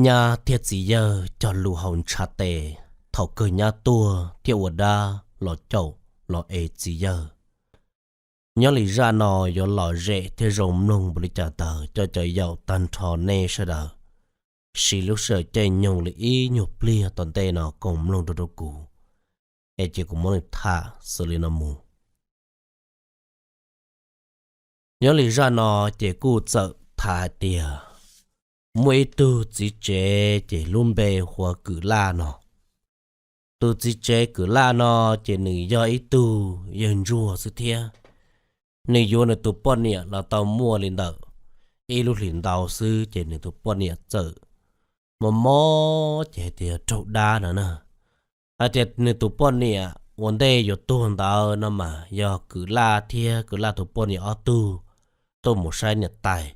Nyab thiab txiv yawg cog lus haus ntshav tes, thaum kawg nyab tuag thiaj ua dab los caum los es txiv yawg. Nyob li zaj no yuav lom zem thiab zoo mloog npaum li cas ntawd coj caw yaum tag nrho nej sawv daws siv lub sij hawm caij nyoog li ib nyuag pliag tom ntej no koom mloog rau rau kuv, es ces kuv muab tham xws li no mus. Nyob li zaj no ces kuj txawm tham hais tias muaj ib tug txiv tsev ces lub npe hu ua Kwm Laj no. Tus txiv tsev Kwm Laj no ces nws yog ib tug yawg ntsuag xwb thiab. Nws yuav nws tus poj niam los tau muaj li ntawm ib lub hlis ntau xwb ces nws tus poj niam txawm mob mob ces hais tias raug dab no na. Hais tias nws tus poj niam ua ntej yuav tuag ntawd no mas yog Kwm Laj thiab Kwm Laj tus poj niam ob tug tuaj mus saib niam tais.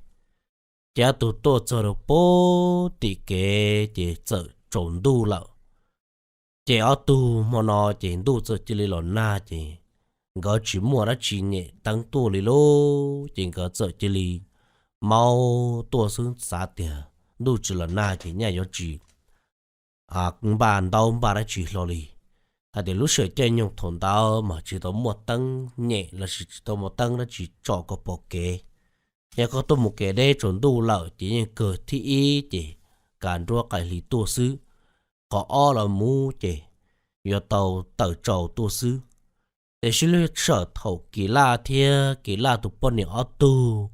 Ces ob tug tuaj txog rau pem tim kev ces txawm tsaus ntuj lawm. Ces ob tug hmo no ces ntuj txawm cia li los nag ces nkawd tsis muaj dab tsi nyem teeb tuaj li lauj, ces nkawd txawm cia li maub tuaj xwb, xav tias ntuj tsis los nag ces nyaj yuav tsis npaj ntaub npaj dab tsi hlo li. Hais tias lub sij hawm caij nyoog thaum ntawd mas tsis tau muaj teeb nyem lossis tsis tau muaj teeb dab tsi tsom kom pom kev. Yog koj tuaj mus kev deb tsaus ntuj lawm ces yeej kawg thib ib ces kav nruab qaim hli tuaj xwb, qhov ob los mus ces yuav tau tawm tsaus tuaj xwb. Tiam sis lub sij hawm thaum Kwm Laj thiab Kwm Laj tus poj niam ob tug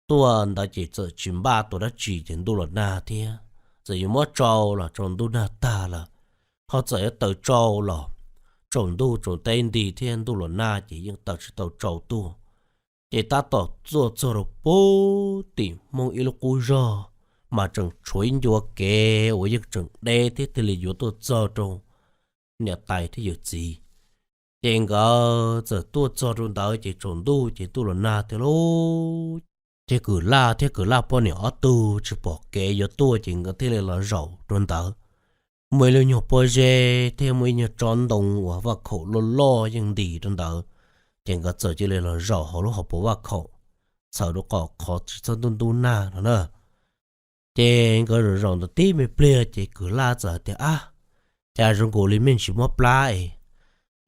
tuaj ntawd ces txawm tsis npaj tua dab tsi ces ntuj los nag thiab, txawm yuav muab tsau los tsaus ntuj nag tag lawm, ho txawm yuav tawm tsau los tsaus ntuj tsaus teb nti thiab ntuj los nag ces yeej tawm tsis tau tsau tuaj. Ces tab tom tuaj txog rau pem tim Hmoob ib lub qub zog mas tseem tshuav ib ncua kev uas yeej tseem deb thiab thiaj li yuav tuaj txog rau niam tais thiab yawm txiv. Ces nkawd txawm tuaj txog rau ntawd ces tsaus ntuj ces ntuj los nag thiab lauj. Ces Kwm Laj thiab Kwm Laj poj niam ob tug tsis pom kev yuav tuaj ces nkawd thiaj li los zaum rau ntawd. Muaj ib lub nyuag pob zeb thiab muaj ib nyuag tsob ntoo uas vaj khaum loj loj yeej ntis rau ntawd, ces nkawd txawm cia li los zaum hauv lub hauv paus vaj khaum, txhawm rau qhov tsis txhob ntub ntub nag no na. Ces nkawd zaum zaum ntawd tib me pliag ces Kwm Laj txawm hais tias, Ab, cas zoo nkaus li me ntsis mob plab es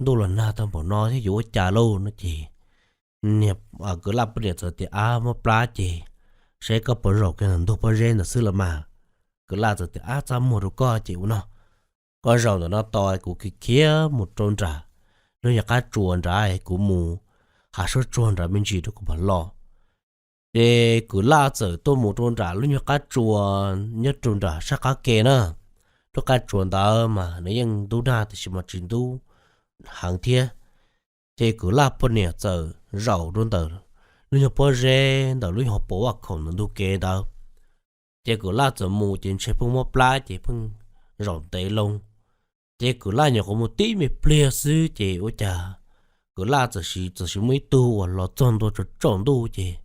ntuj los nag tag npaum no thiab yuav ua cas lauj? No ces niag Kwm Laj poj niam txawm tias, Ab, mob plab ces saib koj puas zaum kiag ntawm ntug pob zeb ntawd xwb los mas. Kwm Laj txawm tias, Ab, txaj muag rau koj ces ua no, koj zaum ntawm no tos kuv khiav khiav mus rau nram lub nyuag qab tsua nrad, kuv mus hav sab tsua nrad me ntsis rau kuv mam los. Ces Kwm Laj txawm tuaj mus rau nram lub nyuag qab tsua nyob rau nram sab qab ke na. Lub qab tsua ntawd mas nws yeej ntub nag tiam sis mas tsis ntub heev thiab. Ces Kwm Laj poj niam txawm zaum rau ntawm lub nyuag pob zeb ntawm lub hauv paus vaj khaum ntawm ntug kev ntawd. Ces Kwm Laj txawm mus ces ntshe pheej mob plab ces pheej zaum ntev loo. Ces Kwm Laj nyuam qhuav mus tib me pliag xwb ces ua cas Kwm Laj txawm sis txawm sis muaj ib tug uas los txog ntua tsaus ntuj ces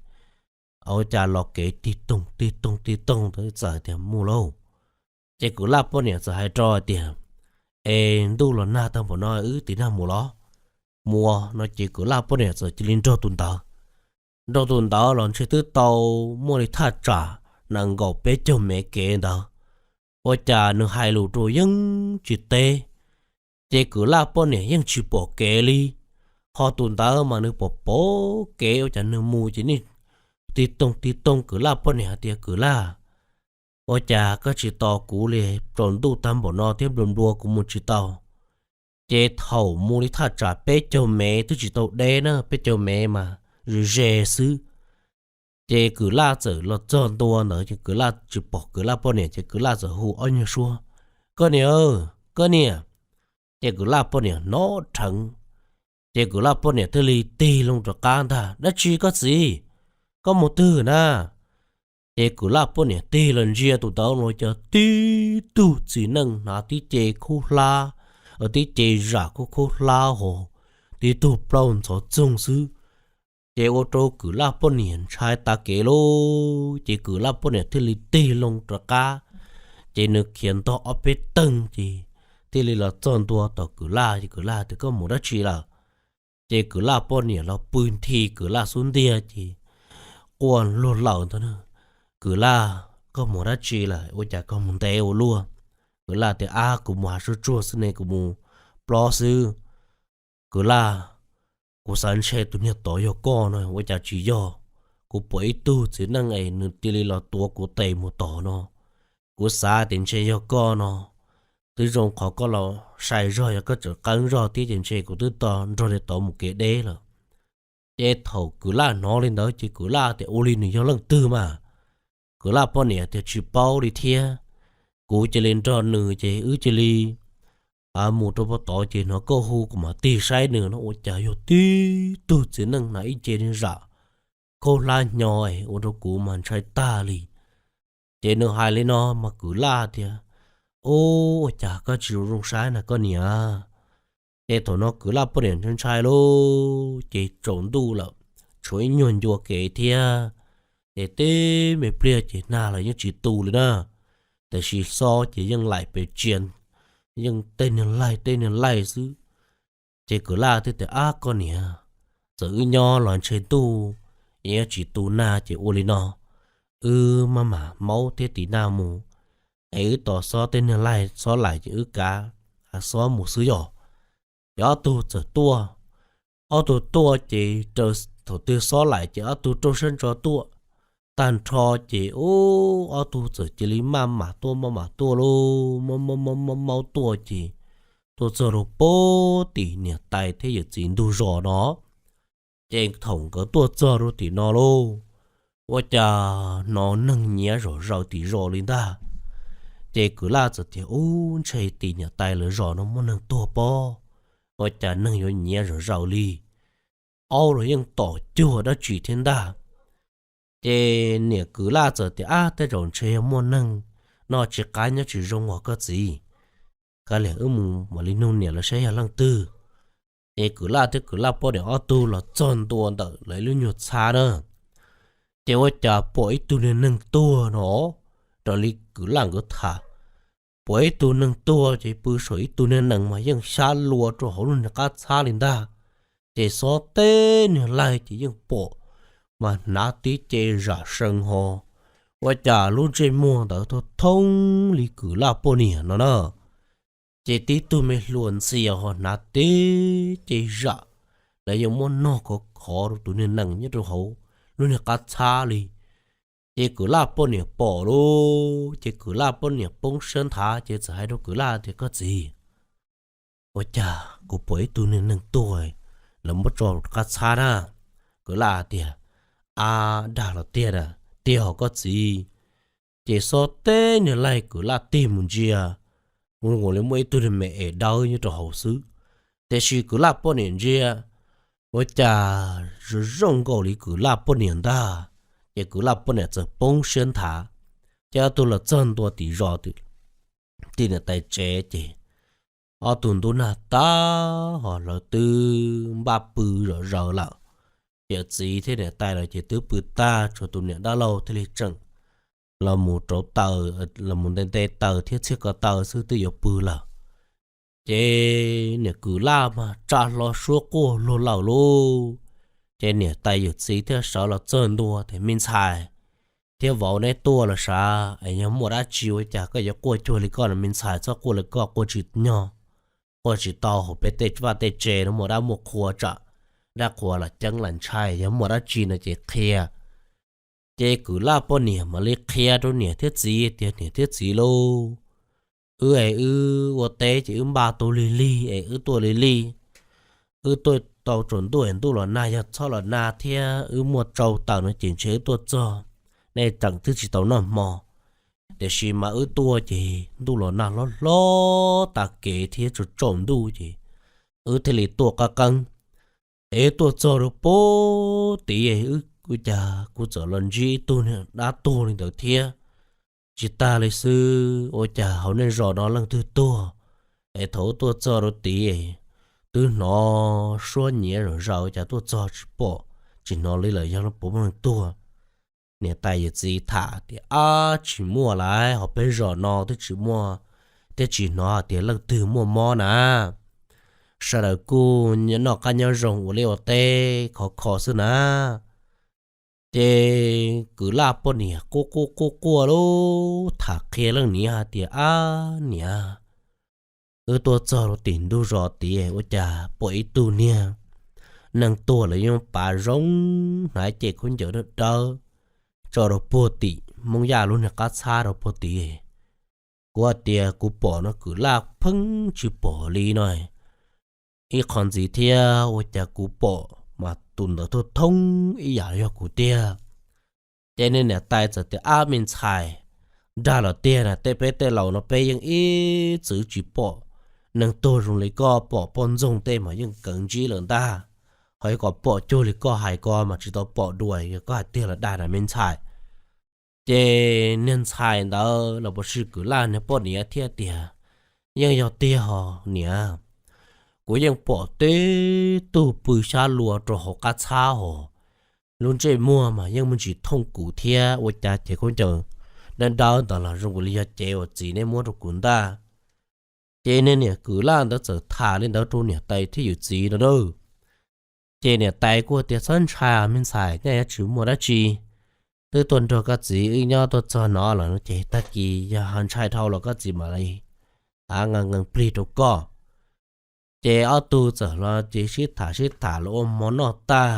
ua cas los kev tig toog tig toog tig toog ntawd txawm tias, Mus lauj. Ces Kwm Laj poj niam txawm hais rau hais tias, Es ntuj los nag tag npaum no wb tiv nag mus los? Mus no ces Kwm Laj poj niam txawm cia li nrog tus ntawd. Nrog tus ntawd los ntshe twb tau muaj li thaj tsam nees nkaum peb caug mev kev ntawd. Ua cas nws hais lus rau yeej tsis teb, ces Kwm Laj poj niam yeej tsis pom kev li. Ho tus ntawd mas nws pom pom kev ua cas nws mus ces tig toog tig toog. Kwm Laj poj niam hais tias, Kwm Laj, ua cas koj tsis tos kuv li? Tsaus ntuj tag npaum no thiab nplua nplua kuv mus tsis tau. Ces thaum mus li thaj tsam peb caug mev twb tsis tau deb na, peb caug mev mas ze ze xwb. Ces Kwm Laj txawm los txog ntua ntawd ces Kwm Laj tsis pom Kwm Laj poj niam ces Kwm Laj txawm hu ob nyuag suab, Koj niam, koj niam. Ces Kwm Laj poj niam hnov rheev, ces Kwm Laj poj niam thiaj li tig loo rov qab ntag, Dab tsi koj txiv? Koj mus twg na? Ces Kwm Laj poj niam tig los ntsia tus ntawd los cas tib tug txiv neej hnav tib ce khub hlab, tib ce zam khub khub hlab ho, tib tug plaub ntxhov txoog xwb. Ces ua rau Kwm Laj poj niam ntshai tas kev lauj, ces Kwm Laj poj niam thiaj li tig loo rov qab. Ces nws khiav ntog ob peb teeg ces thiaj li los txog ntua tom Kwm Laj, ces Kwm Laj tias, Koj mus dab tsi lawm? Ces Kwm Laj poj niam los pw nthi Kwm Laj xub ntiag ces quaj luag lawm ntag, Kwm Laj, koj mus dab tsi lawm ua cas koj mus ntev ua luaj? Kwv Laj tias, Ab, kuv mus hav suab tsuag xwb ne, kuv mus plob xwb. Kwv Laj, kuv xav ntshe tus niag tod yog koj no ua cas tsis yog. Kuv pom ib tug txiv neej es nws cia li los tuav kuv tes mus tom no. Kuv xav tias ntshe yog koj no. Twb zoo qhov koj los sai zog, yog koj tseem qeeb zog thiab ces ntshe kuv twb tau nrog niag tod mus kev deb lawm. Ces thaum Kwv Laj hnov li ntawd ces Kwv Laj tias, Ua li nws yog leej twg mas? Kwv Laj poj niam tias, Tsis paub li thiab. Kuv cia li nrog nws ces wb cia li mus rau pem tod ces hnov koj hu kuv mam tig saib nws no ua cas yog tib tug txiv neej hnav ib ce zam khaub hlab hnyo ua rau kuv mas ntshai tag li. Ces nws hais li no mas Kwv Laj tias, Ub, ua cas koj tsis zoo saib na koj niam? Ces thaum no Kwv Laj poj niam ntshai ntshai lauj, ces tsaus ntuj lawm, tshuav ib nyuag ncua kev thiab. Ces tib me pliag ces nag los yeej tsis tu li na, tiam sis xob ces yeej laim pes tsia, yeej tej niag laig tej niag laig xwb. Ces Kwv Laj thiaj tias, Ab koj niam, txawm wb nyob los ntshe ntuj yeej tsis tu nag ces ua li no, wb maj mam maub thiab tiv nag mus, es wb tos xob tej niag laig xob laim ces wb kav xob mus xwb yog. Ces ob tug txawm tuaj, ob tug tuaj ces thaum twg xob laim ces ob tug rau siab ntso tuaj. Tag nrho ces ub, ob tug txawm cia li maj mam tuaj maj mam tuaj lauj, maub maub maub tuaj ces tuaj txog rau pem tim niam tais thiab yawm txiv ntug zos no. Ces thaum nkawd tuaj txog rau tim no lauj, ua cas hnov neeg nyiav zom zaws tim zos li ntag. Ces Kwv Laj txawm tias, Ub, ntshe tim niam tais lawv zos no muaj neeg tuag pob, ua cas neeg yuav nyiav zom zaws li? Aub los yeej tom cuag dab tsi thiab ntag. Ces niam Kwv Laj txawm tias, Ab, tej zaum ntshe yog muaj neeg noj tsis qab nyob tsis zoo os koj txiv. Kav liam wb mus mam li nug niam lawv saib yog leej twg. Ces Kwv Laj thiab Kwv Laj poj niam ob tug los txog ntua ntawm lawv lub nyuag txhab na, ces ua cas pom ib tug niag neeg tuag no, raws li Kwv Laj nkawd tham, pom ib tug neeg tuag ces pw saum ib tug niag nees mas yeej xyab lua rau hauv lub niag qab txhab li ntag. Ces xob tej niag laig ces yeej pom, mas hnav tib ce zam sees ho, ua cas lub ntsej muag ntawd thoob thoob li Kwv Laj poj niam no na. Ces tib tug me hluas ntxhias ho hnav tib ce zam, lawv yuav muab nog khov khov rau tus niag nees nyob rau hauv lub niag qab txhab li. Ces Kwv Laj poj niam pom lauj, ces Kwv Laj poj niam poob siab nthav ces txawm hais rau Kwv Laj tias, Koj txiv, ua cas kuv pom ib tug niag neeg tuag, lawv muab tso qab txhab na? Kwv Laj tias, Ab, dag los tiag na, tiag hos koj txiv. Ces xob teb niag laig Kwv Laj tig mus ntsia, ua li muaj ib tug niag me es dawb nyob rau hauv xwb. Tiam sis Kwv Laj poj niam ntsia, ua cas zoo zoo nkaus li Kwv Laj poj niam ntag. Ces Kwv Laj poj niam txawm poob siab nthav, ces ob tug los txog ntua tim zos, tim niam tais tsev ces ob tug ntub nag tag hos lawv twb npaj pw zom zaws lawm. Yawm txiv thiab niam tais lawv ces twb pw tag, tshuav tus niam dab laug thiaj li tseem los mus rauv taws, los mus nte nte taws thiab txhiaj ko taw xwb twb yuav pw lawm. Ces niam Kwv Laj mas tsa hlo suab quaj luag lawm lauj. Ces niam tais yawm txiv thiaj sawv los txog ntua tias, Me ntxhais thiab vauv, neb tuaj los sav es yog muaj dab tsi ua cas koj yuav quaj cuag li koj no? Me ntxhais txhob quaj li koj, quaj tsis nyog, quaj tsis tau hauv peb tej vaj tej tsev no, muaj dab muaj qhua tsam dab qhuas los ceeb los ntshai, yog muaj dab tsi no ces qhia. Ces Kwv Laj poj niam mam li qhia rau niam thiab txiv tias, Niam thiab txiv lauj, wb es wb ua teb ces wb npaj tau lig lig es wb tuaj lig lig. Wb tuaj tau tsaus ntuj es ntuj los nag, yog txhob los nag thiab wb muaj tsau taws no ces ntshe wb tuaj txog nej tseem twb tsis tau noj hmo. Tiam sis mas wb tuaj ces ntuj los nag hlob hlob tas kev thiab tsaus tsaus ntuj ces wb thiaj li tuaj qab qeeb. Es tuaj txog rau pem tid, wb ua cas kuv txawm los ntsib ib tug niag dab tuag li ntawd thiab. Tsis tas li xwb, ua cas hauv nej zos no leej twg tuag? Es thaum wb tuaj txog rau tid, twb hnov suab nyiav zom zaws, cas tuaj txog tsis pom, tsis hnov li lawm, yog puas muaj neeg tuag? Niam tais yawm txiv tham tias, Ab, tsis muaj lauj, hauv peb zos no twb tsis muaj, thiab tsis hnov hais tias leej twg muaj mob na. Sawv daws kuj noj qab nyob zoo ua liaj ua teb khov kho xwb na. Ces kwv laj poj niam quaj quaj quaj quaj lub tham qhia leej niam hais tias, Ab niam, wb tuaj txog rau tim ntug zos tid ua cas pom ib tug niag neeg tuag lawv yeej pav zoo, hnav cev khaub ncaws dawb dawb tso rau puag tim Hmoob Yaj lub niag qab txhab rau puag tid. Kuv hais tias kuv pom no kwv laj pheej tsis pom li no. Ib qho ntxiv thiab ua cas kuv pom mas tus ntawd thoob thoob ib yam yog kuv tiag. Ces niag niam tais txawm tias, Ab me ntxhais, dag los tiag na, tej peb tej laus no peb yeej ib txwm tsis pom neeg tuag zoo li koj, pom poj ntxoog tej mas yeej kawv ntsib lawm ntag. Ho yog kom pom cuag li koj hais ko mas tsis tau pom dua, yog koj hais tiag los dag na me ntxhais. Ces niag ntxhais ntawd los puas sis kwv laj niag poj niam thiaj tias, Yeej yog tiag hos niam, kuv yeej pom tib tug pw xyab lua rau hauv qab txhab hos, lub ntsej muag mas yeej muaj ntsis thooj kuv thiab ua cas ces khaub ncaws dawb dawb ntawd los zoo li yog cev uas txiv neb muab rau kuv ntag. Ces niag niam kwv laj ntawd txawm tham li ntawd rau niam tais thiab yawm txiv no na. Ces niam tais kuj tias, Txhob ntshai me ntxhais, nyaj yuav tsis muaj dab tsi. Twb tuaj nrog koj txiv wb nyob tuaj txog no los no ces tag kis yog ho ntshai dhau los koj txiv mam li nqa nqee plig rau koj. Ces ob tug txawm los ces sib tham sib tham los ua hmo noj tag,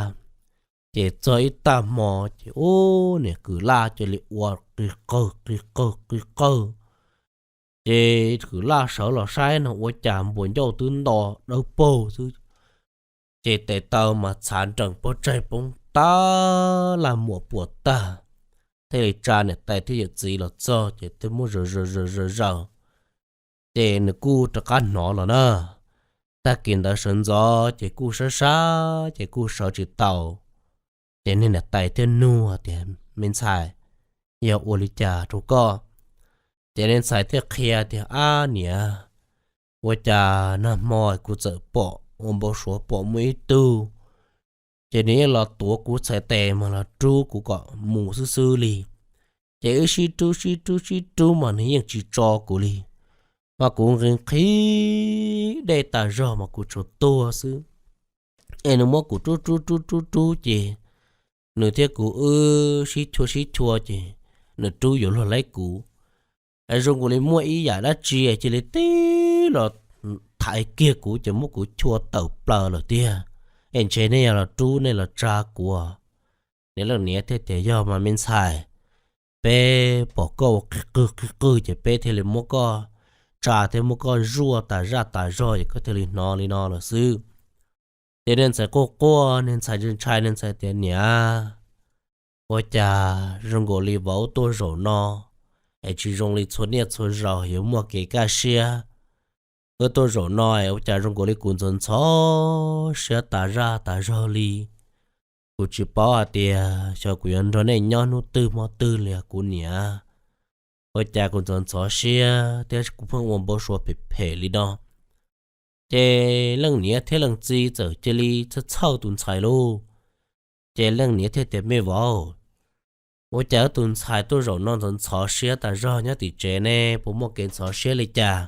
ces txog ib tag hmo ces ub niam kwv laj cia li ua qis qawg qis qawg qis qawg. Ces kwv laj sawv los saib no ua cas npuas ncauj twb nto dawb paug xwb. Ces tes taw mas txhav nrees pov tseg poob tag, laj muam puas tag, thiaj li tsa niam tais thiab yawm txiv los txog ces thiaj muab zaws zaws zaws zaws zaws, ces nws kuj rov qab hnov los na. Tag kis ntawd sawv ntxov ces kuj sab sab ces kuj sawv tsis tau. Ces niag niam tais thiaj nug tias, Me ntxhais, yog ua li cas rau koj? Ces niag ntxhais thiaj qhia tias, Ab niam, ua cas nag hmo kuv txawm pom ua npau suav pom muaj ib tug, ces nws yeej los tuav kuv txhais tes mas los rub kuv kom mus xwb xwb li. Ces wb sib rub sib rub sib rub mas nws yeej tsis tso kuv li, mas kuv nqhis nqhis dej tas zog mas kuv tsuas tuag xwb. Es nws muab kuv rub rub rub rub rub ces nws thiab kuv wb sib chua sib chua ces nws rub yuav luag laib kuv. Es zoo nkaus li muaj ib yam dab tsi cia li tib los thaiv kiag kuv ces muab kuv chua tawm plaws lawm tiag. Es ntshe nej yog los rub nej los tsa kuv. Niag leej niam thiaj tias, Yog mas me ntxhais, peb pom koj ua qig qwg qig qwg ces peb thiaj li muab koj tsa thiab muab koj zuaj tas zaj tas zog ces koj thiaj li hnov li no lawm xwb. Ces niag ntxhais quaj quaj, niag ntxhais ntshai ntshai, niag ntxhais tias, Niam, ua cas zoo nkaus li vauv tuaj zaum no es tsis zoo li txhua niaj txhua zaus yuav muaj kev kaj siab. Wb tuaj zaum no es ua cas zoo nkaus li kuv ntxhov ntxhov siab tas zaj tas zog li. Kuv tsis paub hais tias xyov kuv yuav nrog nej nyob hnub twg hmo twg li os kuv niam. Ua cas kuv ntxhov ntxhov siab thiab kuv pheej ua npau suav phem phem li no. Ces leej niam thiab leej txiv txawm cia li txhawj txhawj tus ntxhais lauj. Ces leej niam thiaj tias, Me vauv, ua cas wb tus ntxhais tuaj zaum no ntxhov ntxhov siab tas zog nyob tim tsev ne, puas muaj kev ntxhov siab li cas?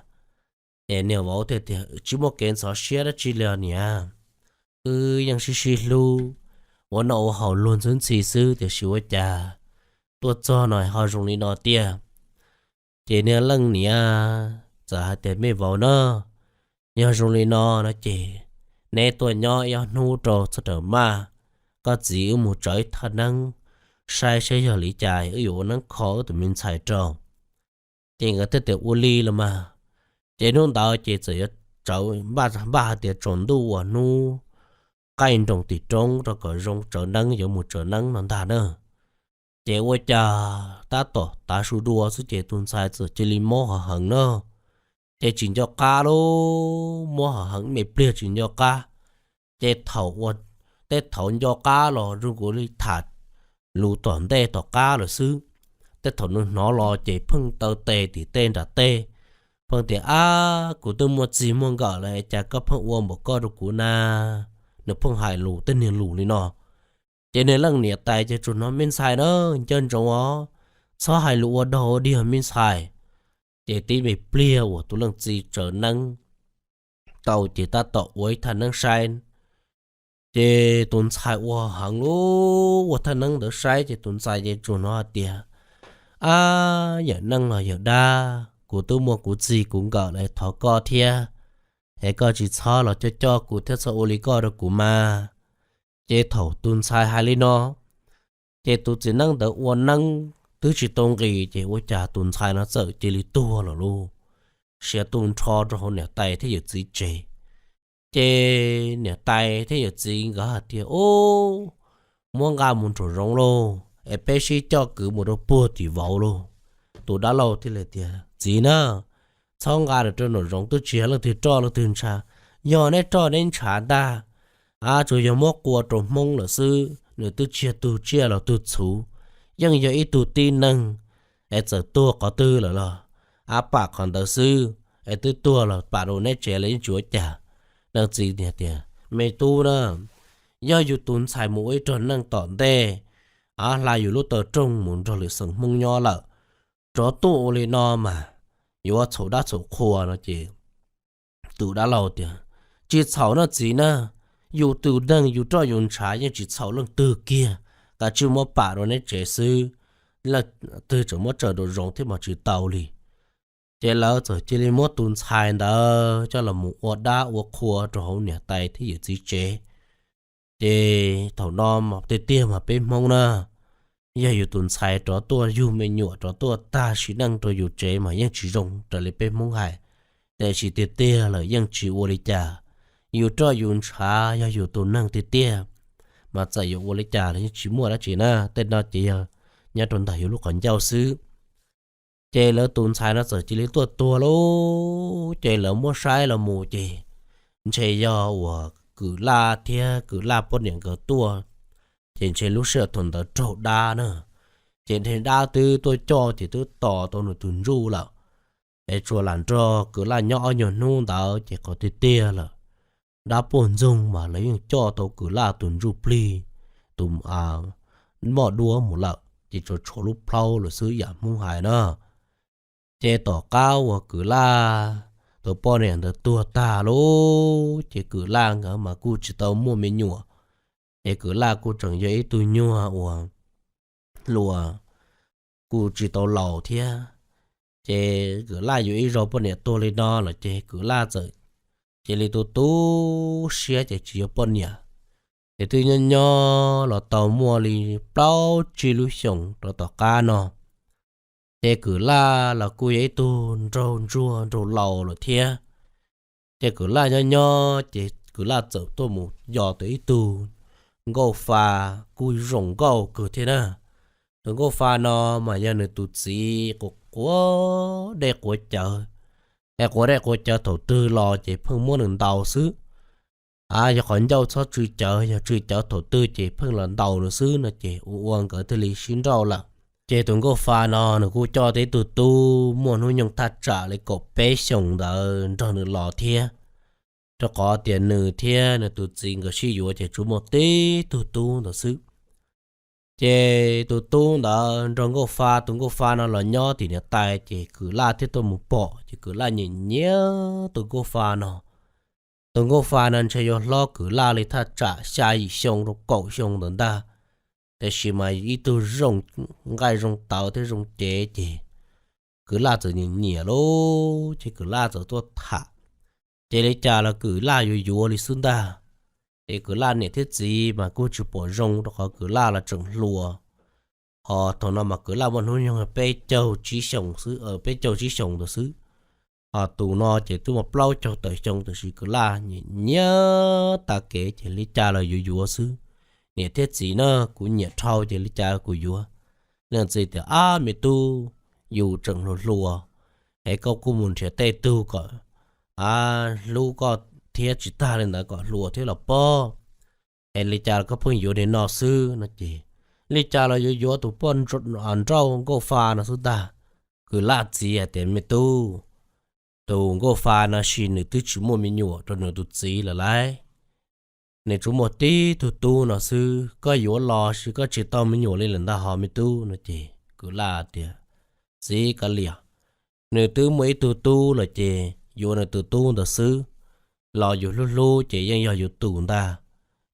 Ces niag vauv thiaj tias, Tsis muaj kev ntxhov siab dab tsi li os niam. Wb yeej sib sib hlub, ua noj ua haus luag ntxhi ntxhi xwb, tiam sis ua cas tuaj txog no ho zoo li no tiag. Ces niag leej niam txawm hais tias, Me vauv na, yog zoo li no no ces neb tuaj nyob ib ob hnub rau txog taws maj, koj txiv wb mus tsawv ib thaj neeb saib saib yog li cas wb yuav ua neeb kho wb tus me ntxhais rau. Ces nkawd thiaj tias ua li los mas. Ces hnub ntawd ces txawm yuav tsawv, npaj hais tias tsaus ntuj uas hnub qaij nroos tim roob rau kom zoo tsawv neeb yuav mus tsawv neeb no ntag na. Ces ua cas tab tom tav su dua xwb ces tus ntxhais txawm cia li mob hov heev na. Ces tsis nco qab lauj, mob hov heev me pliag tsis nco qab. Ces thaum ua, tej thaum nco qab los zoo nkaus li tham lus tom ntej tom qab lawm xwb. Tej thaum nws hnov los ces pheej taw tes tim tej nram tej, pheej tias, Ab, kuv twb muaj txij muaj nkawm lawm cas koj pheej ua npaum koj rau kuv na? Nws pheej hais lus tej niag lus li no. Ces niag leej niam tais ces tsuas hnov, Me ntxhais na, nco ntsoov os, txhob hais lus ua dog ua dig me ntxhais. Ces tib me pliag uas tus leej txiv tsawv neeb tau ces tab tom ua ib thaj neeb saib Ces tus ntxhais ua heev lub ua thaj neeb ntawd saib ces tus ntxhais ces tsuas hnov hais tias, Ab, yawm neej los yawm dab, kuv twb muaj kuv txij kuv nkawm los thov koj thiab, es koj tsis txhob los coj coj kuv thiab txhob ua li koj rau kuv mas. Ces thaum tus ntxhais hais li no, ces tus txiv neeb ntawd ua neeb twb tsis tau nqis ces ua cas tus ntxhais no txawm cia li tuag lawm lauj. Siav tu nrho rau hauv niam tais thiab yawm txiv tsev. Ces niam tais thiab yawm txiv nkawd hais tias, Ub, muab nqa mus nraum zoov lauj, es peb sib coj kwv mus rau puag tim vauv lauj. Tus dab laug thiaj li tias, Txiv na, txhob nqa nws rau nraum zoov, twb tsis yog leej twg roj leej twg ntshav, yog neb roj neb ntshav ntag. Ab, tsuas yog muab qua rau Hmoob lawm xwb, nws twb tsis yog tug tsiaj los tug txhuv, yeej yog ib tug tib neeg, es txawm tuag qhov twg lawm los ab pam qhov ntawd xwb, es twb tuag los pam rau neb tsev los yeej tsis ua cas. Leej txiv tias, Me tub na, yog yus tus ntxhais mus ua ib rog neej tom ntej, ab, hla yus lub taw rooj mus nrog lwm xeem Hmoob nyob lawm, rov tuaj ua li no mas yuav txhaum dab txhaum qhua no ces tus dab laug tias, Tsis txhaum no txiv na, yus tus neeg yus roj yus ntshav yeej tsis txhaum leej twg kiag, kav tsij muab pam rau neb tsev xwb, leej twg tseem muab tsaws nraum zoov thiab mas tsis tau li. Ces lawv txawm cia li muab tus ntxhais ntawd coj los mus ua dab ua qhua rau hauv niam tais thiab yawm txiv tsev. Ces thaum no tiag tiag mas peb Hmoob na, yog yus tus ntxhais rov tuaj yug me nyuam rov tuaj tag sim neej rau yus tsev mas yeej tsis zoo raws li peb Hmoob hais. Tiam sis tiag tiag lawm yeej tsis ua li cas, yus roj yus ntshav yog yus tus neeg tiag tiag, mas txawm yuav ua li cas los yeej tsis muaj dab tsi na. Tej no ces yog nyob rau ntawm yus lub qhov ncauj xwb. Ces lawv tus ntxhais no txawm cia li tuaj tuag lauj, ces lawv muab saib los mus ces ntshe yog uas Kwm Laj thiab Kwm Laj poj niam nkawd tuaj, ces ntshe lub sij hawm thaum ntawd raug dab na, ces ntshe dab twb tuaj coj ces twb tos tau nws tus ntsuj lawm. Es tsuas lam nrog Kwm Laj nyob ob nyuag hnub ntawd ces qhov tiag tiag lawm, dab puj ntxoog mas lawv yeej coj tau Kwm Laj tus ntsuj plig, tus moj duab mus lawm ces tsuas tshuav lub plhaub lawm xwb yam Hmoob hais na. Ces tom qab uas Kwm Laj tus poj niam ntawd tuag tag lauj, ces Kwm Laj nkawd mas kuj tsis tau muaj me nyuam, ces Kwm Laj kuj tseem yog ib tug nyuag uas hluas, kuj tsis tau laus thiab. Ces Kwm Laj yuav ib zaug poj niam tuag li no lawm ces Kwm Laj txawm cia li tu tu siab ces tsis yuav poj niam. Ces twb nyob nyob los tau muaj li plaub tsib lub xyoos rau tom qab no, ces Kwm Laj los kuj yog ib tug nraug ntsuag nraug laus lawm thiab. Ces Kwm Laj nyob nyob ces Kwm Laj txawm tuaj mus yos tau ib tug nkauj fa kuj zoo nkauj kawg thiab na. Tus nkauj fa no mas yog nws tus txiv quav dej quav cawv, es quav dej quav cawv thaum twg los ces pheej muab nws ntaus xwb. A, yog qhov ncauj txhob tsw cawv, yog tsw cawv thaum twg ces pheej los ntaus nws xwb no ces ua ua nkawd thiaj li sib nrauj lawm. Ces tus nkauj fa no nws kuj coj tau ib tug tub muaj hnub nyoog thaj tsam li kaum peb xyoos ntawd nrog nws los thiab, rau qhov tias nws thiab nws tus txiv nkawd sib yuav ces tsuas muaj tib tug tub ntawd xwb. Ces tus tub ntawd nrog nkauj fa, tus nkauj fa no los nyob tim niam tais ces Kwm Laj thiaj tuaj mus pom ces Kwm Laj nyiam nyiam tus nkauj fa no. Tus nkauj fa no ntshe yuav hlob Kwm Laj li thaj tsam xya yim xyoo rau kaum xyoo ntawd ntag, tiam sis mas ib tug zoo nqaij zoo tawv thiab zoo cev ces Kwm Laj txawm nyiam nyiam lauj, ces Kwm Laj txawm tuaj tham. Ces li cas los Kwm Laj yuav yuav li xwb ntag. Ces Kwm Laj niam thiab txiv mas kuj tsis pom zoo rau qhov Kwm Laj los tseem hluas. Ho thaum no mas Kwm Laj muaj hnub nyoog peb caug tsib xyoos xwb, peb caug tsib xyoos ntawd xwb. Ho tus no ces twb muaj plaub caug tawm xyoo tiam sis Kwm Laj nyiam nyiam tas kev ces li cas los yuav yuav xwb. Niam thiab txiv na, kuv nyiam dhau ces li cas kuv yuav. Leej txiv tias, Ab me tub, yus tseem hluas hluas, es koj kuj mus nrhiav tej tug kom hlub koj thiab tsis tag li ntawd kom hluas thiab los pob. Es li cas los koj pheej yuav li no xwb no ces, li cas los yuav yuav tus poj nrauj nkauj fa no xwb ntag. Kwm Laj txiv hais tias, Me tub, tus nkauj fa no sis nws twb tsis muaj me nyuam rau nws tus txiv lawm lauj. Nws tsuas muaj tib tug tub no xwb, koj yuav los sis koj tsis tau me nyuam li lawm ntag hos me tub no ces Kwm Laj tias, Txiv kav liam, nws twb muaj ib tug tub lawm ces yuav nws tus tub ntawd xwb, los yus hlub hlub ces yeej yog yus tus ntag.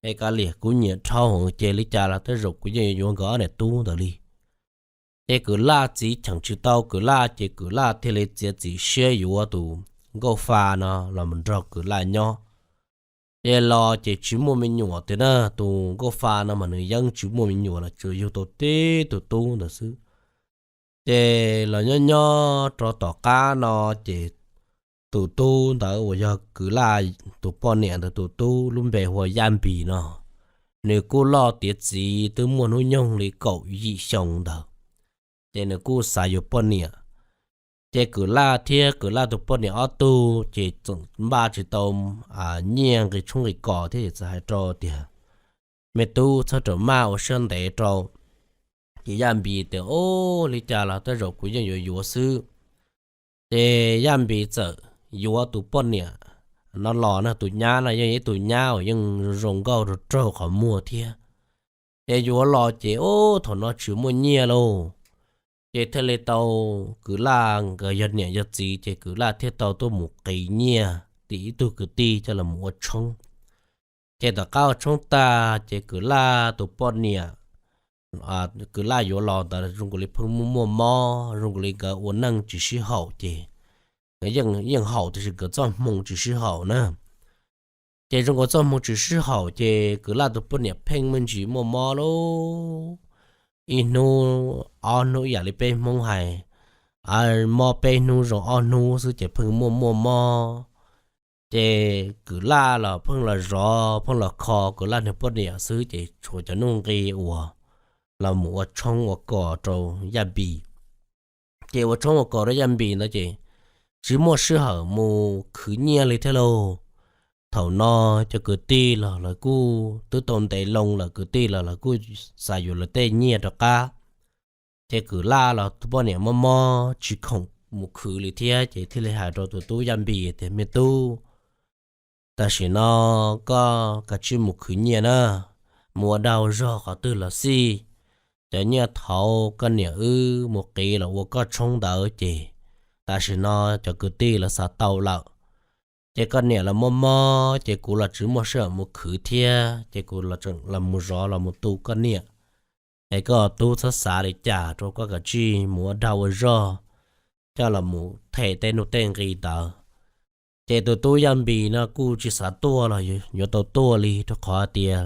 es kav liam, kuv nyiam dhau hwv ces li cas los tej zaum kuv yeej yuav yuav nkawd ob niam tub ntawd li. Ces Kwm Laj txiv cheem tsis tau Kwm Laj ces Kwm Laj thiaj li txiav txim siab yuav tus Nkauj Fa no los mus nrog Kwm Laj nyob. Ces los ces tsis muaj me nyuam tiag na, tus Nkauj Fa no mas nws yeej tsis muaj me nyuam los tsuas yug tau tib tug tub ntawd xwb. Ces los nyob nyob rau tom qab no ces tus tub ntawd uas yog Kwm Laj tus poj niam ntawd tus tub lub npe hu ua Yaj Npis no, nws kuj loj tiav txiv twb muaj hnub nyoog li kaum yim xyoo ntawd, ces nws kuj xav yuav poj niam. Ces Kwm Laj thiab Kwm Laj tus poj niam ob tug ces txawm npaj tsis tau nyiaj nqi tshoob nqi kos thiab, txawm hais rau tias, Me tub, txhob rawm maj ua siab ntev rau. Ces Yaj Npis tias, Ub, li cas los tej zaum kuv yeej yuav yuav xwb. Ces Yaj Npis txawm yuav tus poj niam no los na, tus nyab no yeej ib tug nyab uas yeej zoo nkauj rau raug qhov muag thiab. Ces yuav los ces ub, thaum no tsis muaj nyiaj lauj. Ces thiaj li tau Kwm Laj nkawd yog niam yog txiv ces Kwm Laj thiaj tau tuaj mus qiv nyiaj tim ib tug kwv tij coj los mus ua tshoob. Ces tom qab ua tshoob tag ces Kwm Laj tus poj niam Kwm Laj yuav los ntawd zoo nkaus li pheej muaj muaj mob, zoo nkaus li nkawd ua neej tsis sib haum ces, yeej haum tab sis nkawd txoj hmoo tsis sib haum na. Ces zoo nkaus txoj hmoo tsis sib haum ces Kwm Laj tus poj niam pheej me ntsis muaj mob lauj. Ib hnub ob hnub ib yam li peb Hmoob hais, mob peb hnub zoo ob hnub xwb ces pheej muaj muaj mob. Ces Kwm Laj los pheej los zov pheej los kho Kwm Laj niag poj niam xwb ces tshuav cov nuj nqi uas los mus ua tshoob ua kos rau Yaj Npis. Ces ua tshoob ua kos rau Yaj Npis ntawd ces tsis muaj sij hawm mus khwv nyiaj li thiab lauj. Thaum no cov kwv tij los lawv kuj twb tau ntev loo lawm, kwv tij los lawv kuj xav yuav lawv tej nyiaj rov qab. Ces Kwm Laj los tus poj niam mob mob tsis khoom mus khwv li thiab ces thiaj li hais rau tus tub Yaj Npis tias, Me tub, tam sim no koj kav tsij mus khwv nyiaj na, mus ua dag ua zog qhov twg los xij, cov nyiaj thaud koj niam wb mus qiv los ua koj tshoob ntawd ces tam sim no cov kwv tij lawv xav tau lawm. Ces koj niam los mob mob ces kuv los tsis muaj sij hawm mus khwv thiab ces kuv los mus zov los mus tu koj niam. Es koj tub txhob xav li cas rau, koj kav tsij mus ua dag ua zog coj los mus them tej nuj tej nqi ntawd. Ces tus tub Yaj Npis no kuj tsis xav tuaj los yuav tau tuaj li rau qhov tias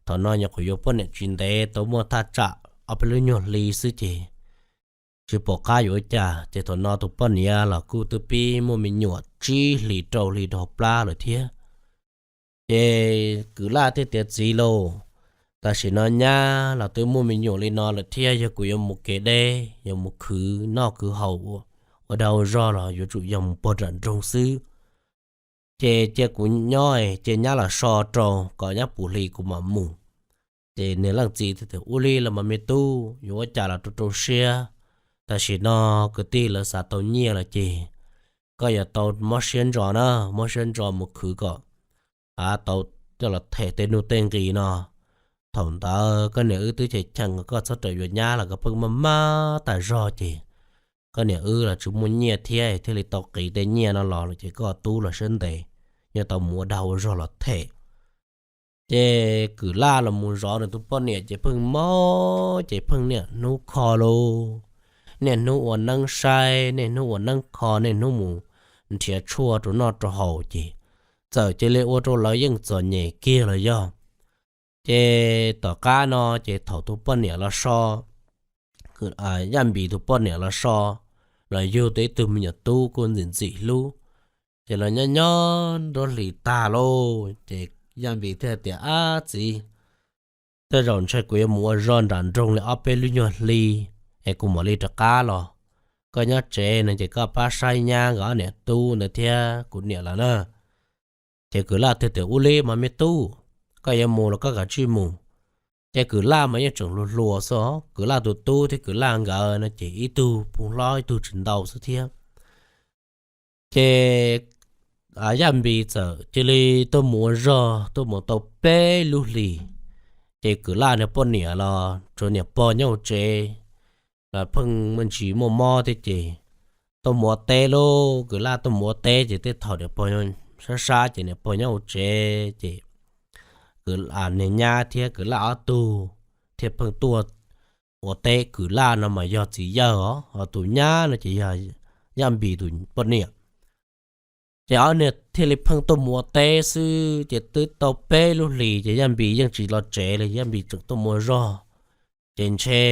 thaum no nyuam qhuav yuav poj niam tsis ntev, tau muaj thaj tsam ob peb lub nyuag hli xwb ces tsis pom qab yuav ua cas. Ces thaum no tus poj niam los kuj twb pib muaj me nyuam tsib hlis rau hli rau hauv plab lawm thiab. Ces Kwm Laj thiaj tias, Txiv lauj, tam sim no nyab los twb muaj me nyuam li no lawm thiab, yog kuv yuav mus kev deb, yuav mus khwv noj khwv haus ua dag ua zog los yuav tsum yog mus puag nram nroog xwb. Ces cia kuv nyob, cia nyab los so rau kom nyab puv hli kuv mam mus. Ces niag leej txiv tias, Ua li los mas me tub, yuav ua cas los rau rau siab. Tam sim no kwv tij lawv xav tau nyiaj lawm ces koj yuav tau mob siab ntso na, mob siab ntso mus khwv kom tau coj los them tej nuj tej nqi no. Thaum ntawd koj niam wb twb cheem cheem koj txhob rawm yuav nyab los koj pheej maj maj tas zog ces koj niam wb los tsis muaj nyiaj thiab thiaj li tau qiv tej nyiaj no los ces koj tub los siab ntev, yuav tau mus ua dag ua zog los them. Ces Kwm Laj los mus zov nws tus poj niam ces pheej mob ces pheej niaj hnub kho lauj, niaj hnub ua neeb saib, niaj hnub ua neeb kho, niaj hnub mus nrhiav tshuaj rau noj rau haus ces txawm cia li ua rau lawv yeej txom nyem kiag los yog. Ces tom qab no ces thaum tus poj niam los so, Yaj Npis tus poj niam los so, los yug tau ib tug me nyuam tub kuj ntxim ntxim hlub. Ces los nyob nyob nruab hlis tag lauj ces Yaj Npis thiaj tias, Ab txiv, tej zaum ntshe kuv yuav mus ua zog nram nroog li ob peb lub nyuag hli es kuv mam li rov qab los. Koj nyob tsev no ces koj pab saib nyab nkawd ob niam tub ntawd thiab kuv niam lawv na. Ces Kwm Laj thiaj tias, Ua li mas me tub, koj yuav mus los koj kav tsij mus. Ces Kwm Laj mas yeej tseem hluas hluas xwb, Kwm Laj tus tub thiab Kwm Laj nkawd no ces ib tug pug hlob ib tug tsis ntau xwb thiab. Ces Yaj Npis txawm cia li tuaj mus ua zog tuaj mus tau peb lub hlis, ces Kwm Laj niag poj niam los tsuas niam pog nyob hauv tsev, los pheej me ntsis muaj mob thiab ces tuaj mus ua teb lauj. Kwm Laj tuaj mus ua teb ces tej thaum niam pog sab sab ces niam pog nyob hauv tsev ces niag nyab thiab Kwm Laj ob tug thiaj pheej tuaj ua teb. Kwm Laj no mas yog txiv yawg os, ho tus nyab no ces yog Yaj Npis tus poj niam. Ces ob niag thiaj li pheej tuaj mus ua teb xwb ces twb tau peb lub hlis ces Yaj Npis yeej tsis los tsev li, Yaj Npis tseem tuaj mus ua zog. Ces ntshe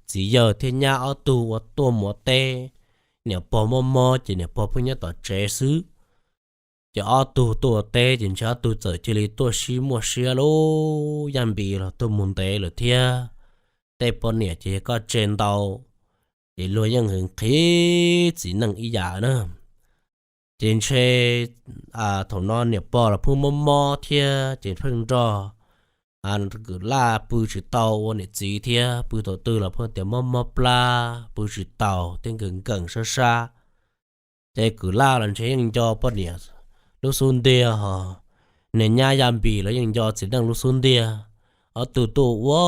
txiv yawg thiab nyab ob tug ua tuaj mus ua teb, niam pog mob mob ces niam pog pheej nyob tom tsev xwb. Ces ob tug tuaj ua teb ces ntshe ob tug txawm cia li tuaj sib muaj siab lauj. Yaj Npis los tuaj mus ntev lawm thiab, tej poj niam ces koj tseg ntau, ces luag yeej nqhis txiv neej ib yam na. Ces ntshe thaum no niam pog los pheej mob mob thiab ces pheej nrog Kwm Laj pw tsis tau ua niam txiv thiab, pw thaum twg los pheej tias mob mob plab pw tsis tau thiab nkees nkees sab sab. Ces Kwm Laj los ntshe yeej nco poj niam lub xub ntiag ho, niag nyab Yaj Npis los yeej nco txiv neej lub xub ntiag. Ob tug tuaj ua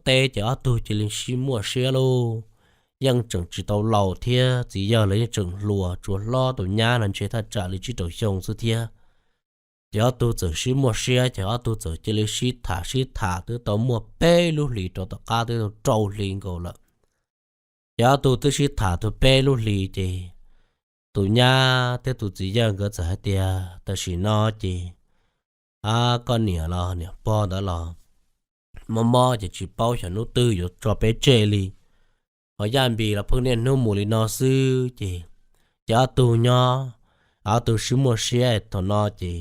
teb ces ob tug cia li sib muaj siab lauj. Yeej tseem tsis tau laus thiab txiv yawg los yeej tseem hluas, tsuas hlob tus nyab no ntshe thaj tsam li tsib rau xyoo xwb thiab. Ces ob tug txawm sib muaj siab ces ob tug txawm cia li sib tham sib tham twb tau muaj peb lub hlis rau tom qab twb tau rau hli nkaus lawm. Ces ob tug twb sib tham tau peb lub hlis ces tus nyab thiab tus txiv yawg nkawd txawm hais tias tam sim no ces koj niam los niam pog ntawd los mob mob ces tsis paub xyov hnub twg yuav tso peb tseg li. Ho Yaj Npis los pheej niaj hnub mus li no xwb ces, ces ob tug nyob, ob tug sib muaj siab thaum no ces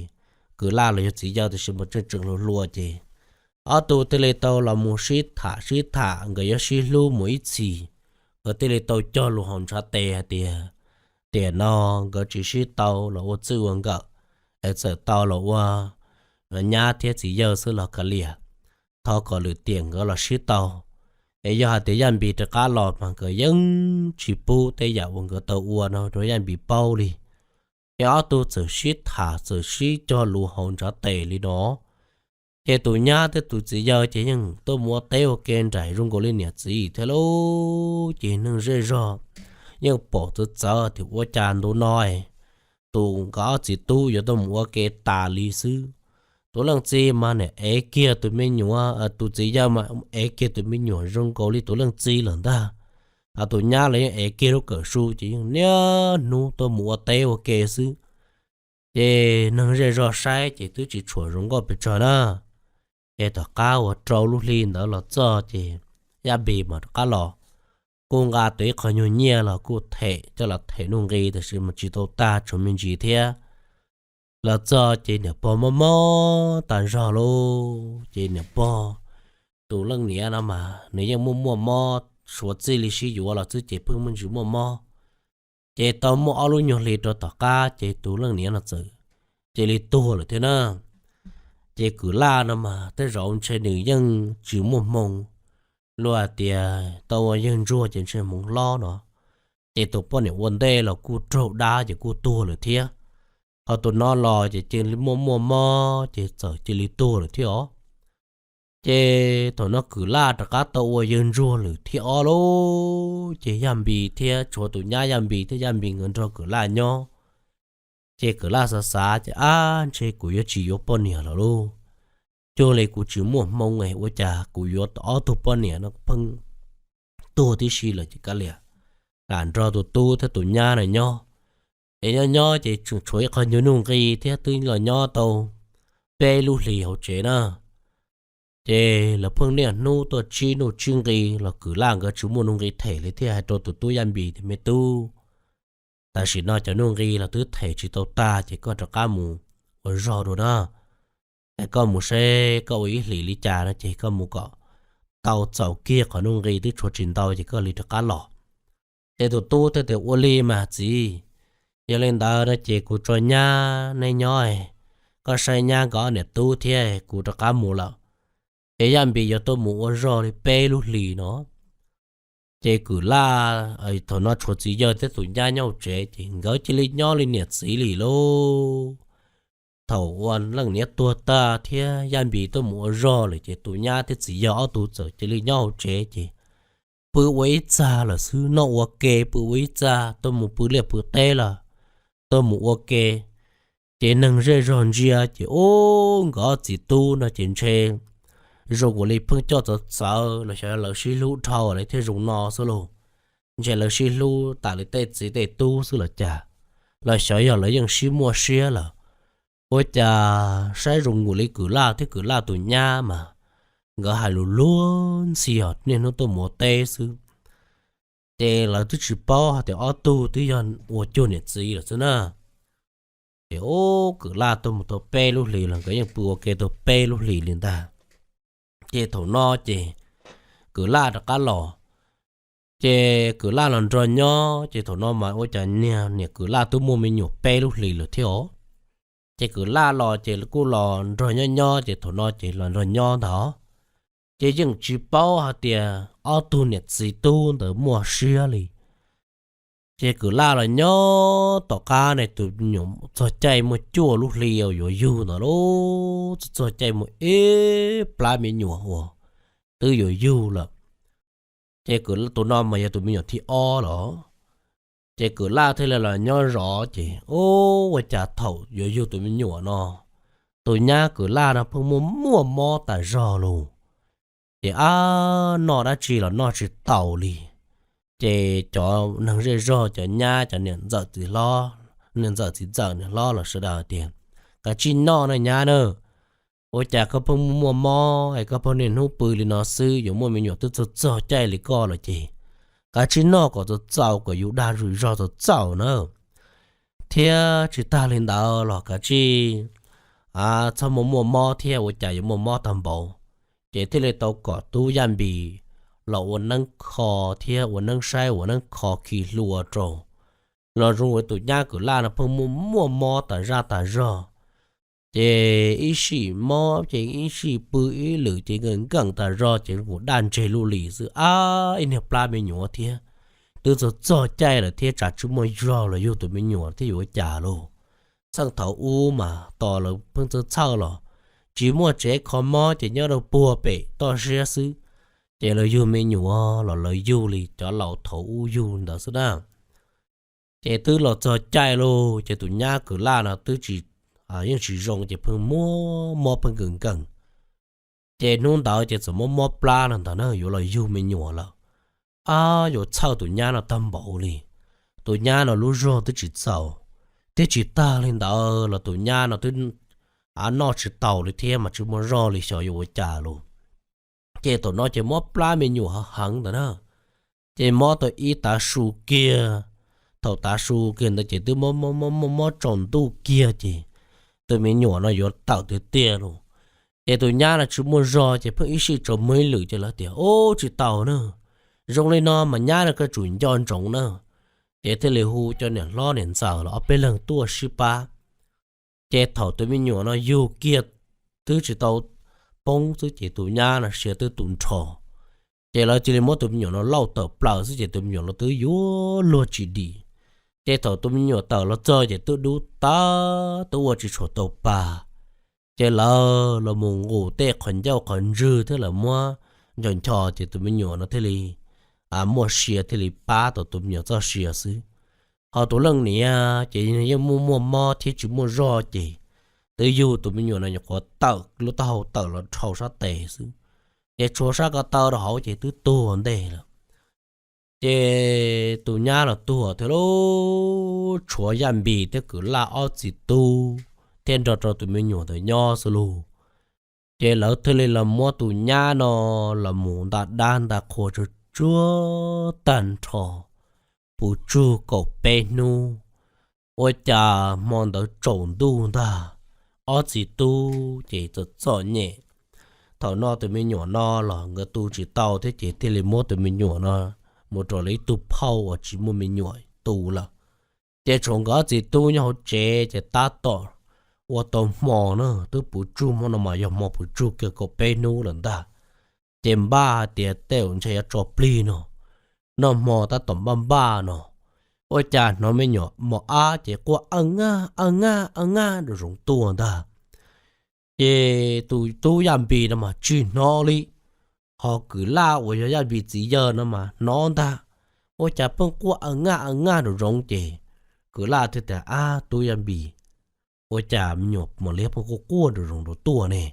Kwm Laj los yog txiv yawg tiam sis mas tseem tseem hluas hluas ces ob tug thiaj li tau los mus sib tham sib tham nkawd yuav sib hlub mus ib txhis. Nkawd thiaj li tau cog lus hauv ntshav tes hais tias tiam no nkawd tsis sib tau los ua txij ua nkawm, es txawm tau los ua nyab thiab txiv yawg xwb los kav liam, thov kom lwm tiam nkawd los sib tau. Es yog hais tias Yaj Npis rov qab los mas nkawd yeej tsis pub tej yam uas nkawd tau ua no rau Yaj Npis paub li. Ces ob tug txawm sib tham txawm sib cog lus hauv ntshav tes li no. Ces tus nyab thiab tus txiv yawg ces yeej tuaj mus ua teb ua ke nraim zoo nkaus li niam txiv thiab lauj. Ces neeg zej zog yeej pom txawv txawv tias ua cas ntu no tus nkawd ob txiv tub yuav tuaj mus ua ke tas li xwb. Tus leej txiv mas niam ev kiag tus me nyuam, tus txiv yawg mas ev kiag tus me nyuam zoo nkaus li tus leej txiv lawm ntag. Tus nyab los yeej ev kiag lub kawm su ces yeej niaj hnub tuaj mus ua teb ua ke xwb. Ces neeg zej zog saib ces twb tsis tshua zoo nkauj pes tsawg na. Ces tom qab uas rau lub hli ntawd los txog ces Yaj Npis mas rov qab los, kuj nqa tau ib qho nyuag nyiaj los kuj them coj los them Nuj Nqi tiam sis mas tsis tau tag, tshuav me ntsis thiab. Los txog ces niam pog mob mob tas zog lauj. Ces niam pog tus leej niam no mas nws yeej muaj muaj mob, suav txij li sib yuav los xwb ces pheej muaj ntsis muaj mob. Ces tau muaj ob lub nyuag hli rau tom qab ces tus leej niam no txawm cia li tuag lawm thiab na. Ces Kwm Laj no mas tej zaum ntshe nws yeej tsis muaj hmoo, luag hais tias tau ua yawg ntsuag ces ntshe hmoov hlob no. Ces tus poj niam ua ntej los kuj raug dab ces kuj tuag lawm thiab. Ho tus no los ces cia li muaj muaj mob ces txawm cia li tuag lawm thiab os. Ces thaum no Kwm Laj rov qab tau ua yawg ntsuag lawm thiab ob lauj. Ces Yaj Npis thiab tshuav tus nyab Yaj Npis thiab Yaj Npis nkawd nrog Kwm Laj nyob. Ces Kwm Laj xav xav ces, ab, ntshe kuv yuav tsis yuav poj niam lawm lauj. Cuag li kuv tsis muaj hmoo es ua cas kuv yuav ob tug poj niam no pheej tuag tib si lawm ces kav liam, lam nrog tus tub thiab tus nyab no nyob. Ces nyob nyob ces tseem tshuav ib qho nyuag Nuj Nqi thiab twb los nyob tau peb lub hlis hauv tsev na. Ces lawv pheej niaj hnub tuaj tsib nuj tsib nqi los Kwm Laj nkawd tsis muaj nuj nqi them li thiaj hais rau tus tub Yaj Npis tias, me tub, tam sim no cov nuj nqi los twb them tsis tau tag ces koj rov qab mus ua zog dua na. Es koj mus seb koj ua ib hlis li cas no ces koj mus kom tau txaus kiag qhov nuj nqi twb tshuav tsis ntau ces koj li rov qab los. Ces tus tub thiaj tias, ua li mas txiv, yog li ntawd no ces kuv tso nyab neb nyob, koj saib nyab nkawd niam tub thiab kuv rov qab mus lawm. Ces Yaj Npis yuav tuaj mus ua zog li peb lub hlis no. Ces Kwm Laj thaum no tshuav txiv yawg thiab tus nyab nyob hauv tsev ces nkawd cia li nyob li niam txiv li lauj. Thaum ua leej niam tuag tag thiab Yaj Npis tuaj mus ua zog lawm ces tus nyab thiab txiv yawg ob tug txawm cia li nyob hauv tsev ces pw ua ib txag lawm xwb, noj ua ke pw ua ib txag, tuaj mus pw liaj pw teb los tuaj mus ua ke. Ces neeg zej zog ntsia ces ub, nkawd ob txiv tub no ces ntshe zoo ua li pheej coj txawv txawv los xyov lawv sib hlub dhau li thiaj zoo no xwb lauj. Ntshe lawv sib hlub tas li tej txiv tej tub xwb los cas, los xyov yog lawv yeej sib muaj siab lawm. Ua cas saib zoo ua li Kwm Laj thiab Kwm Laj tus nyab mas nkawd hais lus luag ntxhi os, niaj hnub tuaj mus ua teb xwb. Ces lawv twb tsis paub hais tias ob tug twb yog ua cuag niam txiv lawm xwb na. Ces ub, Kwm Laj tuaj mus tau peb lub hlis los nkawd yeej pw ua ke tau peb lub hlis li ntag. Ces thaum no ces Kwm Laj rov qab los, ces Kwm Laj los nrog nyob, ces thaum no mas ua cas niag niam Kwm Laj twb muaj me nyuam peb lub hlis lawm thiab os. Ces Kwm Laj los ces kuj los nrog nyob nyob, ces thaum no ces los nrog nyob ntag. Ces yeej tsis paub hais tias ob tug niam txiv tub ntawd muaj siab li. Ces Kwm Laj los nyob tom qab ne, tus me nyuam txog caij muaj cuaj lub hli uas yuav yug ntawd lauj, txog caij muaj ib plab me nyuam uas twb yuav yug lawm. Ces tus no mas yog tus me nyuam thib ob los. Ces Kwm Laj thiaj li los nyob zov, ces ub, ua cas thaum yuav yug tus me nyuam no, tus nyab Kwm Laj no pheej muaj muaj mob tas zog lauj. Ces ab, noj dab tsi los noj tsis taus li. Ces cov neeg zej zog, cov nyab, cov niam ntxawm txiv hlob, niam ntxawm txiv ntxawm niam hlob los sawv daws tias, Kav tsij noj na nyab na, ua cas koj pheej muaj muaj mob es koj pheej niaj hnub pw li no xwb, yuav muaj me nyuam twb txog txog caij li koj lawm ces kav tsij noj kom txaus txaus, kom yus dag zog txaus txaus na. Thiab tsis tag li ntawd los kav tsij txhob muaj muaj mob thiab, ua cas yuav muaj mob tag npaum. Ces thiaj li tau kom tub Yaj Npis los ua neeb kho thiab ua neeb saib ua neeb kho khi hlua rau. Los zoo ua tus nyab Kwm Laj no pheej muaj muaj mob tas zaj tas zog. Ces ib sij mob ces ib sij pw ib lwm ces nkees nkees tas zog ces ua daj ntseg lub lis xwb, ab, ib niag plab me nyuam thiab, twb txog txog caij lawm thiab tsam tsis muaj zog los yug tus me nyuam thiab yuav ua cas lauj. Txheej thaum ub mas tos lawv pheej txhawj txhawj los tsis muaj tsev kho mob ces nyob rau puag pem toj siab xwb, ces lawv yug me nyuam los lawv yug li cov laus thaum ub yug ntawd xwb na. Ces twb los txog caij lauj, ces tus nyab Kwm Laj no twb tsis, yeej tsis zoo ces pheej muaj mob pheej nkees nkees. Ces hnub ntawd ces txawm muaj mob plab no ntag na, yuav los yug me nyuam lawm. Ab, yuav txhawj tus nyab no tag npaum li. Tus nyab no lub zog twb tsis txaus, thiab tsis tag li ntawd los tus nyab no twb noj tsis taus li thiab mas tsis muaj zog li, xyov yuav ua cas lauj. Ces thaum no ces mob plab me nyuam heev ntawd na. Ces mob tau ib tav su kiag, thaum tav su kiag ntawd ces twb mob mob mob mob tsaus ntuj kiag ces tus me nyuam no yuav tawm tiag tiag lauj. Ces tus nyab no tsis muaj zog ces pheej ib sij tsaus muag ib lwm ces lawv tias, Ub, tsis tau na, zoo li no mas nyab no koj tsum nco ntsoov na. Ces thiaj li hu cov niam hlob niam ntxawm los ob peb leeg tuaj sib pab. Ces thaum tus me nyuam no yug kiag twb tsis tau poob xwb ces tus nyab no sia twb tu nrho. Ces lawv cia li muab tus me nyuam no lauj tawm plaws xwb ces tus me nyuam los twb yuav luag tsis dim. Ces thaum tus me nyuam tawm los txog ces twb dub tag, twb ua tsis tshua tau pa. Ces lawv los mus nqus tej qhov ncauj qhov ntswg thiab lawv muab ncho ncho ces tus me nyuam no thiaj li muaj sia thiaj li pab tau tus me nyuam txoj sia xwb. Ho tus leej niam ces yeej muaj muaj mob thiab tsis muaj zog ces twb yug tus me nyuam no nyuam qhuav tawm lub taub hau tawm los dhau sab tes xwb, ces tshuav sab ko taw rau hauv ces twb tuag ntej lawm. Ces tus nyab los tuag thiab lauj, tshuav Yaj Npis thiab Kwm Laj ob txiv tub thiaj nrog rau tus me nyuam ntawd nyob xwb lauj. Ces lawv thiaj li los muab tus nyab no los mus nta dab nta qhua tsuag tsuag tag nrho, puv tsug kaum peb hnub. Ua cas hmo ntawd tsaus ntuj ntag, ob txiv tub ces txom txom nyem. Thaum no tus me nyuam no los nkawd tu tsis tau thiab ces thiaj li muab tus me nyuam no mus rau lawv ib tug phauj uas tsis muaj me nyuam tu lawm. Ces tshuav nkawd ob txiv tub nyob hauv tsev ces tab tom ua tau hmo na, twb puv tsug hmo no mas yog hmo puv tsug kiag kaum peb hnub lawm ntag. Ces npaj hais tias tej zaum ntshe yuav tso plig no, noj hmo tab tom npaj npaj no, ua cas hnov me nyuam mos ab ces quaj a ngaj a ngaj a ngaj nraum zoov tuaj ntag. Ces tus tub Yaj Npis no mas tsis hnov li, ho Kwm Laj uas yog Yaj Npis txiv yawg no mas hnov ntag, ua cas pheej quaj a ngaj a ngaj nraum zoov ces Kwm Laj thiaj tias, Ab, tub Yaj Npis, ua cas me nyuam mos liab pheej quaj quaj nraum zoov nraum tuaj ne?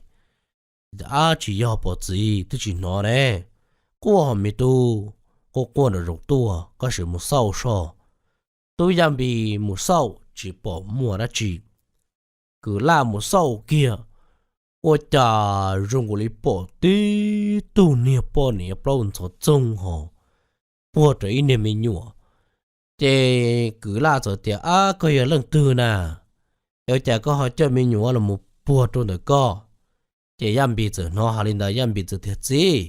Ab, tsis yog pom txiv twb tsis hnov ne. Quaj ho me tub, quaj quaj nraum zoov tuaj, koj sim mus xauj soj. Tub Yaj Npis mus xauj tsis pom muaj dab tsi. Kwv Laj mus xauj kiag, ua cas zoo nkaus li pom tib tug niag poj niam plaub ntxhov txoog ho puag rau ib niag me nyuam. Ces Kwv Laj txawm tias, Ab, koj yog leej twg na? Es ua cas koj ho coj me nyuam los mus puag rau ntawm koj? Ces Yaj Npis txawm hnov hais li ntawd, Yaj Npis txawm tias, Txiv,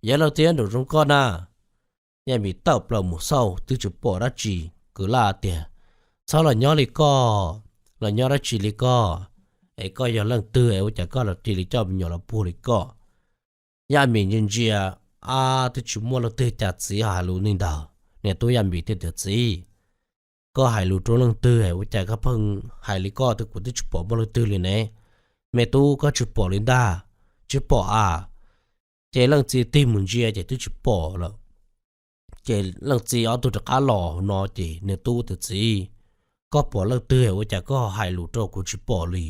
yog leej twg nyob nraum zoov koj na? Yaj Npis tawm plaws mus xauj twb tsis pom dab tsi. Kwv Laj tias, Txhob los nyob li koj, los nyob dab tsi li koj? Es koj yog leej twg es ua cas koj los cia li coj me nyuam los puag li koj? Yaj Npis ntsia ntsia, ab, twb tsis muaj leej twg cas txiv hais lus li ntawd. Niam tub Yaj Npis thiaj tias, Txiv, koj hais lus rau leej twg es ua cas koj pheej hais li koj, twb kuv twb tsis pom muaj leej twg li ne? Me tub, koj tsis pom li ntag. Tsis pom a? Ces leej txiv tig mus ntsia ces twb tsis pom lawm. Ces leej txiv ob tug rov qab los no ces niam tub tias, Txiv, koj pom leej twg es ua cas koj hais lus rau kuv tsis pom li?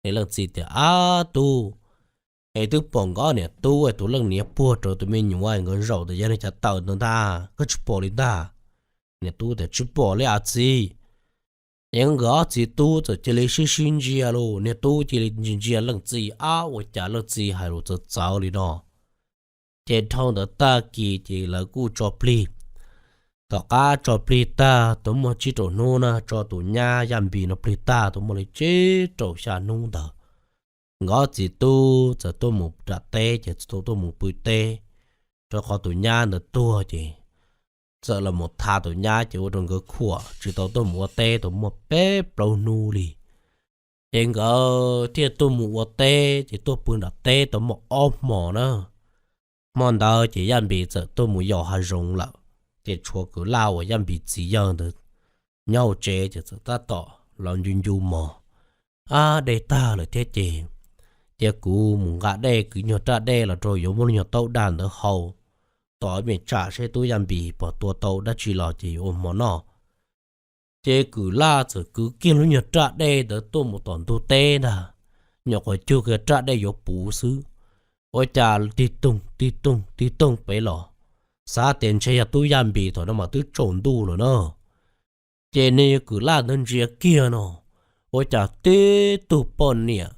Es leej txiv tias, Ab tub, es twb pom nkawd niam tub tus leej niam puag rau tus me nyuam nkawd zaum ntawd, yog li cas tawm ntawd ntag, koj tsis pom li ntag. Niam tub tias, Tsis pom li a txiv. Ces nkawd ob txiv tub txawm cia li sib sib ntsia lauj, niam tub cia li ntsia ntsia leej txiv, ab, ua cas leej txiv hais lus txawv txawv li no. Ces dhau ntawd tag kis ces lawv kuj tso plig. Tom qab tso plig tag tau muaj tsib rau hnub na, tso tus nyab Yaj Npis no plig tag tau muaj li tsib rau xya hnub ntawd, nkawd ob txiv tub txawm tuaj mus nram teb, ces txawm tuaj mus pw teb, rau qhov tus nyab ntawd tuag ces txawm los mus tha tus nyab ces ua rau nkawd khuam tsis tau tuaj mus ua teb tau muaj peb plaub hnub li. Ces nkawd thiaj tuaj mus ua teb ces tuaj pw nram teb tau muaj ob hmos na. Hmo ntawd ces Yaj Npis txawm tuaj mus yos hav zoov lawm, ces tshuav Kwv Laj uas Yaj Npis txiv yawg ntawd nyob hauv tsev ces txawm tab tom los ncu ncu mog. Ab, dej tag lawm thiab ces cia kuv mus nqa dej kwv nyuag raj dej los rau yuav muab lub nyuag taub dag ntawd hau, tos me tsam seb tub Yaj Npis pom tua tau dab tsi los ces yuav ua hmo noj. Ces Kwv Laj txawm kwv kiag lub nyuag raj dej ntawd tuaj mus tom ntug teb ntag, nyuam qhuav cug kiag raj dej yuav puv xwb, ua cas tig toog tig toog tig toog pem los, xav tias ntshe yog tub Yaj Npis thaum no mas twb tsaus ntuj lawm na. Ces niag Kwv Laj ntawd ntsia kiag no, ua cas tib tug poj niam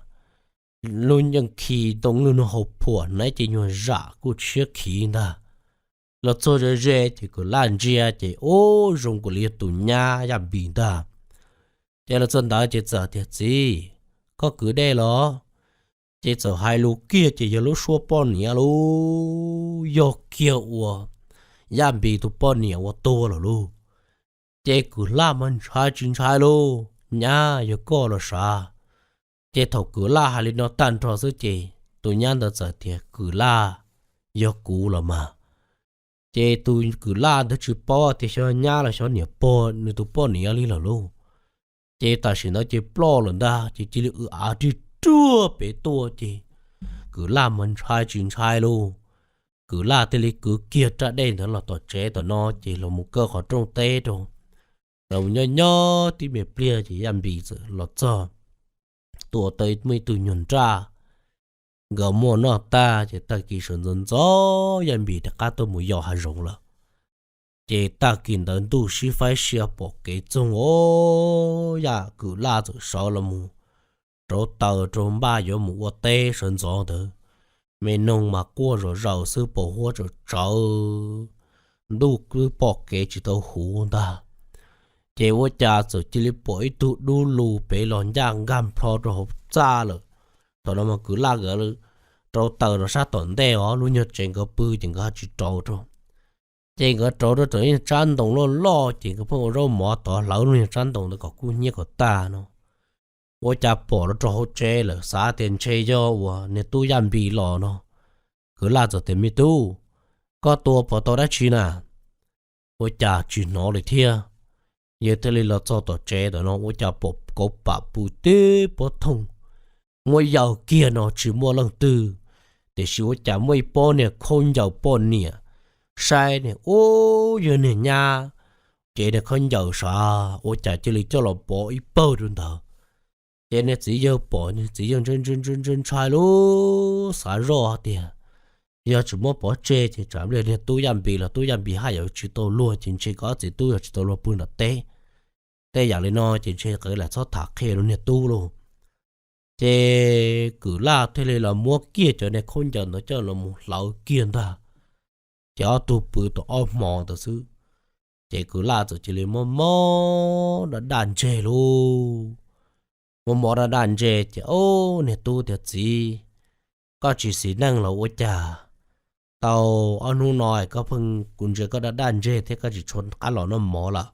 lub nceej khi ntoo lwj nub hau phuam hnav cev nyuag zam kuj tshiab khiv ntag. Los txog ze ze ces Kwv Laj ntsia ces ub, zoo nkaus li yog tus nyab Yaj Npis ntag. Ces los txog ntawd ces txawm tias, Txiv, koj kwv dej los? Ces txawm hais lus kiag ces yog lub suab poj niam lauj, yog kiag uas Yaj Npis tus poj niam uas tuag lawm lauj. Ces Kwv Laj mas ntshai tsis ntshai lauj, Nyab, yog koj los sav? Ces thaum Kwv Laj hais li no tag nrho xwb ces tus nyab ntawd txawm tias, Kwv Laj, yog kuv los mas. Ces tus Kwv Laj ntawd tsis paub tias xyov nyab los xyov niam pog nws tus poj niam li lawm lauj. Ces tam sim ntawd ces ploj lawm ntag, ces cia li w av rig ruag pem tuaj ces Kwv Laj mas ntshai tsis ntshai lauj. Kwv Laj thiaj li kwv kiag raj dej ntawd los tom tsev tom no ces los mus kaw qhov rooj teb rau. Los nyob nyob tib me pliag ces Yaj Npis txawm los txog, tua tau muaj ib tug nyuag nraj, nkawd muaj noj tag ces tag kis sawv ntxov ntxov Yaj Npis rov qab tuaj mus yos hav zoov lawm. Ces tag kis ntawd ntuj sib faib sia pom kev txoog os, Yaj, Kwv Laj txawm sawv los mus rauv taws rau npaj yuav mus ua teb sawv ntxov ntawd. Me noog mas quaj zom zaws xwb, pos huab tsawm tsawv, ntuj twb pom kev tsis tau huv ntag. Ces ua cas txawm cia li pom ib tug dub lug pem los ncaj nkag nplho rau hauv txaj lawm. Thaum no mas Kwv Laj nkawd rauv taws rau sab tom ntej os, lub nyuag tsev nkawd pw ces nkawd ho tsis rauv rau. Ces nkawd rauv rau tom ib tsab ntoo loj loj ces nkawd pheej ua zaub mov tod hlawv lub nyuag tsab ntoo ntawd kom kub hnyiab kom tag no. Ua cas pom los rau hauv tsev lawm, xav tias ntshe yog uas niag tub Yaj Npis los no. Kwv Laj txawm tias, Me tub, koj tua puas tau dab tsi na? Ua cas tsis hnov li thiab. Yawg thiaj li los txog tom tsev tom no ua cas pom kauv pam pw tib pob thooj, muab yaws kiag no tsis muaj leej twg, tiam sis ua cas muaj ib pob niag khaub ncaws poj niam, saib niag ub yog niag nyab, ces niag khaub ncaws sav ua cas cia li coj los pov ib pawg rau ntawd. Ces niag txiv yawg pom, niag txiv yawg ntshai ntshai ntshai ntshai lub xav zoj tias yog tsis muab pov tseg ces tsam ib pliag niag tub Yaj Npis los tub Yaj Npis haj yam tsis tau luag ces ntshe koj txiv tub yog tsis tau luag pw nram teb. Tej yam li no ces ntshe qw lam txhob tham qhia rau niag tub lauj. Ces Kwm Laj thiaj li los muab kiag cov niag khaub ncaws ntawd coj los mus hlawv kiag ntag. Ces ob tug pw tau ob hmo ntawd xwb, ces Kwm Laj txawm cia li mob mob daj daj ntseg lauj. Mob mob daj daj ntseg ces ob niag tub tias, Txiv, koj tsis xis neej los ua cas tau ob hnub no koj pheej, kuv ntsia koj daj daj ntseg thiab koj tsis tshua qab los noj mov lawm?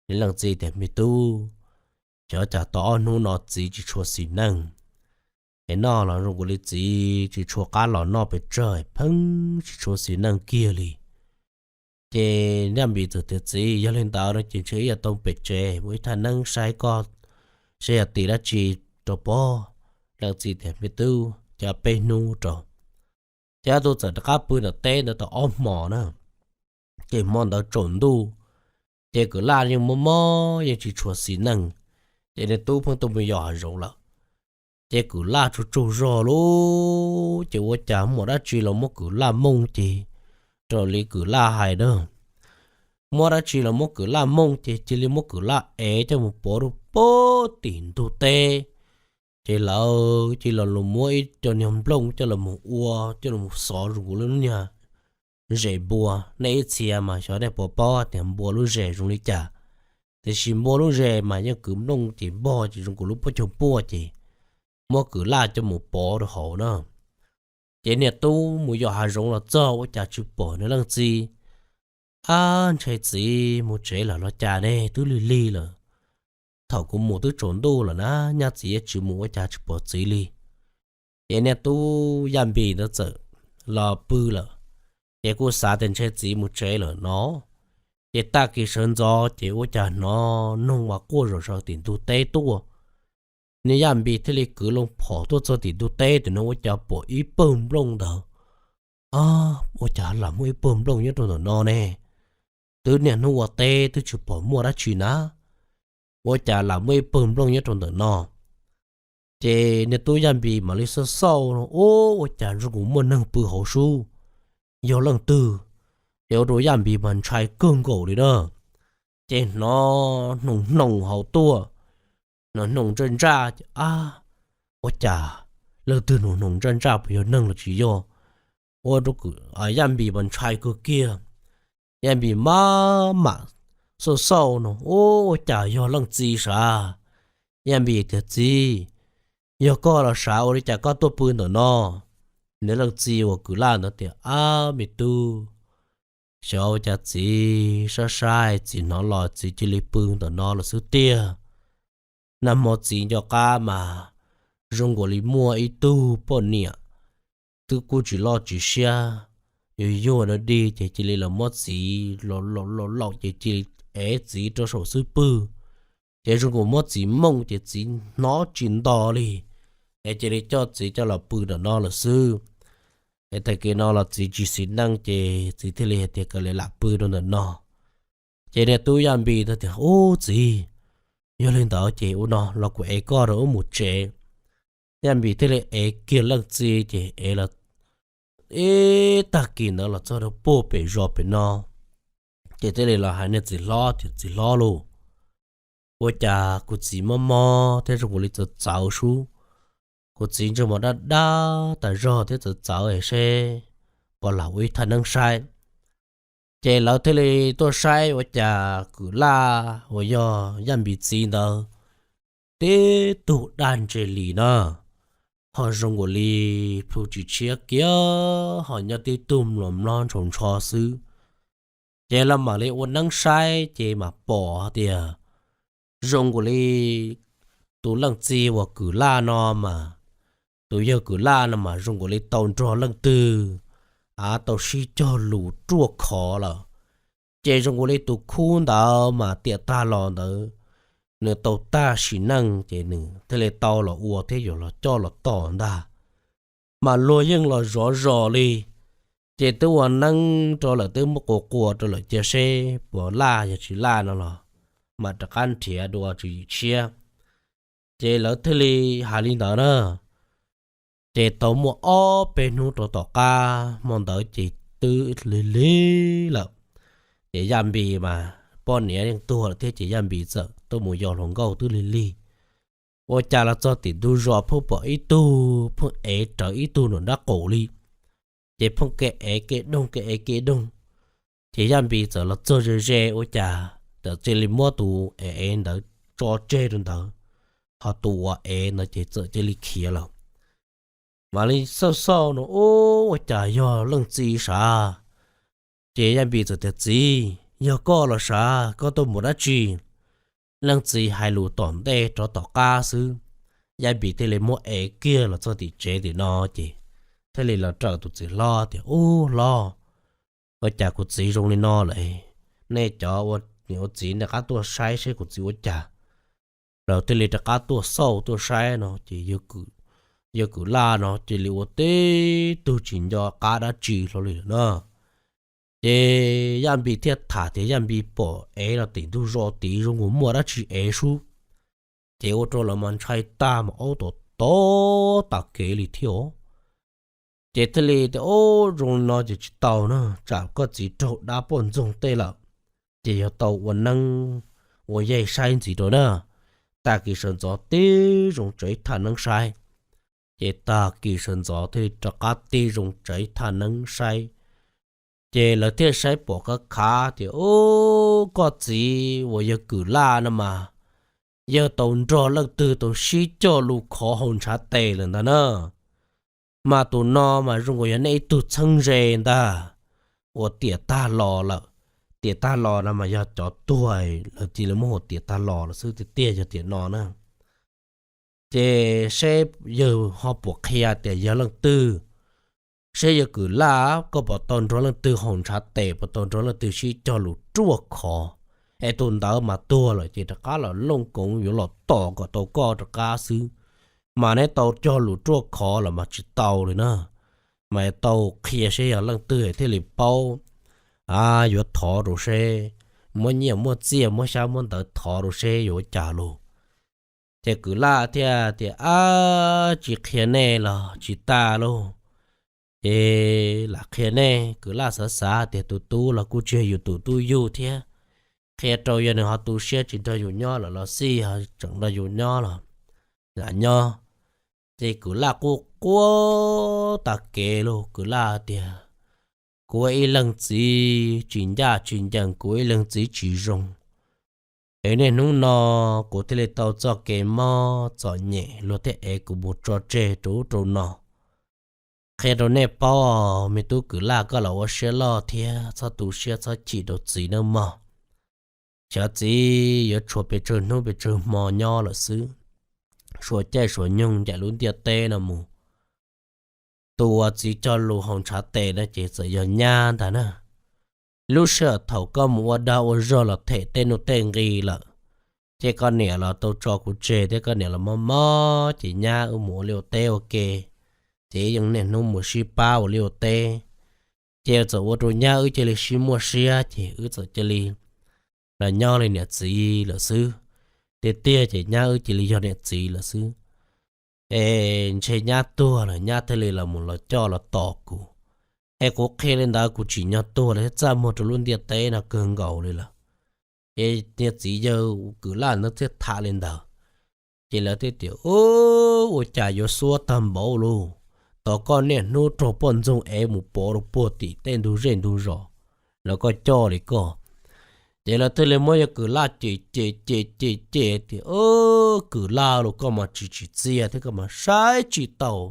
Niag leej txiv tias, Me tub, xyov cas tau ob hnub no txiv tsis tshua xis neej. Es noj los zoo nkaus li txiv tsis tshua qab los noj pes tsawg, pheej tsis tshua xis neej kiag li. Ces Yaj Npis txawm tias, Txiv, yog li ntawd no ces ntshe ib yam tau pem tsev mus ib thaj neeb saib koj, saib yog tim dab tsi rau pob. Leej txiv tias, Me tub, ces peb hnub rau. Ces ob tug txawm rov qab pw nram teb ntawd tau ob hmos na. Ces hmo ntawd tsaus ntuj, ces Kwm Laj yeej mob mob yeej tsis tshua xis neej, ces niag tub pheej tuaj mus yos hav zoov lawm. Ces Kwm Laj tsaug tsaug zog lauj, ces ua cas muaj dab tsi los muab Kwm Laj mooj ces, raws li Kwm Laj hais na, muaj dab tsi los muab Kwm Laj mooj ces cia li muab Kwm Laj ev coj mus pov rau pem tim ntug teb. Ces lawv cia li los muab ib co niag nplooj coj los ua, coj los xov zoo nkaus li lub niag zes npua. Nej ib txhia mas xyov nej puas paub tias npua lub zes zoo li cas, tiam sis npua lub zes mas yeej kwv nplooj ces npog ces zoo nkaus lub pob caug puaj ces muab Kwm Laj coj mus pov rau hauv na. Ces niag tub mus yos hav zoov los txog ua cas tsis pom niag leej txiv. Ab, ntshe txiv mus tsev lawm los cas ne, twb lig lig lawm. Thaum kuv mus twb tsaus ntuj lawm na, nyaj txiv yeej tsis mus ua cas tsis pom txiv li. Ces niag tub Yaj Npis ntawd txawm los pw lawm, ces kuj xav tias ntshe txiv mus tsev lawm no. Ces tag kis sawv ntxov ces ua cas hnov noog uas quaj zom zaws tim ntug teb tuaj. Niag Yaj Npis thiaj li kwv loo phom tuaj txog tim ntug teb, tus no ua cas pom ib pawg nplooj ntawd. Ab, ua cas lam muaj ib pawg nplooj nyob rau ntawm no ne? Twb niaj hnub ua teb twb tsis pom muaj dab tsi na, ua cas lam muaj ib pawg nplooj nyob rau ntawm no? Ces niag tub Yaj Npis mam li xauj xauj no, ua cas zoo nkaus muaj neeg pw hauv sub, yog leej twg? Ces ua rau Yaj Npis mas ntshai kawg nkaus li na. Ces hnov hnoos hnoos hauv tuaj, hnov hnoos ntsaj ntsaj, ab, ua cas leej twg hnoos hnoos ntsaj ntsaj, puas yog neeg los tsis yog? Ua rau Yaj Npis mas ntshai kawg kiag. Yaj Npis maj mam xauj xauj no, ua cas yog leej txiv sav. Yaj Npis tias, Txiv, yog koj los sav, ua li cas koj tuaj pw ntawm no? Nws leej txiv uas Kwm Laj ntawd tias, Ab, me tub, xyov ua cas txiv saib saib txiv hnov los txiv cia li pw ntawm no lawm xwb tiag. Nag hmo txiv nco qab mas zoo nkaus li muaj ib tug poj niam twb kuj tsis loj tsis siab, yuag yuag dog dig ces cia li los muab txiv los laum laum ces cia li ev txiv rau saum xub pwg. Ces zoo nkaus muab txiv mooj ces txiv hnov tsis nto li, es cia li coj txiv coj los pw ntawm no lawm xwb. Es tag kis no los txiv tsis xis neej ces txiv thiaj li hais tias kom lam pw rau ntawm no. Ces niag tub Yaj Npis tau tias, Ub txiv, yog li ntawd ces ua no los kuv ev koj rau wb mus tsev. Yaj Npis thiaj li ev kiag leej txiv ces ev los ib tag kis ntawd los txog rau puag pem zos pem no. Ces thiaj li los hais niag txiv hlob tias, Txiv hlob lauj, ua cas kuv txiv mob mob thiab zoo nkaus li txawv txawv sub, kuv txiv ntsej muag dab dab tas zog thiab txawv txawv es seb puas lam ua ib thaj neeb saib. Ces lawv thiaj li tuaj saib ua cas Kwm Laj uas yog Yaj Npis txiv ntawd tib tug daj ntseg li na, ho zoo nkaus li plhu tsis tshiab kiag, ho nyob tib tug mluas mlob ntshaus ntsho xwb. Ces lawv mam li ua neeb saib ces mam pom tias zoo nkaus li tus leej txiv uas Kwm Laj no mas, tus yawg Kwm Laj no mas zoo nkaus li tau nrog leej twg av tau sib cog lus ruaj khov lawm. Ces zoo nkaus li tus khub ntawd mas tiam tag los ntawd nws tau tag sim neej ces nws thiaj li tau los ua thiab yuav los coj los tom ntag. Mas luag yeej los zov zos li, ces twb ua neeb rau lawm twb muab quas quas rau lawm cia seb puas laj yog tsis laj no los mam rov qab nrhiav dua tswv yim tshiab. Ces lawv thiaj li hais li ntawd na. Ces tau muaj ob peb hnub rau tom qab hmo ntawd ces twb lig lig lawm. Ces Yaj Npis mas poj niam yeej tuag lawm thiab ces Yaj Npis txawm tuaj mus yos hluas nkauj twb lig lig. Ua cas los txog tim ntug zos pheej pom ib tug pheej ev rawv ib tug nram nraub qaum li, ces pheej ke ev ke doog ke ev ke doog. Ces Yaj Npis txawm los txog ze ze ua cas txawm cia li muab tus ev ev ntawd tso tseg rau ntawd, ho tus uas ev ntawd ces txawm cia li khiav lawm. Mam li xauj xauj no, ub, ua cas yog leej txiv sav. Ces Yaj Npis txawm tias, Txiv, yog koj los sav, koj tuaj mus dab tsi? Leej txiv hais lus tom ntej rov tom qab xwb. Yaj Npis thiaj li muab ev kiag los txog tim tsev tim no ces thiaj li los raws tus txiv hlob tias, Ub hlob, ua cas kuv txiv zoo li no lawm? Nej cov ua niam ua txiv nej rov qab tuaj saib seb kuv txiv ua cas. Lawv thiaj li rov qab tuaj xauj tuaj saib no ces yawg Kwm Laj no cia li ua tib tug tsis nco qab dab tsi hlo li lawm na. Ces Yaj Npis thiaj tham tias Yaj Npis pom ev los tim ntug zos tid zoo nkaus muaj dab tsi ev sub. Ces ua rau lawv mas ntshai tag mas aub tom tod tas kev li thiab os. Ces thiaj li tias, Ub, zoo li no ces tsis tau na, tsam koj txiv raug dab poj ntxoog tej lawm, ces yog tau ua neeb ua yaig saib ntxiv rau na. Tag kis sawv ntxov tig zoo tsev thaj neeb saib. Ces tag kis sawv ntxov thiaj li rov qab tig zoo tsev thaj neeb saib. Ces lawv thiaj saib pom khav khav tias, Ub, koj txiv uas yawg Kwm Laj no mas yawg tau nrog leej twg tau sib cog lus khov haus ntshav tes lawm ntag na. Mas tus no mas zoo nkaus yog nej ib tug txheeb ze ntag, uas tiam tag los lawm. Tiam tag los no mas yog cov tuag lawv cia li muab hu tiam tag los lawm xwb, tiag tiag yog tiam no na. Ces seb yawg ho puas qhia tias yog leej twg, seb yawg Kwm Laj koj puas tau nrog leej twg haus ntshav tes, puas tau nrog leej twg sib cog lus ruaj khov, es tus ntawd mas tuag lawm ces rov qab los looj koov yuav los tos kom tau koj rov qab xwb. Mas neb tau cog lus ruaj khov los mas tsis tau li na, mas tau qhia seb yog leej twg thiaj li paub, yuav thov rau seb, muab nyiaj muab txiaj muab xyab muab ntawv thov rau seb yuav ua cas lauj. Ces Kwm Laj thiaj tias, Ab, tsis qhia nej los tsis tas lauj. Ces lam qhia nej. Kwm Laj xav xav tias tus tub los kuj tsis yog yus tus tub yug thiab, qhia rau yog nws ho tu siab tsis nrog yus nyob lawm los xij ho tseem nrog yus nyob los lam nyob. Ces Kwm Laj quaj quaj tag kev lauj. Kwm Laj tias, Kuv ib leeg txiv tsis ncaj tsis ncees, kuv ib leeg txiv tsis zoo, es niaj hnub no kuv thiaj li tau txoj kev mob txom nyem, luag thiaj ev kuv mus tso tseg rau ub rau no. Qhia rau nej paub, me tub Kwm Laj, koj los ua siab loj thiab txhob tu siab txhob chim rau txiv nawb mog. Xyov txiv yuav tshuav pes tsawg hnub pes tsawg hmo nyob lawm xwb, suav caij suav nyoog ncaim lub ntiaj teb no mus. Tus uas txiv cog lus haus ntshav tes no ces txawm yog nyab ntag na. Lub sij hawm thaum koj mus ua dag ua zog los them tej nuj tej nqi lawm, ces koj niam los tau tso kuv tseg thiab koj niam los mob mob ces nyab wb mus ua liaj ua teb ua ke, ces wb yeej niaj hnub mus sib pab ua liaj ua teb. Ces txawm ua rau nyab wb cia li sib muaj siab ces wb txawm cia li los nyob li niam txiv lawm xwb. Tiag tiag ces nyab wb cia li yog niam txiv lawm xwb. Es ntshe nyab tuag lawm nyab thiaj li los mus los coj los tos kuv. Es kuv qhia li ntawd kuv tsim nyog tuag lawm thiab txaj muag rau lub ntiaj teb no kawg nkaus li lawm. Ces niag txiv yawg Kwm Laj ntawd thiaj tham li ntawd. Ces lawv thiaj tias, Ub, ua cas yuav xuab tag npaum lauj, tos koj niaj hnub raug poj ntxoog ev mus pov rau puag tim tej ntug zej ntug zos, los koj coj li koj. Ces lawv thiaj li muab yawg Kwm Laj cem cem cem cem cem tias, Kwm Laj lauj, koj mas tsis tsim txiaj thiab koj mas saib tsis taus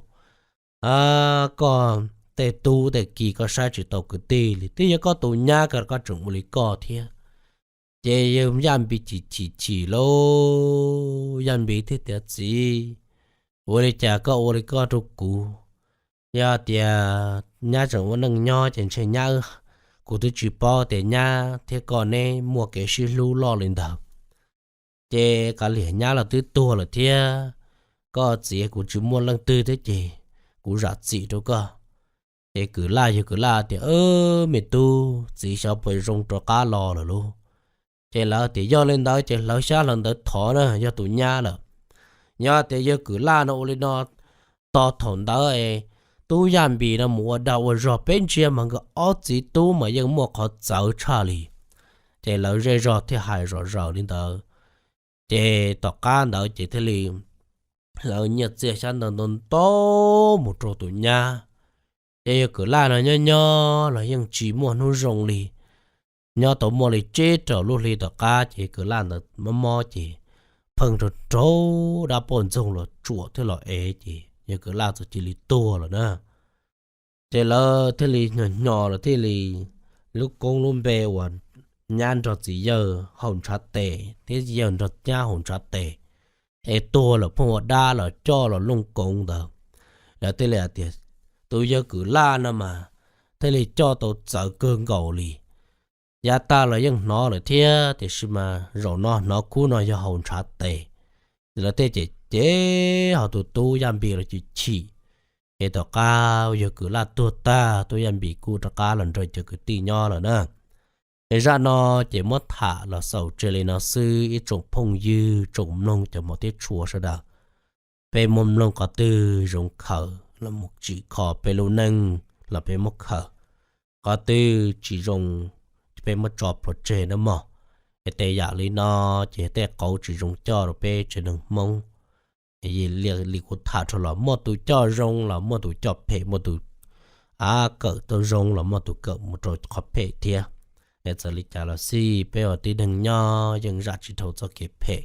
koj tej tub tej ki, koj saib tsis taus kwv tij li, twb yog koj tus nyab ko koj tseem ua li koj thiab. Ces yawg Yaj Npis chim chim chim lauj, Yaj Npis thiaj tias, Txiv, ua li cas koj ua li koj rau kuv? Yog tias nyab tseem ua neej nyob ces ntshe nyab, kuv twb tsis paub tias nyab thiab koj neb muaj kev sib hlub loj li ntawd. Ces kav liam nyab los twb tuag lawm thiab, koj txiv kuv tsis muaj leej twg thiab ces kuv zam txim rau koj. Ces Kwm Laj, yawg Kwm Laj tias, Me tub, txiv xyov puas zoo rov qab los lawm lauj. Ces lawv tias, Yog li ntawd ces hlawv xyab hlawv ntawv thov na, yog tus nyab lawm. Nyob tias yawg Kwm Laj no ua li no, tos thaum ntawd Tub Yaj Npis no mus ua dag ua zog, peb ntsia mas nkawd ob txiv tub mas yeej muaj qhov txawv tshaj li. Ces lawv zej zog thiaj hais zom zaws li ntawd. Ces tom qab ntawd ces thiaj li lawv nyiaj txiaj xyab ntawv ntau ntau mus rau tus nyab. Ces yawg Kwm Laj no nyob nyob los yeej tsis muaj hnub zoo li. Nyob tau muaj li tsib rau lub hli tom qab ces yawg Kwm Laj ntawd mob mob ces pheej rau rau dab poj ntxoog los tsuam thiab los ev ces yawg Kwm Laj txawm cia li tuag lawm na. Ces lawv thiaj li hnyos hnyos lawv thiaj li, lub koob lub npe uas nyab nrog txiv yawg haus ntshav tes thiab txiv yawg nrog nyab haus ntshav tes es tuag lawm pheej ua dab los coj los looj koov ntawd. Lawv thiaj li hais tias tus yawg Kwm Laj no mas thiaj li coj tau txawv kawg nkaus li. Yav tag los yeej hnov lawm thiab, tiam sis mas zaum no hnov khub no yog haus ntshav tes. Lawv thiaj cem cem, ho tus tub Yaj Npis los chim chim. Ces tom qab yawg Kwm Laj tuag tag, tub Yaj Npis kuj rov qab los nrog cov kwv tij nyob lawm na. Es zaj no ces muab tham los xaus tseg li no xwb ib tsoom phooj ywg tsoom mloog cov hmov thiab tshua sawv daws. Peb muaj mloog qhov twg zoo khaws los mus tsim kho peb lub neej los peb muab khaws, qhov twg tsis zoo peb muab tso plhuav tseg na mog. Es tej yam li no ces tej qauv tsis zoo coj rau peb tsev neeg Hmoob. Li kuv tham dhau los muaj tus coj zoo los muaj tus coj phem, muaj tus a kawm tau zoo los muaj tus kawm mus rau qhov phem thiab. Es txawm li cas los xij peb ua tib neeg nyob yeej zam tsis dhau txoj kev phem.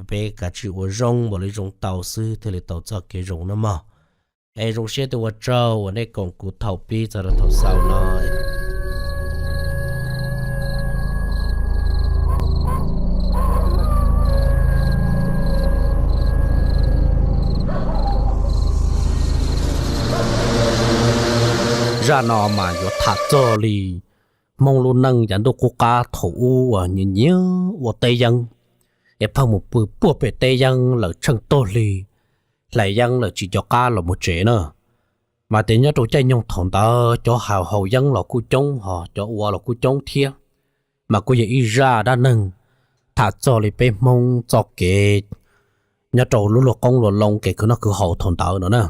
Peb kav tsij ua zoo npaum li zoo tau xwb thiaj li tau txoj kev zoo na mog. Es zoo siab tuaj ua tsaug uas nej koom kuv thaum pib txog rau thaum xaus no. Zaj no mas yuav tham txog li Hmoob lub neej yav ntuj qub qab thaum ub uas nyiam nyiam ua teb yeeb, es pheej mus pw puag pem teb yeeb lawm tsheej tuag hli, hlais yeeb lawm tsis nco qab los mus tsev na. Mas tias nyob rau caij nyoog thaum ntawd cov haus haus yeeb los kuj coob ho cov ua los kuj coob thiab. Mas kuj yog ib zaj dab neeg tham txog li peb Hmoob txoj kev nyob rau lub luag qoob luag loo kev khwv noj khwv haus thaum ntawd no na.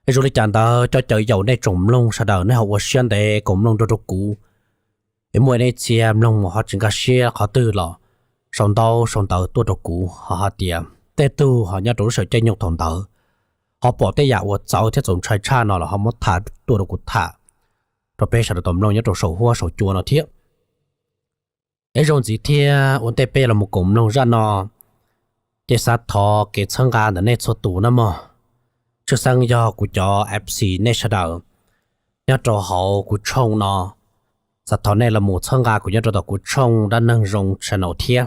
Es zoo li cas ntawd cov caw yaum nej tsoom mloog sawv daws nej ho ua siab ntev koom mloog nrog rau kuv. Es muaj nej txhia mloog mus ho tsis nkag siab qhov twg los sau ntaub sau ntawv tuaj rau kuv ho hais tias tej tug ho nyob rau lub sij hawm caij nyoog thaum ntawd ho pom tej yam uas txawv thiab txaus ntshai tshaj no los ho muab tham tuaj rau kuv tham rau peb sawv daws tau mloog nyob rau saum huab saum cua no thiab. Es zoo ntxiv thiab ua ntej peb los mus koom mloog zaj no, ces xav thov kev txhawb nqa ntawm nej txhua tus na mog. Tshwj xeeb yog kuv cov F C nej sawv daws nyob rau hauv kuv tshooj no, xav thov nej los mus txhawb nqa kuv nyob rau tom kuv tshooj Dab Neeg Zoo Channel thiab.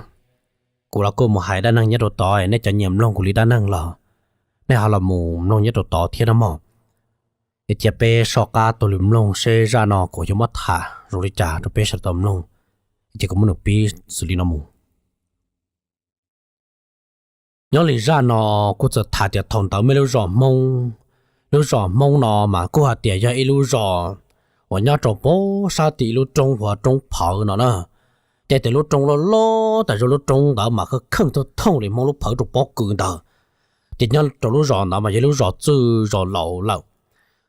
Kuv los kuj mus hais dab neeg nyob rau tod, nej cov nyiam mloog kuv li dab neeg los nej ho los mus mloog nyob rau tod thiab na mog. Es cia peb soj qab taug lw mloog seb zaj no kuv yuav muab tham zoo li cas rau peb sawv daws tau mloog. Ces kuv muab nws pib xws li no mus. Nyob li zaj no kuj txawm tham tias thaum ntawd muaj lub zos Hmoob, lub zos Hmoob no mas kuj hais tias yog ib lub zos uas nyob rau pob sab tim ib lub roob hu ua Roob Phawv no na. Ces tias lub roob loj loj tas zog, lub roob ntawd mas kheej kheej thooj thooj li Hmoob lub phawv rau pob kws ntawd. Ces nyob rau lub zos ntawd mas yog lub zos txwj zos laus lawm.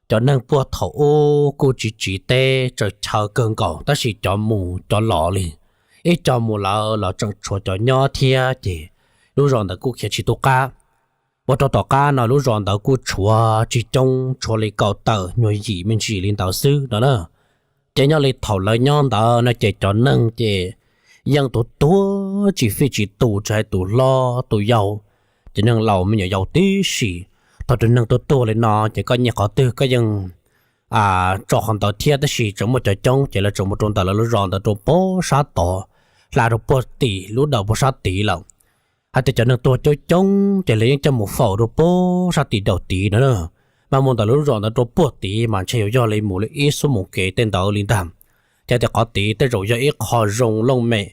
Cov neeg puag thaum ub kuj tsiv tsiv teb tsaws chaw kawg nkaus, tab sis cov mus cov los li, ib co mus lawm los tseem tshuav cov nyob thiab, ces lub zos ntawd kuj khiav tsis tu qab. Ua rau tom qab no lub zos ntawd kuj tshuav tsis coob, tshuav li kaum tawm nyuag yim me ntsis li ntawd xwb no na. Ces nyob li thaum lawv nyob ntawd no ces cov neeg ces yeej tuag tuag tsis fij tsis tus, tsis hais tus hlob tus yau, ces neeg laus me nyuam yaus tib si. Thaum tus neeg tuag tuag li no ces koj nyiam qhov twg koj yeej tso qhov ntawd thiab, tab sis tseem muaj cov coob ces lawv tseem mus rau ntawm lawv lub zos ntawd rau pob sab tod, hla rau puag tim lub dawm puag sab tid lawm. Hais tias cov neeg tuag coob coob ces lawv yeej coj mus faus rau puag sab tim dawm tid no na. Mas mus ntawm lub zos ntawd rau puag tid mas ntshe yuav yog li mus li ib xuab moos kev tej ntawd li ntag. Ces tias qhov tid tej zaum yog ib qho zoo looj mem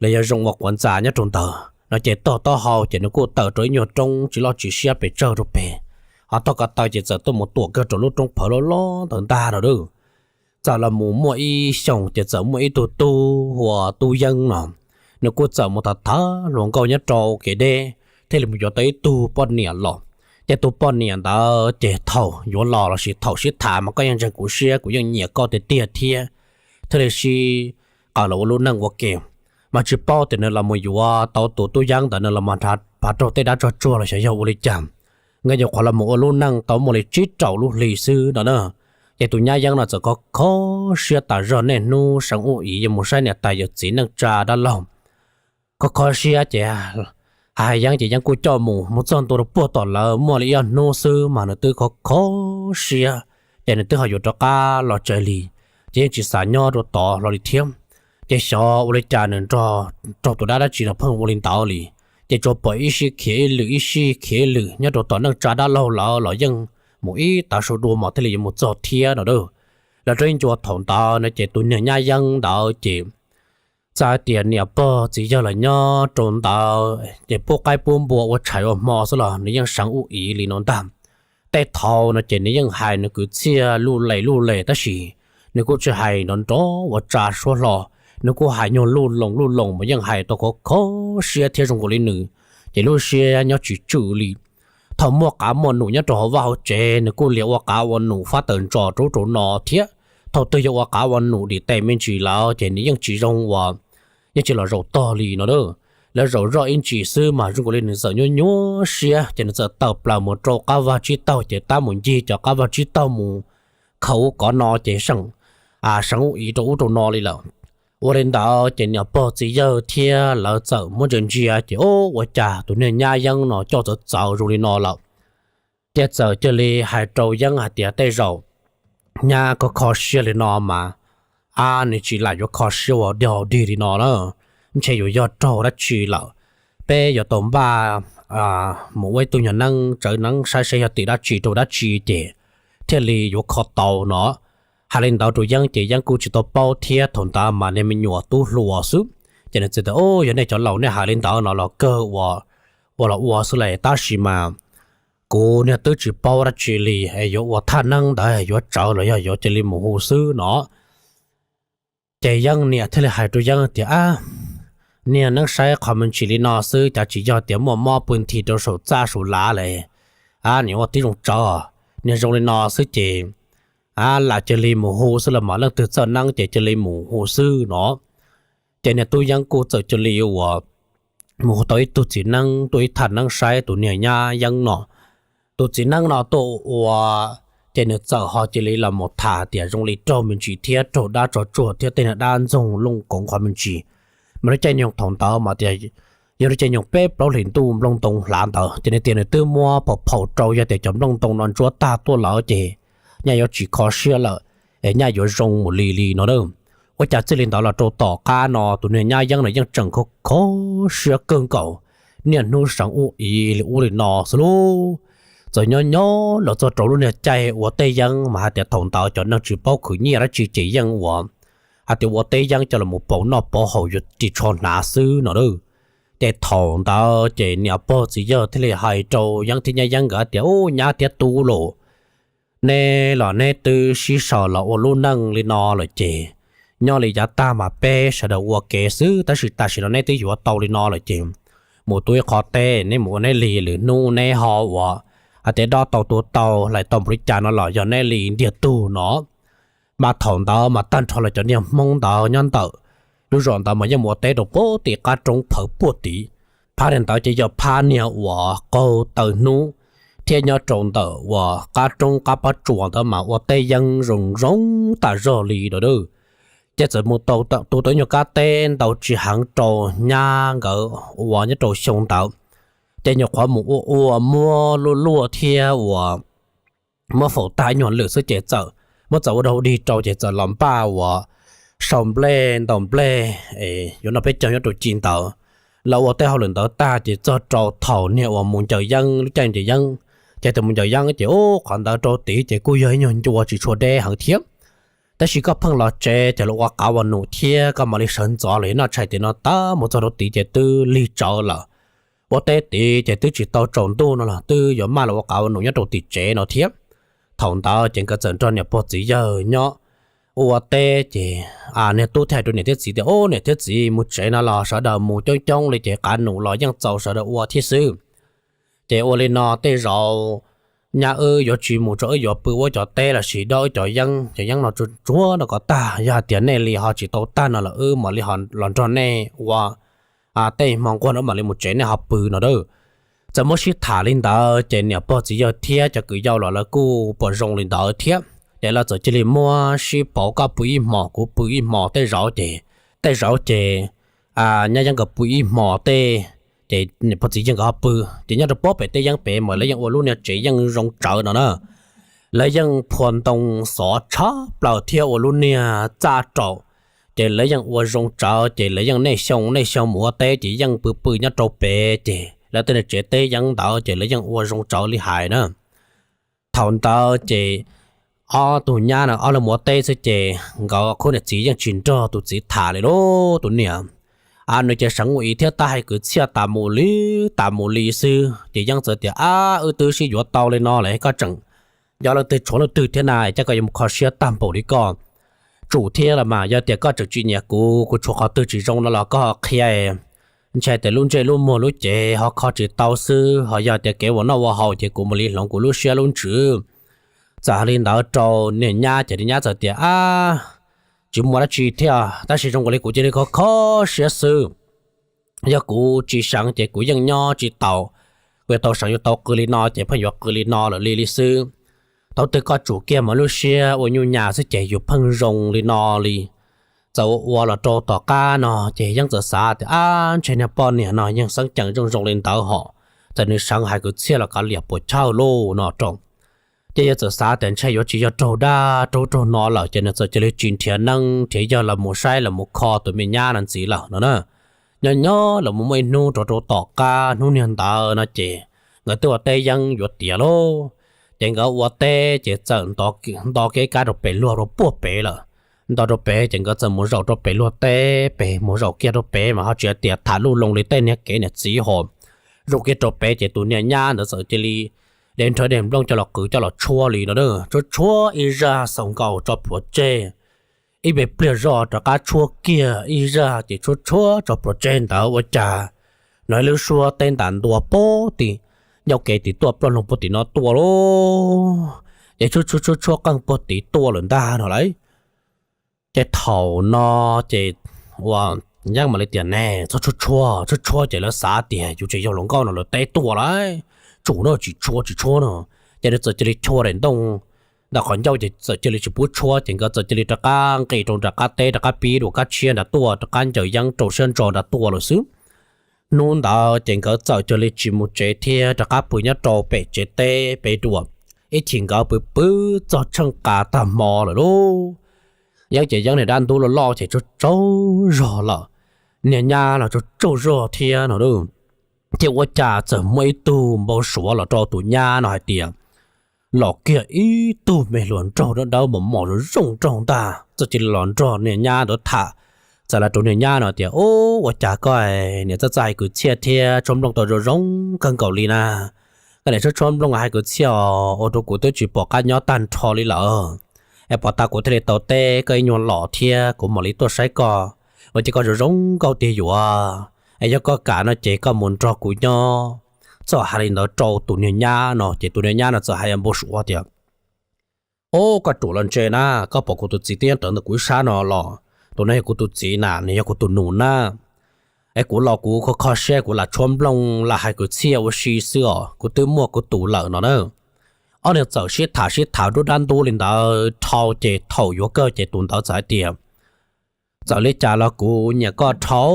los yog zoo ua quav ntxa nyob rau ntawd no, ces tog taub hau ces nws kuj tawm rau ib nyuag roob tsis loj tsis siab pes tsawg rau pem, ho tog ko taw ces txawm tuaj mus tuam kawg rau lub Roob Phawv loj loj ntawd ntag no lauj. Txawm los mus muaj ib xyoos ces txawm muaj ib tug tub hu ua Tub Yeeb no, nws kuj txawm mus tham tham hluas nkauj nyob rau kev deb, thiaj li mus yuav tau ib tug poj niam los. Ces tus poj niam ntawd ces thaum yuav los lossis thaum sib tham mas koj yeej ntseeg kuv siab, kuv yeej nyiam koj tiag tiag thiab, thiaj li sib qawm los ua lub neej ua ke. Mas tsis paub tias nws los mus yuav tau tus tub yeeb ntawd nws los mus nrhav raug tej dab tsog tsuag los xyov yog ua li cas, nkawd nyuam qhuav los mus ua lub neej tau muaj li tsib rau lub hli xwb no na. Ces tus nyab yeeb no txawm kho kho siab tas zog, niaj hnub seev ub ib yuav mus saib niam tais yawm txiv neej tsa dab laug, kho kho siab ces hais yeeb ces yeeb kuj coj mus, mus txog ntua rau puag tom lawv muaj li ib ob hnub xwb mas nws twb kho kho siab, ces nws twb ho yuav rov qab los tsev li, ces yeej tsis xav nyob rau tod hlo li thiab. Ces xyov ua li cas nws nrog tus dab dab tsi no pheej ua li ntawd li, ces tsuas pom ib sij khiav ib lwm ib sij khiav ib lwm nyob rau tom neej tsa dab laug lawv los yeej mus ib tav su dua mas thiaj li yuav mus txog thiab no. Lawv rab ncua thaum ntawd no ces tus niag nyab yeeb ntawd ces txawm hais tias niam pog txiv yawg los nyob rau ntawd ces pub qaib pub npua ua tshais ua hmo xwb los nws yeej seev ub ib li no ntag. Tej thaum no ces nws yeej hais nws kwv txhiaj luj les luj les tab sis nws kuj tsis hais nrov nrov ua tsa suab hlo, nws kuj hais nyuag luj loos luj loos mas yeej hais tau kho kho siab thiab zoo nkaus li nws ces lub siab nyob tsis tswm li. Thaum muaj qav muaj num nyob rau hauv vaj hauv tsev nws kuj liam ua qav ua num fab tawm ntsos rau ub rau no thiab. Thaum twg yog ua qav ua num dim tes me ntsis lawm ces nws yeej tsis zoo uas, yeej tsis los zaum tog li no. Lawv zaum zoj ib ntsis xwb mas zoo nkaus li nws txawm nyuaj nyuaj siab ces nws txawm tawm plaws mus rau qab vaj tsib taug ces tab mus ncig cov qab vaj tsib taug mus khaws ub kov no ces seev, seev ub ib rau ub rau no li lawm. Ua li ntawd ces niam pog txiv yawg thiab lawv txawm muab ntsia ntsia ces ua cas tus niag nyab yeeb no coj txawv txawv zoo li no lawm. Ces txawm cia li hais rau yeeb hais tias tej zaum nyab koj kho siab li no mas, ab, nws tsis lam yuav kho siab ua dog dig li no na, ntshe yuav yog raug dab tsi lawm. Peb yuav tau npaj mus ua ib tug nyuag neeb tsawv neeb saib seb yog tim dab tsi rau dab tsi ces thiaj li yuav kho tau no. Hais li ntawd rau yeeb ces yeeb kuj tsis tau paub thiab thaum ntawd mas niag me nyuam tub hluas xwb. Ces nws txawm tias, Yog nej cov laus nej hais li ntawd no los kawg ua, ua los ua xwb las, tab sis mas kuv niag twb tsis paub dab tsi li es yuav ua thaj neeb ntawd yuav tsawv los yog yuav cia li mus hu xwb no. Ces yeeb niam thiaj li hais rau yeeb tias, Ab, niag neeb saib qhov me ntsis li no xwb, cas tsis yog tias muaj mob pw nthi rau saum txaj saum lav li, ab, niag ua tib zoo tsawv, niag zoo li no xwb ces, ab, lam cia li mus hu xwb los mas leej twg txawj neeb ces cia li mus hu xwb no. Ces niag tub yeeb kuj txawm cia li uas mus hu tau ib tug txiv neeb tuaj ib thaj neeb saib tus niag nyab yeeb no. Tus txiv neeb no tuaj ua, ces nws txawm ho cia li los mus tham tias zoo li raug me ntsis thiab raug dab tsog tsuag thiab tej niag dab ntxoog looj koov qhov me ntsis. Mas lub caij nyoog thaum ntawd mas tias yog lub caij nyoog peb plaub hlis ntuj nplooj ntoo hlav ntawd ces nws tias nws twb muab phaum phaum rau, yog tias cov nplooj ntoo no ntsuab tag tuaj lawm ces nyaj yuav tsis kho siab lawm, es nyaj yuav zoo mus li li no na. Ua cas txij li ntawd los rau tom qab no tus niag nyab yeeb no yeej tseem kho kho siab kawg nkaus, niaj hnub seev ub ib li ub li no xwb lauj. Txawm nyob nyob los txog rau lub niag caij ua teb yeeb mas hais tias thaum ntawd cov neeg tsis paub khwv nyiaj dab tsi ces yeej ua, hais tias ua teb yeeb coj los pauv noj pauv haus yuav ris tsho hnav xwb no na. Ces thaum ntawd ces niam pog txiv yawg thiaj li hais rau yeeb thiab nyab yeeb nkawd tias, Ub, nyab thiab tub los, neb los neb twb sib sau los ua lub neej li no lawm ces nyob li yav tag mas peb sawv daws ua ke xwb, tab sis tam sim no neb twb yuav tau li no lawm ces mus tu ib qho teb, neb mus ua neb li, lwm hnub neb ho ua, hais tias dob tau tu tau hlais tau npaum li cas no los yog neb li ntiag tug no. Mas thaum ntawd mas tag nrho los cov niag Hmoob ntawd nyob ntawm lub zos ntawd mas yeej mus ua teb rau puag tim qab roob phawv puag tid. Phab niag ntawd ces yog phab niag uas qaug taw hnub, thiab nyob rau ntawm uas qab roob qab pob tsuas ntawd mas ua teb yeeb zoo zoo tas zog li lawm. Ces txawm mus tau tu tau ib nyuag kab teb ntau tsis heev rau nyab nkawd uas nyob rau xyoo ntawd. Ces nyuam qhuav mus ua ua muab luaj luaj thiab uas muab faus tag ib nyuag lwm xwb ces txawm muab txawm ua dog dig rau ces txawm los npaj uas sau nplej ntaus nplej yuav noj peb caug nyob rau ci ntawd. Los ua tej hauj lwm ntawd tag ces txog rau thaum niag uas mus ncaws yeeb, lub caij ncaws yeeb, ces tus mus ncaws yeeb ces ub qhov ntawd rau tid ces kuj yog ib nyuag ncua tsis tshua deb heev thiab. Tab sis koj pheej los tsev ces los ua qav ua num thiab koj mam li sawv ntxov los yog noj tshais tim no tab mus txog rau tid ces twb lig tsawv lawm. Ua teb tid ces twb tsis tau tsaus ntuj no los twb yuav maj los ua qav ua num nyob rau tim tsev no thiab. Thaum ntawd ces nkawd txawm nrog niam pog txiv yawg nyob ua teb ces niag tub thiaj hais rau niam thiab txiv tias, Ub, niam thiab txiv, mus tsev no los sawv daws mus coob coob li ces qav num los yeej txaus sawv daws ua thiab xwb. Ces ua li no tej zaum nyab wb yuav tsis mus rau wb yuav pw ua cov teb los sis dob wb cov yeeb, cov yeeb no tsuag tsuag no kom tag. Yog hais tias nej li ho tsis tau tag no los wb mam li ho los nrog nej ua tej hmo nquag no mam li mus tsev nej ho pw no a. Txawm muab sib tham li ntawd ces niam pog txiv yawg thiab cov kwv yau los lawv kuj pom zoo li ntawd thiab. Ces lawv txawm cia li muab sib pauv, koj pw ib hmos kuv pw ib hmos tej zaum ces, tej zaum ces nyab yeeb nkawd pw ib hmos tej, ces niam pog txiv yawg nkawd ho pw. Ces nyob rau puag pem tej yeeb pem mas lawv yeej ua lub niag tsev yeej zoo tsawv no na. Lawv yeej phua ntoo xov tshaj plaws thiab ua lub niag txaj rau. Ces lawv yeej ua zoo tsawv, ces lawv yeej niaj xyoo niaj xyoo mus ua teb ces yeej pw pw nyob rau pem, ces lawv tej niag tsev teb yeeb ntawd ces lawv yeej ua zoo tsawv li hais na. Thaum ntawd ces ob tug nyab no ob leeg mus ua teb xwb ces nkawd khub niam txiv yeej tsis nrog tus txiv tham li lauj. Tus niam nws ces seev ua ib thiab tab hais kwv txhiaj tas mus li, tas mus li xwb. Ces yeej txawm tias, Ab, wb twb sib yuav tau li no lawm, koj tseem yuav leej twg tshuav leej twg thiab na, cas koj yuav mus kho siab tag npaum li koj? Tsum thiab los mas, yog tias koj tseem tsis nyiam kuv, kuv tshuav qhov twg tsis zoo no los koj ho qhia. Ntshai tias lub ntsej lub muag lub cev ho kho tsis tau xwb, ho yog tias kev ua noj ua haus ces kuv mam li hloov kuv lub siab lub ntsws. Txawm hais li ntawd rau niag nyab ces niag nyab txawm tias, Ab, tsis muaj dab tsi thiab, tab sis zoo li kuv cia li kho kho siab xwb. Yog kuv tsis seev ces kuv yeej nyob tsis tau, kuv yuav tau seev yuav tau qw li no ces pheej yuav qw li no lawm li li xwb. Thaum twg koj tsum kiag mas lub siab ua nyuj nyas xwb ces yus pheej zoo li no li. Txawm ua ua los rau tom qab no ces yeej txawm xav tias, Ab, ntshe niag poj niam no yeej xeeb ceem zoo zoo li ntawd hos, txawm nws seev hais kwv txhiaj los kav liam puas chawj lauj no rau. Ces yeej txawm xav tias ntshe yuav tsis yog raug dab raug raug no lawm ces nws txawm cia li tsis nrhiav neeb nrhiav yaig los mus saib los mus kho tus me nyab no ntxiv lawm no na. Nyob nyob los mus muaj ib hnub rau rau tom qab hnub niag ntawd no ces nkawd twb ua teb yeeb yuav tiav lauj. Ces nkawd ua teb ces txawm nto kev kab rau pem luag rau puag pem lawm. Nto rau pem ces nkawd txawm mus zaum rau pem luag teb pem, mus zaum kiag rau pem mas ho tsis tias tham luj loo li tej niag kev niam txiv ho. Zaum kiag rau pem ces tus niag nyab ntawd txawm cia li de nrhawv de nplooj coj los qw coj los tshuab li no, tshuab tshuab ib zaj xaus nkaus tso plhuav tseg. Ib me pliag zoj rov qab tshuab kiag ib zaj ces tshuab tshuab tso plhuav tseg ntawd ua cas hnov ib lub suab teb ntas ntua pog tim, ncauj kev tim tuaj ploj loo pog tim no tuaj lauj. Ces tshuab tshuab tshuab tshuab qeej pog tim tuaj lawm ntag no lauj. Ces thaum no ces ua yeeb mam li tias, Ne, txhob tshuab tshuab, tshuab tshuab ces lawv xav tias yus tseem yog hluas nkauj no lawv teb tuaj lauj. Tsum no, tsis tshuab tsis tshuab no. Ces nws txawm cia li chua daim ntoo ntawm qhov ncauj ces txawm cia li tsis pub tshuab ces nkawd txawm cia li rov qab nqis rau nram qab teb rov qab pib dua kab tshiab nrad tuaj, rov qab ncaws yeeb rau siab ntso nrad tuaj lawm xwb. Hnub ntawd ces nkawd txawm cia li tsis mus tsev thiab rov qab pw nyob rau pem tsev teb pem dua. Ib chim nkawd pw pw txog tsheej qas tag hmo lawm lauj. Yeeb ces yeeb niag dab ntub loj loj ces tsaug tsaug zog lawm, niag nyab los tsaug tsaug zog thiab no lauj. Ces ua cas txawm muaj ib tug npau suav los rau tus nyab no hais tias, los kiag ib tug me hluas nraug dawb dawb mos mos zoo zoo nraug ntag, txawm cia li los nrog niag nyab ntawd tham. Txawm los rau niag nyab no tias, Ub, ua cas koj niam txawj txawj hais kwv txhiaj thiab tshuab nplooj tau zoo zoo kawg nkaus li na? Koj niam tshuab tshuab nplooj hais kwv txhiaj os, ua rau kuv twb tsis pom qab nyob tag nrho li lawm. Es pom tas kuv thiaj li tau teb koj ib nyuag los thiab kuv mam li tuaj saib koj. Ua cas koj zoo zoo nkauj tiag yuav? Es yog koj kam no ces koj mus nrog kuv nyob. Txawm hais li ntawd rau tus niag nyab no ces tus niag nyab no txawm hais npau suav tias, Ob, koj ruam los ntse na, koj pom kuv tus txiv twb nyob rawv ntawm kuv ib sab no los? Tus no yog kuv tus txiv na, nws yog kuv tus nus na. Es kuv los kuv kho kho siab, kuv lam tshuab nplooj lam hais kwv txhiaj ua si xwb os, kuv twb muaj kuv tus lawm no na. Ob niag txawm sib tham sib tham dub dab ntub li ntawd dhau ces thaum yuav kawg ces tus ntawd txawm hais tias, Txawm li cas los kuv nyiam koj dhau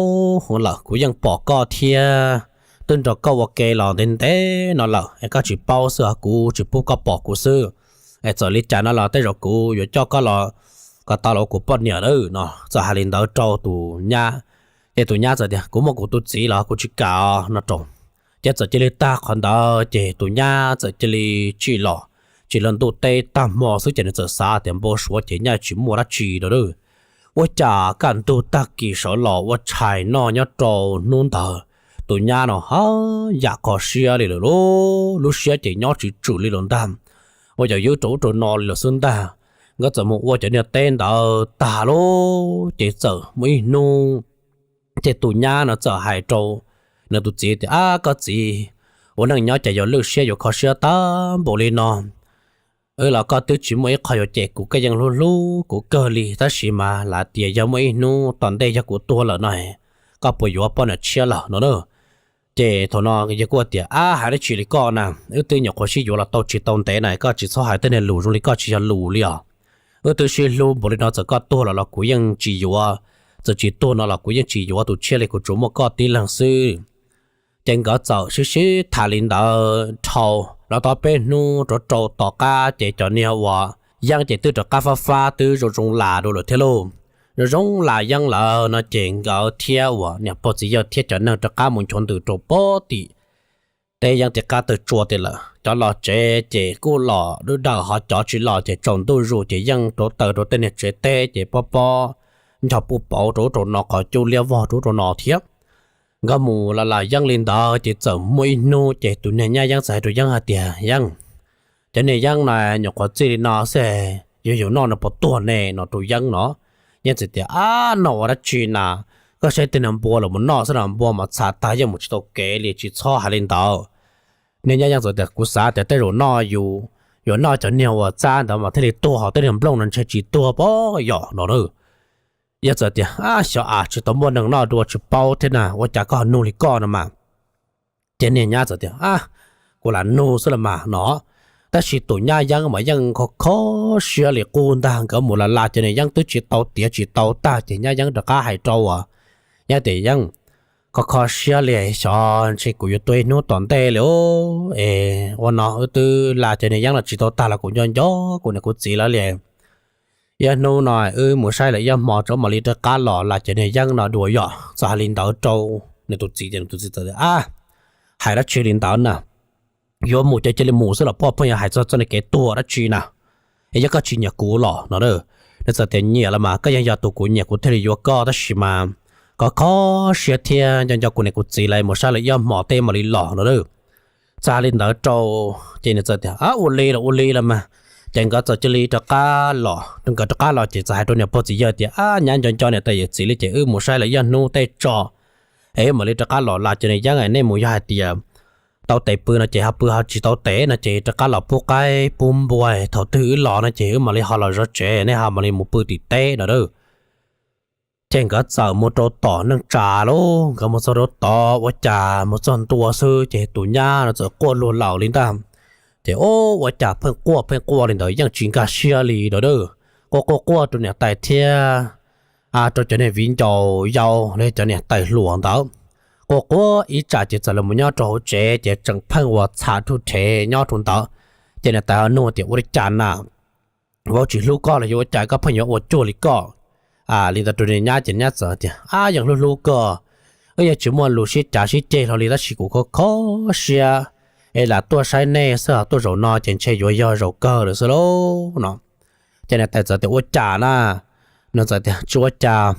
lawm, kuv yeej pom koj thiab twb nrog koj ua ke los ntev ntev no lawm, es koj tsis paub xwb os, kuv tsis pub koj pom kuv xwb. Es txawm li cas no los tej zaum kuv yuav coj koj los kom tau los ua kuv poj niam lawm no. Txawm hais li ntawd rau tus nyab, ces tus nyab txawm tias, Kuv muaj kuv tus txiv los kuv tsis kam no rau. Ces txawm cia li tag qhov ntawd ces tus nyab txawm cia li tsim los, tsim los ntuj teb tag hmo xwb ces nws txawm xav tias npau suav ces nyaj tsis muaj dab tsi rau. Ua cas kaj ntug tag kis sawv los ua tshais noj nyob rau hnub ntawd, tus nyab no haj yam kho siab li lawm lauj, lub siab ces nyob tsis tswm li lawm ntag, ua yam ywb rau ub rau no li lawm xwb ntag. Nkawd txawm mus ua cov niag teb ntawd tag lauj, ces txawm muaj ib hnub ces tus nyab no txawm hais rau nws tus txiv tias, Ab, koj txiv, ua neej nyob ces yuav lwj siab yuav kho siab tag npaum li no. Wb los koj twb tsis muaj ib qho yuav cem kuv, koj yeej hlub hlub kuv kawg li, tab sis mas lam tias yog muaj ib hnub tom ntej yog kuv tuag lawm no, koj puas yuav poj niam tshiab lawm no na? Ces thaum no yawg kuj tias, ab, hais dab tsi li koj na, wb twb nyuam qhuav sib yuav los tau tsis tau ntev na, koj tsis txhob hais tej niag lus zoo li koj tsis yog lus li os. Wb twb sib hlub npaum li no, txawm koj tuag los los kuv yeej tsis yuav, txawm tsis tuag no los kuv yeej tsis yuav tus tshiab li, kuv tsuas muaj koj tib leeg xwb. Ces nkawd txawm sib sib tham li ntawd dhau los tau peb hnub rov rau tom qab ces cov niag uas yeeb ces twb rov qab fab fab twb zoo zoo las dua lawm thiab lauj. Zoo zoo las yeeb lawm no ces nkawd thiab uas niam pog txiv yawg thiab cov neeg rov qab mus nchuav ntws rau pem tim teb yeeb tim qab tawg tsua tiag lawm. Cov los tsev ces kuj los dub dawm, ho cov tsis los ces tsaus ntuj zus ces yeej rauv taws rau tej niag tsev teb ces pob pob ncho puj pauv rau ub rau no, qhov cub liab vog rau ub rau no thiab. Nkawd mus las las yeeb li ntawd ces txawm muaj ib hnub ces tus niag nyab yeeb txawm hais rau yeeb hais tias, yeeb, cov niag yeeb no nyuam qhuav txij li no xwb, yog yus noj no puas tuag ne no rau yeeb no. Yeeb txawm tias, ab, noj ua dab tsi na, koj saib tej niag npua los mus noj xwb los npua mas txhav tag yeej mus tsis tau kev li, tsis txhob hais li ntawd. Niag nyab yeeb txawm tias, kuv xav tias tej zaum noj yus, yuav noj cov niag uas txab ntawd mas thiaj li tuag, ho tej niag nplooj no ntshe tsis tuag pob yom no na. Yeeb txawm tias, ab, xyov as, tsis tau muaj neeg noj dua tsis paub thiab na, ua cas koj ho nug li koj no mas. Ces niag nyab txawm tias, ab, kuv lam nug xwb los mas no. Tab sis tus nyab yeeb mas yeej kho kho siab li qub ntag. Nkawd mus las las cov niag yeeb twb tsis tau tiav tsis tau tag ces nyab yeeb rov qab hais rau uas yeeb tias, yeeb, kho kho siab li, xyov ntshe kuv yuav tuag ib hnub tom ntej li es ua no wb twb las cov niag yeeb los tsis tau tag los kuv nco nco kuv niam kuv txiv lawv li. Ib hnub no wb mus saib lawv ib hmo tso mam li rov qab los las cov niag yeeb no dua yom. Txawm hais li ntawd rau nws tus txiv ces nws tus txiv txawm tias, ab, hais dab tsi li ntawd na, yuav mus ces cia li mus xwb los poj, pheej yuav hais txog txoj niag kev tuag dab tsi na, es yog koj tsis nyiam kuv los no. Nws txawm tias, nyiam los mas, koj yeej yog tus kuv nyiam kuv thiaj li yuav koj, tab sis mas kho kho siab thiab nco nco kuv niam kuv txiv lawv, mus saib lawv ib hmo tej mam li los no. Txawm hais li ntawd rau ces nws txawm tias, ab, ua li los ua li los mas. Ces nkawd txawm cia li rov qab los, nkawd rov qab los ces txawm hais rau niam pog txiv yawg tias, ab, nyab nco nco niam tais yawm txiv li ces wb mus saib lawv ib hnub tej tso es wb mam li rov qab los las cov niag yeeb. Nej mus yog hais tias tau tes pw no ces ho pw, ho tsis tau tes no ces rov qab los pub qaib pub npua, thaum twg wb los no ces wb mam li ho los zov tsev, nej ho mam li mus pw tim teb no. Ces nkawd txawm mus rau tom neej tsa lauj. Nkawd mus txog rau tod ua cas mus txog ntua xwb ces tus nyab no txawm quaj luag laus li ntag. Ces ua cas pheej quaj pheej quaj li ntawd yeej tsis nkag siab li no. Quaj quaj quaj rau niam tais thiab rau cov niag viv ncaus yau los cov niam tais hluas ntawd. Quaj quaj ib tsam ces txawm los mus nyob rau hauv tsev ces tseem pheej ua txham rhuj rhev nyob rau ntawd. Ces niam tais ho nug tias, ua li cas na, vauv tsis hlub koj los yuav ua cas koj pheej yuav ua cuag li koj li ntawd rau niag nyab? Ces nyab txawm tias, ab, yeej hlub hlub koj, wb yeej tsis muaj lus sib cav sib ceg hlo li, tab sis kuv kho kho siab es lam tuaj saib nej xwb, tuaj zaum no ces ntshe yuav yog zaum kawg lawm xwb lauj no. Ces niam tais txawm tias, ua cas na? Nws txawm tias, tsis ua cas,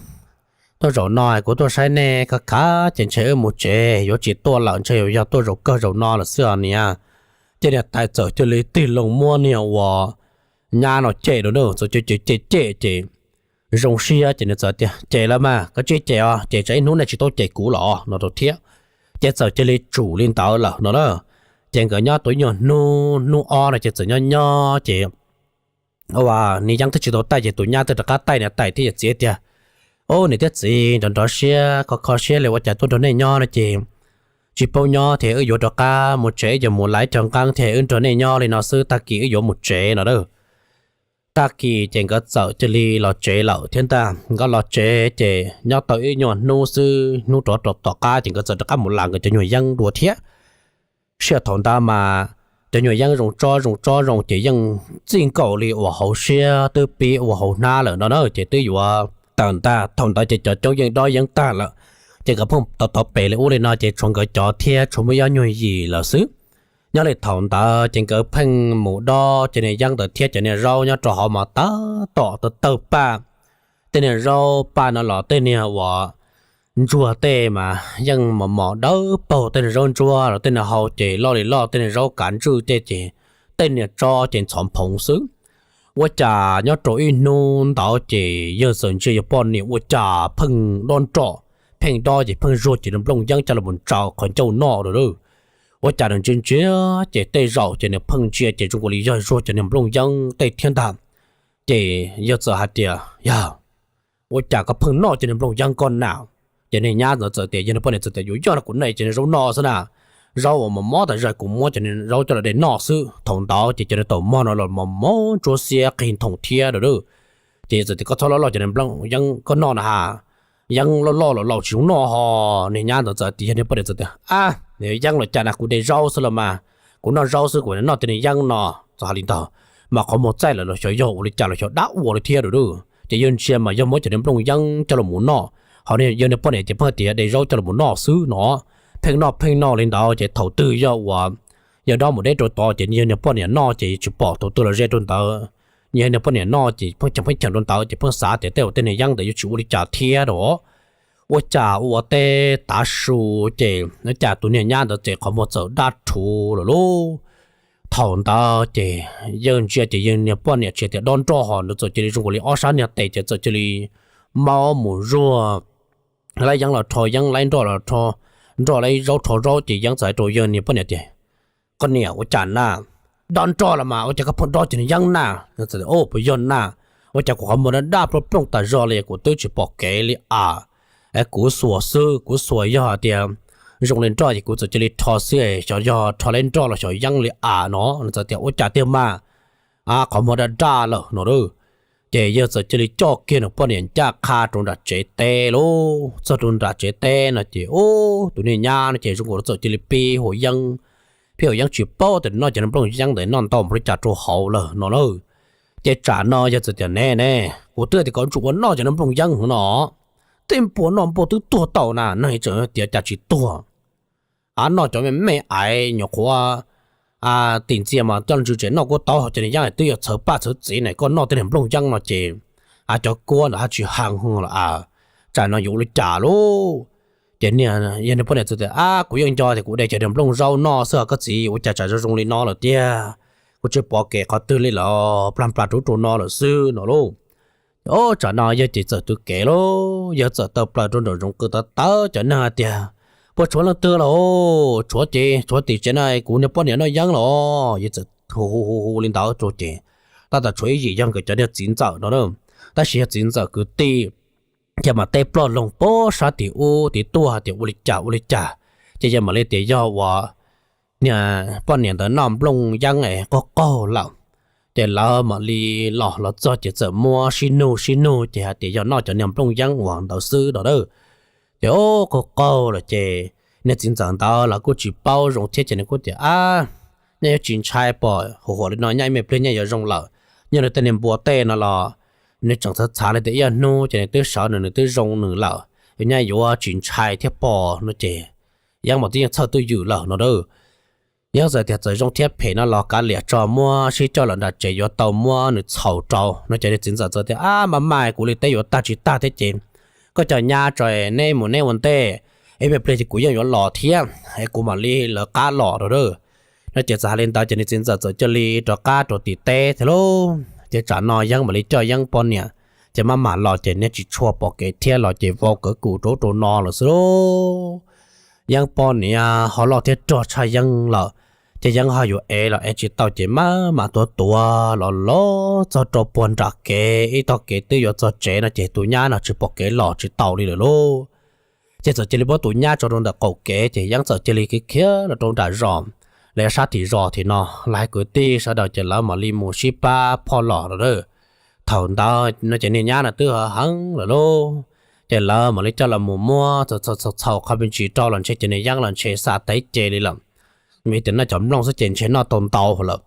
tuaj zaum no kuv tuaj saib nej khav khav ces ntshe wb mus tsev, yuav tsis tuaj lawm, ntshe yuav yog tuaj zaum kawg zaum no lawm xwb os niam. Ces niam tais txawm cia li tig loo muab niag uas nyab no cem rau na, txawm cem cem cem cem ces zoo siab ces nws txawm tias, cem lawm mas, koj tsij cem os, cem tsam ib hnub nej tsis tau cem kuv los no rau thiab. Ces txawm cia li tsum li ntawd lawm no na. Ces nkawd nyob tau ib nyuag hnub, hnub ob no ces txawm nyob nyob ces ua niag yeeb twb tsis tau taij ces tus nyab twb rov qab taij niam tais thiab yawm txiv tias, ub, niam thiab txiv, nrov nrov siab kho kho siab li, ua cas tuaj nrog nej nyob no ces tsis paub nyob thiab, wb yuav rov qab mus tsev, wb yuav mus laiv cov nqeeb thiab, wb nrog nej nyob li no xwb, tag kis wb yuav mus tsev no a. Tag kis ces nkawd txawm cia li los tsev lawm thiab ntag. Nkawd los tsev ces nyob tau ib nyuag hnub xwb, hnub rov rau tom qab ces nkawd txawm rov qab mus las nkawd cov nyuag yeeb dua thiab. Sij hawm thaum ntawd mas cov nyuag yeeb zoo tsob zoo tsob zoo ces yeej txij nkaus li uas hauv siab twb pib ua hauv hnab lawm no na, ces twb yuav tawm ntag. Thaum ntawd ces cov coob yeej dob yeeb tag lawm, ces nkawd pheej tau tau pem li ub li no ces tshuav nkawd cov thiab tshuav muaj ib ob nyuag yim lawm xwb. Nyob li thaum ntawd ces nkawd pheej mus dob cov niag yeeb ntawd thiab cov niag zaub nyob rau hauv mas tab tom tawg tawg paj. Tej niag zaub paj no los tej niag uas ntsuag tej mas yeej mos mos dawb paug, tej niag zaub ntsuag los tej niag hau ces loj li loj, tej niag zaub kav ntswj tej ces tej niag tsob ces ntxhov phoov xwb. Ua cas nyob rau ib hnub ntawd ces yawg txawm ntsia yawg poj niam ua cas pheej dob nroj, pheej dob ces pheej zuag ces nplooj yeeb coj los mus ntsaws qhov ncauj noj lawm. ua cas nws ntsia ntsia ces tej zaum ces nws pheej ntsia ces zoo li yog zuag cov niag nplooj yeeb tej thiab ntag. Ces yawg txawm hais tias, Yog ua cas koj pheej noj cov niag nplooj yeeb koj na? Ces niag nyab ntawd txawm tias, yog niag poj niam txawm tias, Yuav yog no kuv noj cov niag zaub noj xwb na, zaub uas mos mos tas zog kuv muab cov zaub coj los de noj xwb. Thaum ntawd ces cov niag taum mog no los mos mos ntsuab xiab qig nthoom thiab a. Ces txawm tias, Koj txhob loj loj cov niag nplooj yeeb koj noj na ha, yeeb loj loj los laus tsis zoo noj ho. Niag nyab ntawd txawm tias, yog niag poj niam txawm tias, A, yeeb los cas na, kuv de zaub xwb los mas, kuv noj zaub xwb kuv noj tej niag yeeb no. Txawm hais li ntawd mas qhov muag txaij lawm los xyov yog ua li cas los xyov dab ua li thiab a. Ces yawg ntsia mas yog muab cov niag nplooj yeeb coj los mus noj, ho yog niag poj niam ces pheej tias de zaub coj los mus noj xwb no. Pheej noj pheej noj li ntawd ces thaum twg yog uas yawg dob mus deb rau tod ces yog niag poj niam noj ces tsis pom tus twg los ze rau ntawd. Yog niag poj niam noj ces pheej cheem pheej cheem rau ntawd ces pheej xav tias tej zaum tej niag yeeb ntawd yuav tsis ua li cas thiab a. Ua cas ua ua tej tav su ces ua cas tus niag nyab ntawd ces qhov muag txawm daj rhuv lawm lauj. Thaum ntawd ces yawg ntsia ces yog niag poj niam tsis tias dob nroj ho nws txawm cia li zoo li ob sab niag tes ces txawm cia li maub mus zuag, laib yeeb los rho yeeb, laib nroj los rho nroj, laib zaub rho zaub. Ces yeeb txawm hais rau yawg niag poj niam tias, Koj niam, ua cas na, dob nroj los mas ua cas koj pheej dob cov niag yeeb na? Puas yog na? Ua cas kuv qhov muag daj daj plooj plooj tas zog li, kuv twb tsis pom kev li as. Kuv xuas xwb, kuv xuas yog tias zoo li nroj ces kuv txawm cia li rho xwb, xyov yog rho laib nroj los xyov yeeb li as no. Nws txawm tias, Ua cas tiag mas, qhov muag daj daj lawm no. Ces yawg txawm cia li coj kiag nws poj niam ncaj qha rau nram tsev teb lauj. Txog rau nram tsev teb no ces ub, tus niag nyab no ces zoo li txawm cia li pib haus yeeb, pib haus yeeb tsis paub tias noj cov niag nplooj yeeb ntawd noj ntau npaum li cas rau hauv lawm no na. Ces tsam no yawg txawm tias, Ne ne, kuv twb tias kom tsum ua noj cov niag nplooj yeeb no, tej npua noj npua twb tuag tau na, neeg tseem tias cas tsis tuag. Av, noj cov me me aiv nyuam qhuav tim ntxias mas coj ntsws tsev noj kuab taub, cov niag yeeb twb yuav txhawv paj txhawv txiv ne, koj noj tej niag nplooj yeeb no ces av, cov kuab ntawd haj tsis heev lawm as. Tsam no yuav ua li cas lauj? Ces yog niag poj niam txawm tias, Ab, kuv yeej nco tias kuv de cov niag nplooj zaub noj xwb os koj txiv, ua cas tsam zoo zoo li no lawm tiag? Kuv tsis pom kev qhov twg li lawm, plag nplas rau ub rau no lawm xwb no lauj. Ob, tsam no yawg ces txawm tu kev lauj, yawg txawm tawm plaws rau nraum zoov qw tawv tawv cov neeg hais tias, Puas tshuav leej twg los? Tshuav ces tshuav tim tsev no kuv niag poj niam noj yeeb los. Yawg txawm hu hu hu hu li ntawd rau ces tab tom tshuav ib yim yog nkawd cov niag txiv ntxawm no, tab sis yog txiv ntxawm kwv tij ces mas teb ploj loog puag sab tim ub tim tuaj hais tias ua li cas ua li cas. Ces yawg mam li tias yog uas niag poj niam ntawd noj nplooj yeeb es qaug qaug lawm. Ces lawv mam li los, los txog ces txawm muab sib nug sib nug ces hais tias yog noj cov niag nplooj yeeb uas ntawd xwb no a. Ces ub, qaug qaug lawm ces niag txiv ntxawm ntawd los kuj tsis paub zoo thiab ces nws kuj tias, Ab, nyob yuav tsis ntshai, pom huam huam li no nyob ib me pliag nyob yuav zoo lawm. Nyob nws tej niag npua tej no los nws tseem txhav txhav li tias ib ob hnub ces nws twb sawv nws, nws twb zoo nws lawm, nyob yuav tsis ntshai thiab pom no ces yeeb mas twb yeej txhawj twj ywm lawm no a. Yeeb txawm tias txawm zoo thiab phem no los kav liam tso, muab sib coj los nram tsev yuav tau muab nws txhaum rau no ces niag txiv ntxawm txawm tias, Ab, maj mam kuv li teb yuav tag tsis tag thiab ces koj cov nyab tso, neb mus neb ua ntej, ib me pliag ces kuv yeej yuav los thiab es kuv mam li lawv qab los no a. No ces txawm hais li ntawd ces niag txiv ntxawm txawm cia li rov qab rau tim teb thiab lauj. Ces tsam no yeeb mam li coj yeeb poj niam ces maj mam los ces niag tsis tshua pom kev thiab los ces vau kawv kum rau ub rau no lawm xwb lauj. Yeeb poj niam ho loj thiab rog tshaj yeeb lawm, ces yeeb ho yuav ev los ev tsis tau ces maj mam tuav tuav los los txog rau puag nram kev ib tog kev twb yuav txog tsev no ces tus nyab no tsis pom kev los tsis tau li lawm lauj. Ces txawm cia li muab tus nyab tso rau ntawm qaum kev ces yeeb txawm cia li khiav khiav los rau nram zos, los sab tim zos tim no, los hais kwv tij sawv daws ces lawv mam li mus sib pab phoj los no a. Thaum ntawd no ces niag nyab no twb heev lawm lauj, ces lawv mam li coj los mus muab txhaum txhaum qhov me ntsis rau los ntshe ces niag yeeb los ntshe xa teb ce li lawm. Vim tias noj cov nplooj xwb ces ntshe noj tau ntau lawm,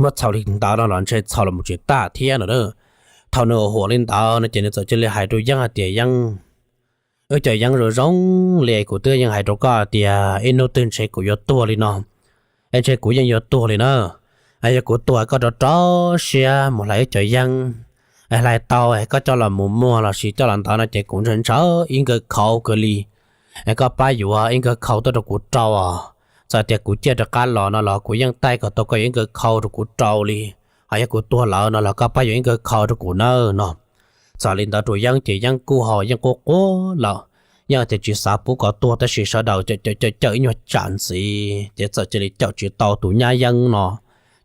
muab txhaum li ntawd no los ntshe txhaum los mus tsis tag thiab no a. Thaum nws huam li ntawd no ces nws txawm cia li hais rau yeeb hais tias, Yeeb, wb cov yeeb zoo zoo li, kuv twb yeej hais rau koj tias ib hnub twg ntshe kuv yuav tuag li no, es ntshe kuv yeej yuav tuag li na. Yog kuv tuag koj rau rau siab mus hlais wb cov yeeb, hlais tau koj coj los mus muag los sis coj los ntawd no ces kuv ntshaw ntshaw ib nkawg khau kawg li. Es koj pab yuav ib nkawg khau tuaj rau kuv rau os. Txawm tias kuv ciaj rov qab los no los kuv yeej taij kom tau koj yuav ib nkawg khau rau kuv rau li. Ho yog kuv tuag lawm no los koj pab yuav ib nkawg khau rau kuv nawb no. Txawm li ntawd rau yeeb ces yeeb kuj ho yeej quaj quaj lawm. Yeej tias tsis xav pub kom tuag tab sis sawv daws cawm cawm cawm ib nyuag tsam ntxiv ces txawm cia li cawm tsis tau tus nyab Yeeb no,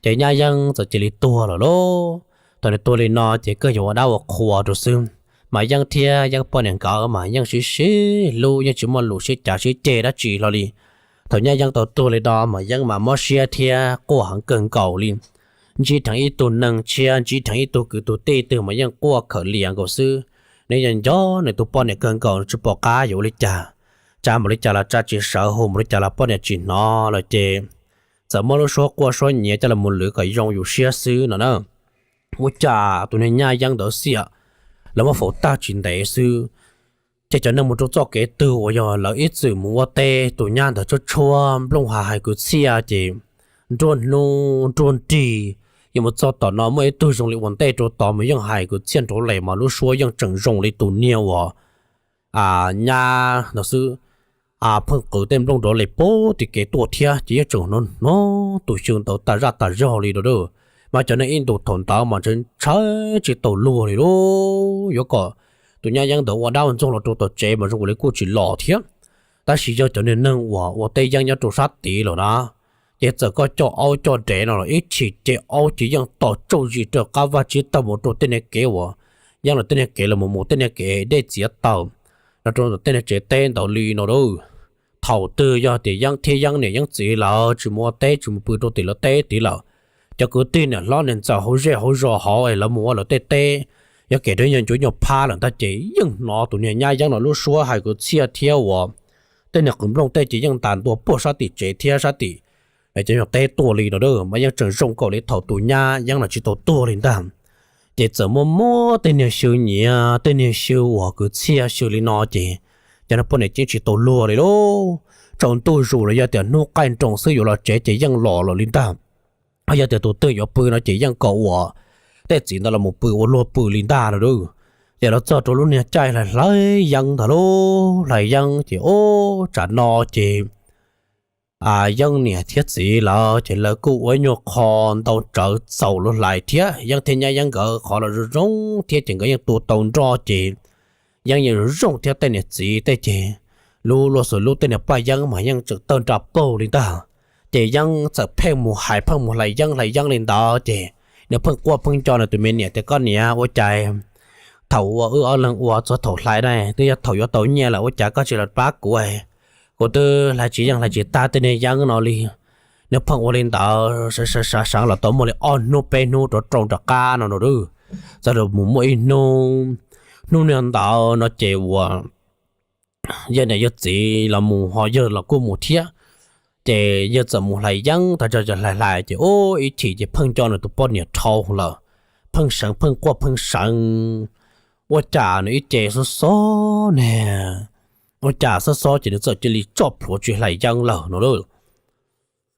ces nyab Yeeb txawm cia li tuag lawm lauj. Thaum nws tuag li no ces kuj yog ua dab ua qhua rau xwb, mas Yeeb thiab Yeeb poj niam nkawd mas yeej sib sib hlub, yeej tsis muaj lus sib cav sib ceg dab tsi hlo li. Thaum nyab Yeeb tau tuag li no mas Yeeb mas mob siab thiab quaj heev kawg nkaus li. Ntsib dheev ib tug neeg tshiab, ntsib dheev ib tug kwv tug tij twg mas yeej quaj khawm lias nkaus xwb. Nws yeej nco nws tus poj niam kawg nkaus, tsis pom qab yuav ua li cas. Tsa npaum li cas los tsa tsis sawv, hu npaum li cas los poj niam tsis hnov lawm ces txawm muab lub suab quaj suab nyiav coj los mus lwv kom zoo yus siab xwb no na. Ua cas tus niag nyab Yeeb ntawd xiam, lawv muab faus tag tsis ntev xwb, ces cov neeg mus rau txoj kev twg uas yog lawv ib txwm mus ua teb, tus nyab ntawd tshuab tshuab nplooj hais hais kwv txhiaj ces nruab hnub nruab nrig, yuav mus txog tom no muaj ib tug zoo li ua ntej rau tod mas yeej hais kwv txhiaj nrov les mas lub suab yeej tseem zoo li tus niag uas nyab ntawd xwb. Pheej qw tej nplooj nrov les pem tim kev tuaj thiab ces yeej tseem hnov hnov tus xyw ntawd tas zaj tas zog li no. Mas cov neeg ib ntus thaum ntawd mas ntshai tsis tau luag li lauj. Yuav kom tus nyab Yeeb ntawd ua dab ua ntxoog los rau tom tsev mas zoo li kuj tsis los thiab. Tab sis yog cov niag neeg uas ua teb yeeb nyob rau sab tid lawm na, ces txawm koj coj aub coj dev no los ib chim ces aub ces yeej tos tsaug zis raws qab vaj tsib taug mus rau tej niag kev uas yeeb los tej niag kev los mus mus tej niag kev dej txiav taws no rau tej niag tsev teb ntawd li no lauj. Thaum twg yog tias Yeeb thiab Yeeb niam Yeeb txiv lawv tsis mus ua teb tsis mus pw rau tim lawv teb tid lawm, cov kwv tij niam hlob niam ntxawm hauv zej hauv zos hauv es lawv mus ua lawv tej teb, yog kev deb nyuag ncuav nyuag phab lawm ntag ces yeej hnov tus niag nyab Yeeb no lub suab hais kwv txhiaj thiab uas tej niag qw nplooj tej ces yeej ntas ntua puag sab tim tsev thiab sab tim cov nyuag teb tuaj li no. Mas yeej tseem zoo nkaus li thaum tus nyab Yeeb no tsis tau tuag li ntag. Ces txawm muaj muab tej niag xyw nyiav tej niag xyw uas kwv txhiaj xyw li no ces cov niag poj niam ceeb tsis tau luag li lauj. Tsaus ntuj zus los yog tias hnub qaij nroos xwb yuav los tsev ces yeej los lawm li ntag. Yog tias tus twg yuav pw no ces yeej kom uas tej txiv ntawd los mus pw ua luag pw li ntag no lauj. Ces los txog rau lub niag caij hlais Yeeb ntag lauj, hlais Yeeb ces ub tsam no ces Yeeb niam thiab txiv lawv ces lawv kuj ua ib nyuag qho ntau tsawv txaus lub hlais thiab Yeeb thiab nyab Yeeb nkawd qhov los zoo zoo thiab ces nkawd yeej tua tau nroj ces Yeeb yeej zoo zoo thiab tej niam txiv tej ces lub luaj xus lub tej niag paj Yeeb mas yeej tseem tawg nra paug li ntag. Ces Yeeb txawm pheej mus hais pheej mus hlais Yeeb hlais Yeeb li ntawd ces nws pheej quaj pheej nco nws tus me niam tias koj niam ua cas thaum ua wb ob leeg ua txog thaum hlais na twb yog thaum yuav tau nyiaj lawm ua cas koj tsis los pab kuv, kuv twb hlais tsis yeej hlais tsis tag tej niag Yeeb no li. Nws pheej ua li ntawd sawv sawv sawv los tau muaj li ob hnub peb hnub rov rau nram qab no no. Txawm mus muaj ib hnub, hnub niag ntawd no ces uas yawg niam yawg txiv los mus ho yawg los kuj mus thiab. Ces yawg txawm mus hlais Yeeb tag tso hlais hlais ces ub ib chim ces pheej nco nws tus poj niam dhau lawm, pheej seev pheej quaj pheej seev. Ua cas nws ib ce xob xob ne, ua cas xob xob ces nws txawm cia li tso plhuav tsis hlais Yeeb lawm no.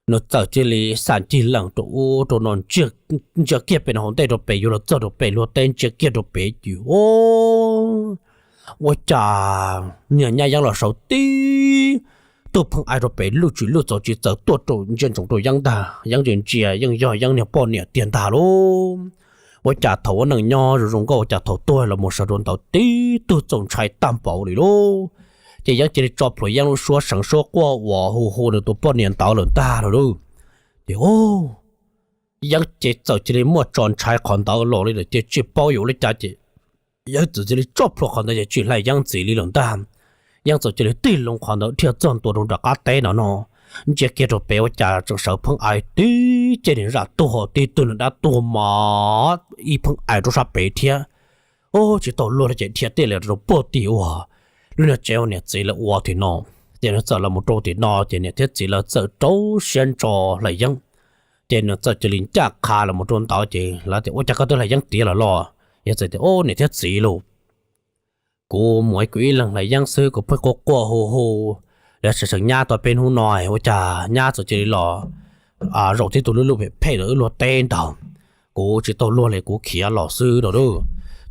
Nws txawm cia li xam ncig lees rau ub rau no, ntsia kiag pem no hauv ntej rau pem yuav los txog rau pem luag teb ntsia kiag rau pem ces ub, ua cas niag nyab Yeeb los sawv tib tug pheej ai rau pem luj tsis luj txaus tsis txawv tuaj rau ntsia ntsoov rau Yeeb ntag. Yeeb ntsia ntsia yeej yog Yeeb niag poj niam tiag ntag lauj. Ua cas thaum ua neej nyob zoo zoo nkauj ua cas thaum tuag los mus sawv rau ntawd tib tug txaus ntshai tag npaum li lauj. Ces Yeeb cia li tso plhuav Yeeb lub suab seev suab quaj uas hu hu nws tus poj niam ntawd lawm ntag lauj. Ces Yeeb ces txawm cia li muaj tso ntshai qhov ntawd los li lawm ces tsis paub yuav ua li cas ces Yeeb txawm cia li tso plhuav qhov ntawd ces tsis hlais Yeeb ntxiv li lawm ntag. Yeeb txawm cia li tig loo qhov ntawd dhia txog ntua rau nram qab teb no no, ntsia kiag rau pem ua cas tseem sawv pheej ai tib ce niag zam tuag tib tug niag dab tuag mas ib pheej ai rau sab pem thiab. Ub tsis tau luag li ces dhia tij li rau puag tim uas lub niag tsev uas niam txiv lawv ua tim no. Ces nws txawm los mus rau tim no ces niam thiab txiv lawv txawm rau siab ntso hlais Yeeb. Ces nws txawm cia li ncaj qha los mus rau ntawd ces lawv tias ua cas koj twb hlais Yeeb tiav lawm los? Yeeb txawm tias ub niam thiab txiv lauj, kuv mus kuv ib leeg hlais Yeeb xwb kuv pheej quaj quaj hu hu, lawv seev seev nyab tau peb hnub no ua cas nyab txawm cia li los zaum tib tug lub lub phem phem rau wb luag teb ntag. Kuv tsis tau luag li kuv khiav los xwb no lauj.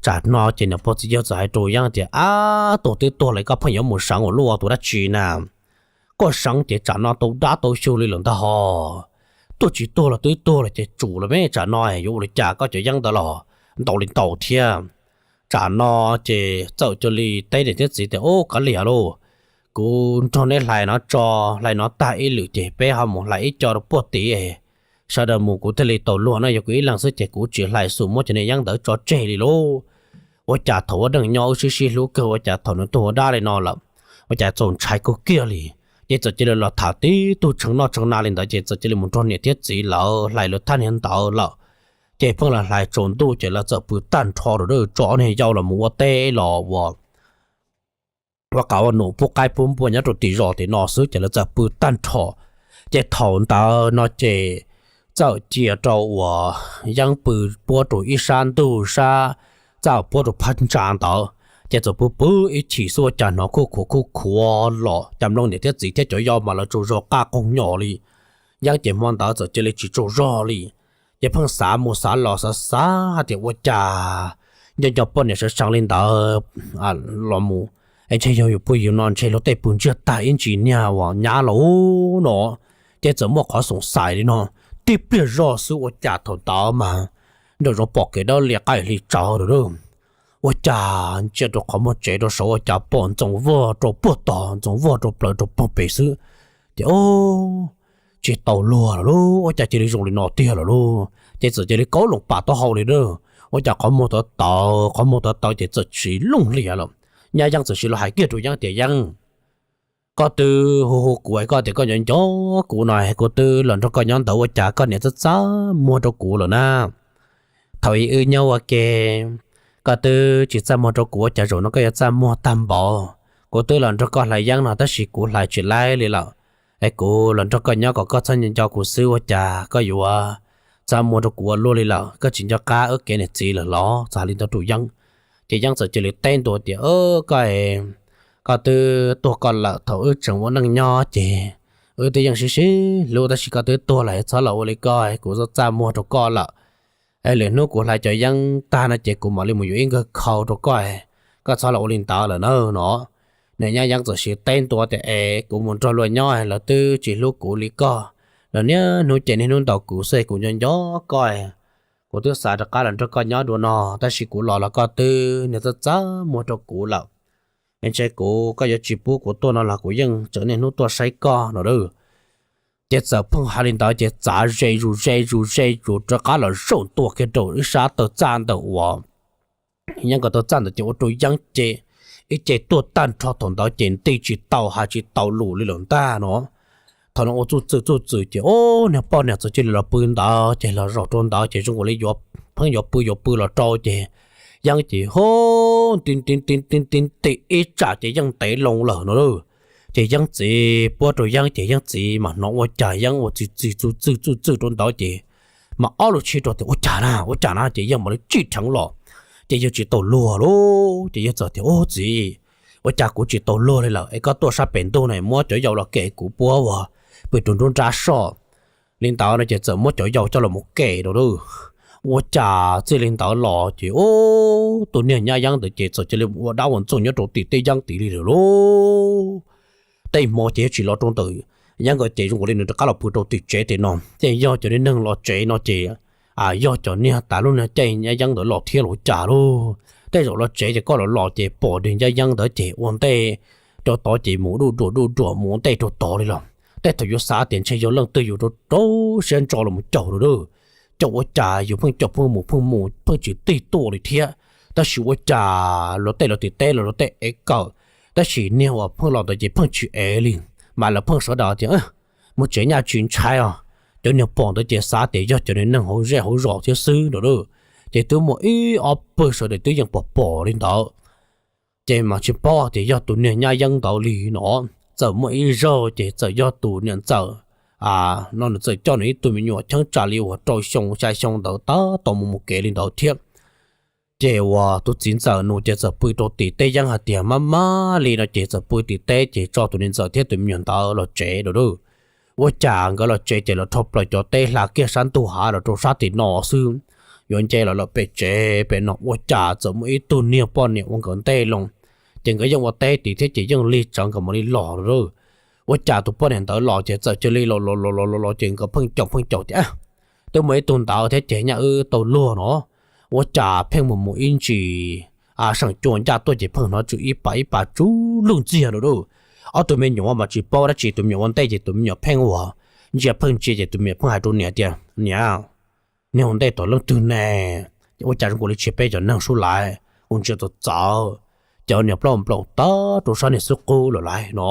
Tsam no ces niam pog txiv yawg txawm hais rau Yeeb tias ab tuag twb tuag lawm koj pheej yuav mus seev ua luaj ua tus dab tsi na? Koj seev ces tsam no tau dab tau xyug li lawm ntag hos. Tuag tsis tuag los twb tuag lawm ces tsum lawm me, tsam no yuav ua li cas koj cov Yeeb ntawd los ntau li ntau thiab. Tsam no ces txawm cia li teb niam thiab txiv tias ub kav liam lauj, kuv nrog neb hlais no tso, hlais no tag ib lwm ces peb ho mus hlais ib co rau puag tim, sawv daws mus kuv thiaj li tau luag no, yog kuv ib leeg xwb ces kuv tsis hlais xus muab cov niag yeeb ntawd tso tseg li lauj. Ua cas thaum ua neej nyob wb sib sib hlub kawg, ua cas thaum nws tuag ua dab li no lawm, ua cas txaus ntshai kawg kiag li. Ces txawm cia li los tham tib tug tshee noj tshee na li ntawd ces txawm cia li mus nrog niam thiab txiv lawv hlais lawv thaj niag ntawd lawm. Ces pheej los hlais tsaus ntuj ces lawv txawm pw tag nrho rau tso ob niag yau los mus ua teb los ua ua qav ua num pub qaib pub npua nyob rau tim zos tim no xwb ces lawv txawm pw tag nrho. Ces thaum ntawd no ces txawm cia rau uas yeeb pw puab rau ib sab ntug sab, txawm puab rau phab ntsa ntawd. Ces txawm pw pw ib chim xwb ua cas hnov khuj khuav khuj khuav los cas mloog niam thiab txiv thiab cov yau mas lawv tsaug zog qaj qoog nyos li. Yeeb ces hmo ntawd txawm cia li tsis tsaug zog li. Ces pheej xav mus xav los xav xav hais tias ua cas nco nco poj niam sawv tsees li ntawd los mus, es ntshe yog yus pw yus no ntshe luag tej pw ntsiag tag ib ntsis niag uas nyab los no. Ces txawm muaj qhov xoom xais li no, tib pliag zoj xwb ua cas thaum ntawd mas nram zoov pom kev dawb lias qab hli tsawv lawm. Ua cas ntsia rau qhov muag tsev rau saud ua cas pom ntxoov vog rau puag tod, ntxoov vog rau plaws rau puag pem xwb. Ces tsis tau luag lawm lauj, ua cas cia li zoo li no tiag lawm lauj. Ces txawm cia li kaub loos pam taub hau li lauj. Ua cas qhov muag tawv tawv, qhov muag tawv tawv ces txawm tsis looj hlias lawm. Nyab Yeeb txawm sis los hais kiag rau Yeeb tias, Yeeb, koj twb hu hu kuv es koj tias koj nco nco kuv no, kuv twb los nrog koj nyob ntawd ua cas koj niam txaj txaj muag rau kuv lawm na. Thaum ub wb nyob ua ke, koj twb tsis txaj muag rau kuv ua cas zaum no koj yuav txaj muag tag npaum. Kuv twb los nrog koj hlais yeeb no tab sis kuv hlais tsis laib li lawm. Es kuv los nrog koj nyob kom koj txhob nco nco kuv xwb ua cas koj yuav txaj muag rau kuv ua luaj li lawm, koj tsis nco qab wb kev niam txiv lawm los? Txawm hais li ntawd rau Yeeb. Ces Yeeb txawm cia li teb ntua tias, Koj, koj twb tuag koj lawm, thaum wb tseem ua neej nyob ces wb twb yeej sib sib hlub tab sis koj twb tuag lawm, txhob los ua li koj, kuv txaj txaj muag rau koj lawm. Es lwm hnub kuv hlais cov yeeb tag no ces kuv mam li mus yuav ib nkawg khau rau koj, koj txhob los ua li ntawd lawm na no. Niam Nyab Yeeb txawm sis teb ntua tias, Es kuv mus nrog luag nyob lawv twb tsis hlub kuv li koj, lawv niaj hnub ces niaj hnub ntaus kuv xwb, kuv nco nco koj, kuv twb xav rov qab los nrog koj nyob dua no tab sis kuv los los koj twb niag txaj txaj muag rau kuv lawm. Es ntshe kuv, koj yuav tsis pub kuv tuaj no los kuv yeej tseem niaj hnub tuaj saib koj no lauj. Ces txawm pheej hais li ntawd ces txav ze zus ze zus ze zus rov qab los zaum ntua kiag rau ib sab taw txaj ntawm uas Yeeb nkawd taw txaj ntawd ces ua rau Yeeb ces ib ce tuag tag nrho thaum ntawd ces nti tsis tau hais tsis tau lus li lawm ntag no. Thaum no ua txuj txwm txuj txwm ces ub, niag poj niam txawm cia li los pw ntawd ces los zaum rau ntawd ces zoo nkaus li yuav, pheej yuav pw yuav pw los rau ces Yeeb ces hu nti nti nti nti nti nti ib tsam ces Yeeb ntev loo lawm no lauj. Ces Yeeb txiv puab rau Yeeb ces Yeeb txiv mas hnov ua cas Yeeb ua txi txi txuj txwm txuj txwm rau ntawd ces mas ob lub tshib rau tias, Ua cas na, ua cas na? Ces Yeeb mam li tsij dheev los ces Yeeb tsis tau luag lauj. Ces Yeeb txawm tias, Ub txiv, ua cas kuv tsis tau luag li lawm es koj tuaj sab pem ntuj na muab cov yau los kem kuv puab uas pw rau nruab nrab soj li ntawd no ces txawm muab cov yau coj los kem rau lauj. Ua cas txij li ntawd los ces ub, tus niag Nyab Yeeb ntawd ces txawm cia li ua dab ua ntxoog nyob rau tim tej yeeb tid li lawm lauj. Tej hmo ces yeej tsis los rau ntawm Yeeb nkawd ces zoo nkaus li nws rov qab los pw rau tim tsev tim no. Ces yog cov niag neeg los tsev no ces yog cov niag tas lub niag caij Nyab Yeeb ntawd los thiab los cas lauj. Tej zaum los tsev ces koj los los ces pom niag Nyab Yeeb ntawd ces ua ntej rau tod ces mus duj duam duj duam mus ua ntej rau tod li los. Tej thaum yuav xav tias ntshe yog leej twg yus rau rau siab ntso los mus caum lawm lauj. Caum ua cas yus pheej caum pheej mus pheej mus pheej tsis tig tuaj li thiab. Tab sis ua cas luag tej los tim teb los luag tej ev kawm, tab sis niag uas pheej los ntawd ces pheej tsis ev li. Mas lawv pheej sawv daws tias, Mus tsev nyaj tsis ntshai os. Cov niag pom ntawd ces xav tias yog cov niag neeg hauv zej hauv zos thiab xwb no lauj. Ces twb muaj ib ob pawg sawv daws twb yeej pom pom li ntawd. Ces mas tsis paub tias yog tus niag Nyab Yeeb ntawd li no. Txawm muaj ib zaug ces txawm yog tus niam ntxawm no nws txawm coj nws ib tug me nyuam cheeb tsam li uas rau xyoo xya xyoo ntawd tab tom mus mus kev li ntawd thiab. Ces uas tus txiv ntxawm nus ces txawm pw rau tim teb yeeb hais tias maj maj li no ces txawm pw tim teb ces tso tus niam ntxawm thiab tus me nyuam ntawd los tsev lawm lauj. Ua cas nkawd los tsev ces los dhau plaws cov teb hla kiag sab ntug hav los rau sab tim no xwb. Yuav nce los lawm pem tsev pem no ua cas txawm muaj ib tug niag poj niam ua nkawd ntej loo. Ces nkawd yeej ua teb tid thiab ces yeej lig tsawv nkawd mam li los lawm lauj. Ua cas tus poj niam ntawd los ces txawm cia li los los los los los ces nkawd pheej caum pheej caum tias, Twb muaj ib tug ntawd thiab ces nyaj wb tau luag no. Ua cas pheej mus mus ib ntsis seem cua ncaj tuaj ces pheej hnov tsw ib pas ib pas tsw lwj ntxiag lawm lauj. Ob tug me nyuam mas tsis paub dab tsi, tus me nyuam ua ntej ces tus me nyuam pheej ua, ntsia pheej ntsia ces tus me nyuam pheej hais rau niam tias, Niam, niag ua ntej tom leej twg ne? Ua cas zoo nkaus li tsis peb cov neeg sub laiv, kuv ntsia txawv txawv, ces niag plaub nplaum tag rau sab niag xub qub lawm laiv no.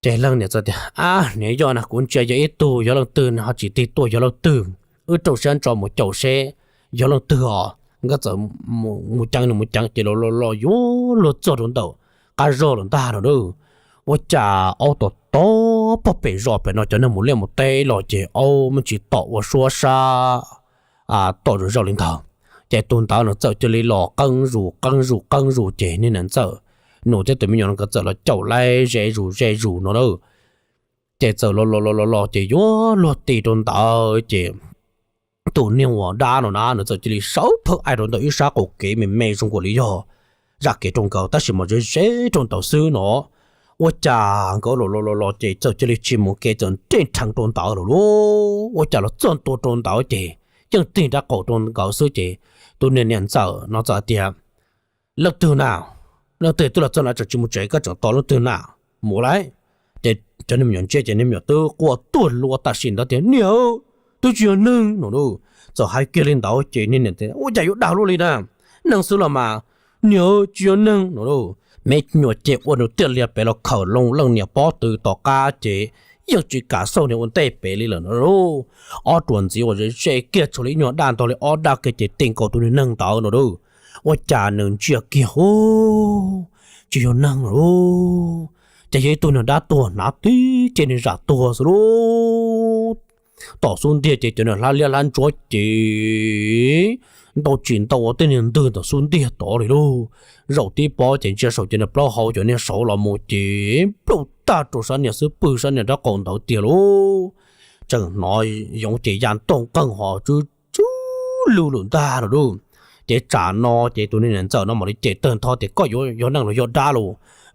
Ces leej niam txawm tias, Ab, niam yog na, kuv ntsia yog ib tug, yog leej twg ne ho tsis tig tuaj, yog leej twg, wb rau siab ntso mus caum seb yog leej twg os. Nkawd txawm mus ceev, nws mus ceev ces los los los yuav luag txog rau ntawm qab zog lawm ntag no. Ua cas aub tom tom pog pem zos pem no, cov neeg mus liaj mus teb los ces aub muaj tsis tom ua suab sab tom zom zaws li ntawd. Ces tus ntawd nws txawm cia li los qeeb zus qeeb zus qeeb zus ces niag niam ntxawm nus thiab tus me nyuam no nkawd txawm los caum laib ze zus ze zus no na. Ces txawm los los los los los ces yuav luag tig rau ntawd ces tus niag uas dab no na nws txawm cia li sawv phawj aim rau ntawm ib sab qaum kev me me zoo nkaus li yog zam kev rau nkawd tab sis mas ze ze rau ntawd xwb no. Ua cas nkawd los los los los ces txawm cia li tsis mus kev, txawm nres nrheev rau ntawd lawm lauj. Ua cas los txog ntua rau ntawd ces yeej tig nrab qaum rau nkawd xwb ces tus niag niam ntxawm no txawm tias, Leej twg na? Leej twg twb los txog no tseem tsis mus tsev, koj tseem tos leej twg na? Mus lauj. Ces cov niag me nyuam ntsia ces niag me nyuam twb quaj tuag lua tam sim ntawd tias, Niam, twb tsis yog neeg no. Txawm hais kiag li ntawd ces niag niam tias, Ua cas yuav dag luaj li na? Neeg xwb los mas. Niam, tsis yog neeg no. Me nyuam ces ua nws tiaj lias pem los khawm loo leej niam pob tw tom qab ces yeej tsis kam xauj niag ua ntej pem li lawm no. Ob ruam ntxiv uas ze ze kiag tshuav li ib nyuag daj ntog li ob daj kiag ces ti nkaus tus niag neeg ntawd no. Ua cas nws ntsia kiag hu, tsis yog neeg lauj, ces yog ib tug niag dab tuag hnav tib ce niag zam tuag xwb lauj. Tom xub ntiag ces cov niag hlab liab hlab ntsuab ces ntau tsis ntau ua tej niag ntwg tom xub ntiag tod li lauj. Zaum tib pob ces ntsia saum cov niag plaub hau cov niag saud los mus ces nplaum tag rau sab niag xub pwg sab niag nraub qaum ntawd tiag lauj. Tseem hnov yoov ces ya ntooj nqeeg ho tsw tsw lug lawm ntag no lauj. Ces tsam no ces tus niag niam ntxawm no mam li cem tawg ntho tias, Koj yuav yog neeg los yog dab lauj?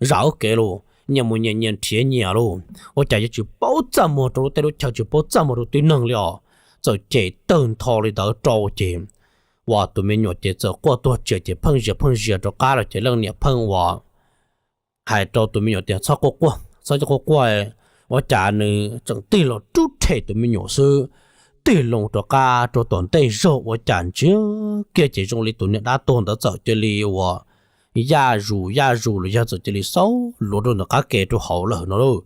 Zam wb kev lauj, nyias mus nyias, nyias nrhiav nyias lauj. Ua cas yuav tsis paub txaj muag rau lub teb lub chaw, tsis paub txaj muag rau tib neeg li os. Txawm cem tawg ntho li ntawd rau ces uas tus me nyuam ces txawm quaj tuag tsias ces pheej zias pheej zias rov qab los ces leej niam pheej uas hais rau tus me nyuam tias, Txhob quaj quaj, txhob quaj quaj. Ua cas nws tseem tig los rub rhe tus me nyuam xwb, tig loo rov qab rau tom ntej zog ua cas ntsia kiag ces zoo li tus niag dab tuag ntawd txawm cia li uas yaj zus yaj zus los yog txawm cia li xaub luav rau ntawm qab ke rau hauv lawm no lauj.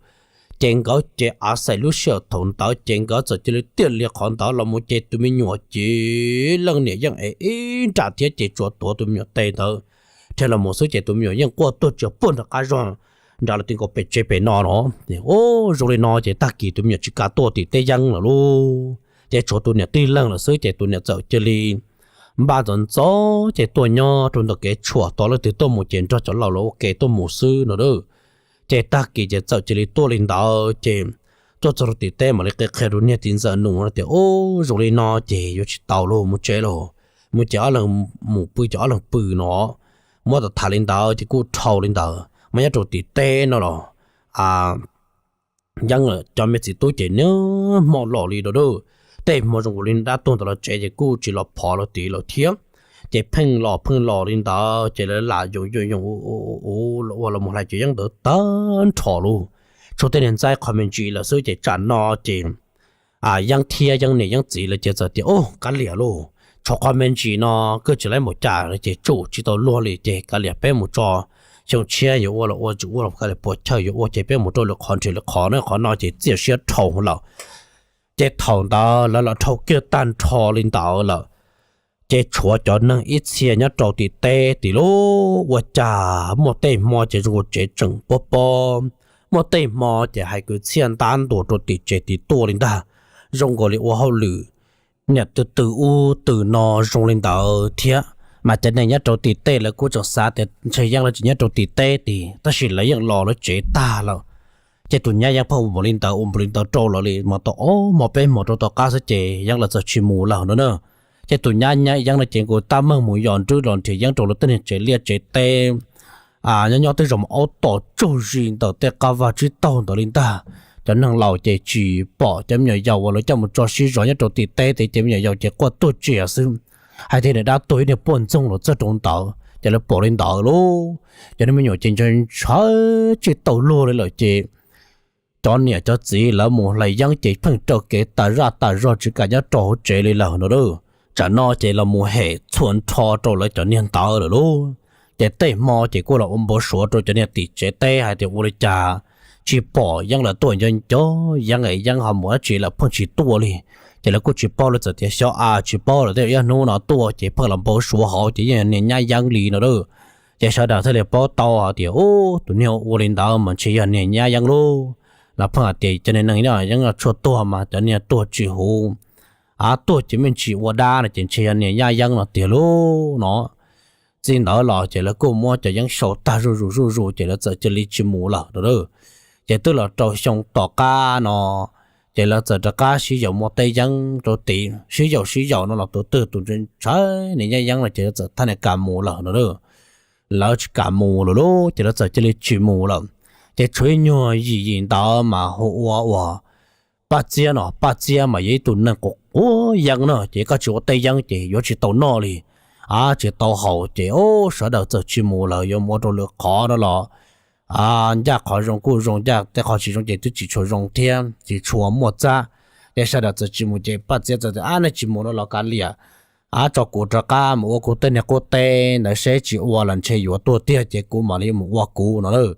Ces nkawd ces av xais lub sij hawm thaum ntawd ces nkawd txawm cia li tiaj li qhov ntawd los mus ces tus me nyuam ces leej niam yeej ev ib nram thiab ces tsuas tuav tus me nyuam tes ntawd rhe los mus xwb ces tus me nyuam yeej quaj tuag tsias puag nram qab zog nrad los ti nkaus pem tsev pem no no. Ub, zoo li no ces tag kis tus me nyuam tsis kam tuaj tim teb yeeb lawm lauj. Ces tshuav tus niam tij leeg lawm xwb ces tus niam txawm cia li npaj ntxov ntxov ces tuaj nyob rau ntawm kev tshuam tos leej twg tuaj mus ces nrog cov laus lawv ua ke tuaj mus xwb no lauj. Ces tag kis ces txawm cia li tuaj li ntawd ces tuaj txog rau tim teb mam li qhia qhia rau niag txiv ntxawm nus tias, Ub, zoo li no ces yuav tsis tau lauj, mus tsev lauj. Mus ces ob leeg mus pw ces ob leeg pw no. Muab tham li ntawd ces kuj dhau li ntawd mas nyob rau tim teb no los yeeb cov me txiv tub ces niaj hmo los li lauj. Tej hmo zoo li dab tuag ntawd los tsev ces kuj tsis los phov lawv tid lawm thiab. Ces pheej los pheej los li ntawd ces lawv lam yoos yoos yoos ua los mus hlais cov yeeb ntawd tag nrho lauj. Tshuav tej niag ntxaib qho me ntsis lawm xwb ces tsam no ces yeeb thiab yeeb niam yeeb txiv lawv ces txawm tias, Ub, kav liam lauj, tshuav qho me ntsis no kuj tsis laib npaum cas ces tsum tsis tau luag li ces kav liam peb mus tso, xyoo tshiab yuav ua los ua, tsis ua los kav liam puas chawj yuav ua ces peb mus rau lwm qhov nrhiav lwm qhov na, qhov no ces txiaj siab dhau lawm. Ces thaum ntawd lawv los dhau kiag tag nrho li ntawd lawm, ces tshuav cov neeg ib txhia nyob rau tim teb tid lauj. Ua cas muaj tej hmo ces zoo nkaus tsev tseem pob pob, muaj tej hmo ces hais kwv txhiaj ntab ntuas rau tim tsev tid tuaj li ntag. Zoo nkaus li ua hauj lwm niam tw tw ub tw no zoo li ntawd thiab. Mas cov neeg nyob rau tim teb lawv kuj tseem xav tias ntshe yeeb lawv tsis nyob rau tim teb tid tab sis lawv yeej los lawv tsev tag lawm. Ces tus nyab yeeb pheej ua npaum li ntawd ua npaum li ntawd rau lawv li mas tau ob hmo peb hmo rau tom qab xwb ces yeeb lawv txawm tsis mus lawm no na. Ces tus nyab yeeb no ces nkaus tab meeg mus yos nrwb los nrhiav yeeb rau lawv tej niag tsev liaj tsev teb nyob nyob tej zaum aub tom tsaug zis ntawm tej qab vaj tsib taug ntawd li ntag. Cov neeg laus ces tsis pom cov me nyuam yaus uas lawv coj mus tso sib zog nyob rau tim teb ces cov me nyuam yaus ces quaj tuag tsias xwb. Hais tias niag dab tuag ib niag puaj ntxoog los txog rau ntawd, Ces lawv pom li ntawd lauj, cov niag me nyuam ces ntshaw ntshaw tsis tau luag li lawm ces cov niam cov txiv lawv mus hlais yeeb ces pheej raws kev tas zaj tas zog tsis kam nyob rau hauv tsev li lawm no lauj. Tsam no ces los mus hem txhua nrho rau lawv cov niag ntawd lawm lauj. Ces tej hmo ces kuj los ua npau suav rau cov niag tim tsev teb hais tias ua li cas tsis pom yeeb lawv tuaj nco nco yeeb es yeeb ho mus dab tsi lawm pheej tsis tuaj li. Ces lawv kuj tsis paub, lawv txawm tias xyov a tsis paub lawm, tej zaum ib hnub no tuaj ces pheej los npau suav hauv ces yeej yog niag nyab yeeb li no lauj. Ces sawv daws thiaj li paub tau hais tias ub, tus niag ua li ntawd mas ntshe yog niag nyab yeeb lauj. Los pheej hais tias cov niag neeg yeeb tshuaj tuag mas cov niag tuag tsis huv, a tuag ces me ntsis ua dab no ces ntshe yog niag nyab yeeb no tiag lauj no. Txij ntawd los ces lawv kuj muab cov yeeb xyaw tag zuj zus zuj zus ces lawv txawm cia li tsis mus lawm no lauj. Ces twb los rau xyoo tom qab no ces lawv txawm rov qab sib yaum muaj teb yeeb rau tim, sib yaum sib yaum no los tus twg tus ntshaw niag nyab yeeb no ces lawv txawm thaj niag kam mus lawm no lauj. Lawv tsis kam mus lawm lauj ces lawv txawm cia li tsis mus lawm. Ces tshuav ib nyuag yim yim ntawd mas hu ua uas Paj Txiab no, Paj Txiab mas yog ib tug neeg quav quav yeeb no ces koj tsis ua teb yeeb ces yuav tsis tau noj li, a tsis tau haus ces ub sawv daws txawm tsis mus lawm, yuav mus ua rau lwm qhov no los ncaj qhov zoo kuj zoo, ncaj tej qhov tsis zoo ces twb tsis tshua zoo thiab tsis tshua muaj txab. Ces sawv daws txawm tsis mus ces Paj Txiab txawm tias ab nej tsis mus no los kav liam, ab tso kuv rov qab mus ua kuv tej niag qub teb ntawd seb tsis ua los ntshe yuav tuag tiag ces kuv mam li mus ua kuv no lauj.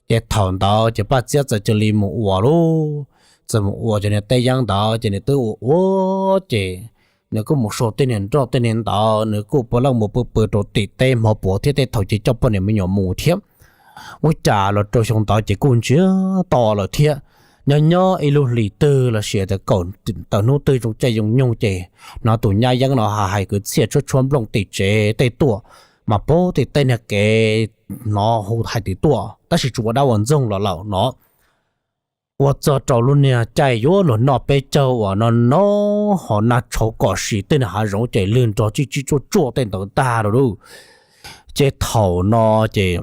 Ces thaum ntawd ces Paj Txiab txawm cia li mus ua lauj. Txawm mus ua cov niag teb yeeb ntawd ces nws twb ua ua ces nws kuj mus sau tej niag nroj tej niag ntawd, nws kuj puav leej mus pw pw rau tim teb hmo puav thiab tej thaum ces coj poj niam me nyuam mus thiab. Ua cas los rau xyoo ntawd ces kuj ntsiag to lawm thiab. Nyob nyob ib lub hlis twg los sis tias kaum tawm hnub twg zoo caij zoo nyoog ces hnov tus nyab yeeb no hais kwv txhiaj tshuab tshuab nplooj tim tsev tej tuaj, mas puag tim tej niag kev hnov hu hais tias tuaj tab sis tsuas ua dab ua ntxoog los lawm no. Ua txog rau lub niag caij yuav luag noj peb caug uas no no ho nag tshauv kom sim tej niag hav zoov ces lwg nrog tsib tsib tsuaj tsuaj tej ntawd tag lawm lauj. Ces thaum no ces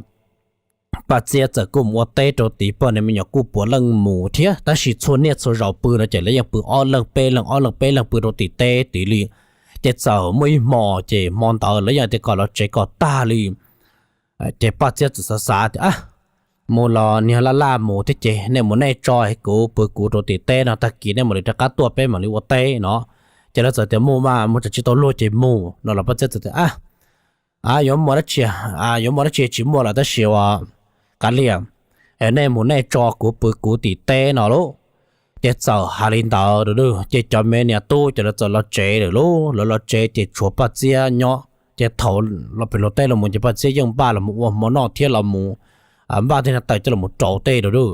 Paj Txiab txawm kuj mus ua teb rau tid, poj niam me nyuam kuj puav leej mus thiab, tab sis txhua niaj txhua zaus pw no ces lawv yeej pw ob leeg peb leeg ob leeg peb leeg pw rau tim teb tid li. Ces txawm muaj ib hmo ces hmo ntawd lawv yeej tias kom los tsev kom tag li. Ces Paj Txiab txawm xav xav tias, mus los niag laj laj mus thiab ces nej mus nej tso, kuv pw kuv rau tim teb no, tag kis nej mam li rov qab tuaj peb mam li ua teb no. Ces lawv txawm tias mus mas mus tsam tsis tau luag ces mus no los Paj Txiab txawm tias, yuav muaj dab tsi, yuav muaj dab tsi tsis muaj lawm tab sis ua kav liam, nej mus nej tso kuv pw kuv tim teb no lauj. Ces txawm hais li ntawd ces cov me niam tub ces lawv txawm los tsev lawm lauj. Lawv los tsev ces tshuav Paj Txiab nyob. Ces thaum los pem luag teb los mus ces Paj Txiab yeej npaj los mus ua hmo noj thiab los mus npaj tej niag taws coj los rau tej lawm lauj.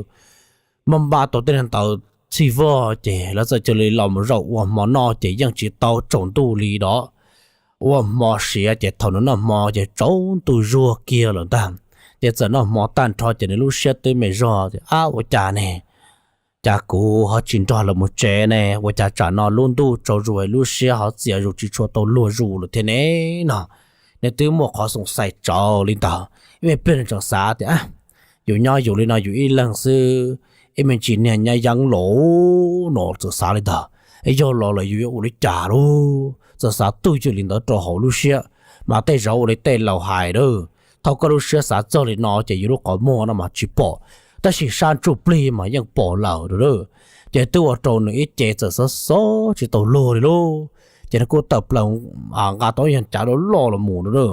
Muab npaj tau tej niag taws txhij vog ces lawv txawm cia li los mus zaum ua hmo noj ces yeej tsis tau tsaus ntuj li los. Ua hmo siav ces thaum nws noj hmo ces tsaus ntuj zuag kiag lawm ntag. Ces txawm noj hmo tag nrho ces nws lub siab twb me zog tias, ab ua cas ne, cas kuv ho tsis nrog lawv mus tsev ne, ua cas tsam no lub ntuj tsaus zus lub siab ho txias zus tsis tshua tau luag zus lawm thiab ne no. Nws twb muaj qhov xoom xais tsawv li ntawd, ib me pliag nws tseem xav tias, yus nyob yus li no yus ib leeg xwb, ib me ntsis niag nyab yeeb los no txawm xav li ntawd, yog los lawm yus yuav ua li cas lauj. Txawm xav twj ywm li ntawd rau hauv lub siab, mas tej zaum ua li tej laus hais a, thaum koj lub siab xav txog li no ces yus lub qhov muag no mas tsis pom, tab sis sab ntsuj plig mas yeej pom lawm a. Ces twb ua rau nws ib ce txawm xob xob tsis tau luag li lauj. Ces nws kuj tawm plaws nqa tau ib yav cav loj loj los mus a.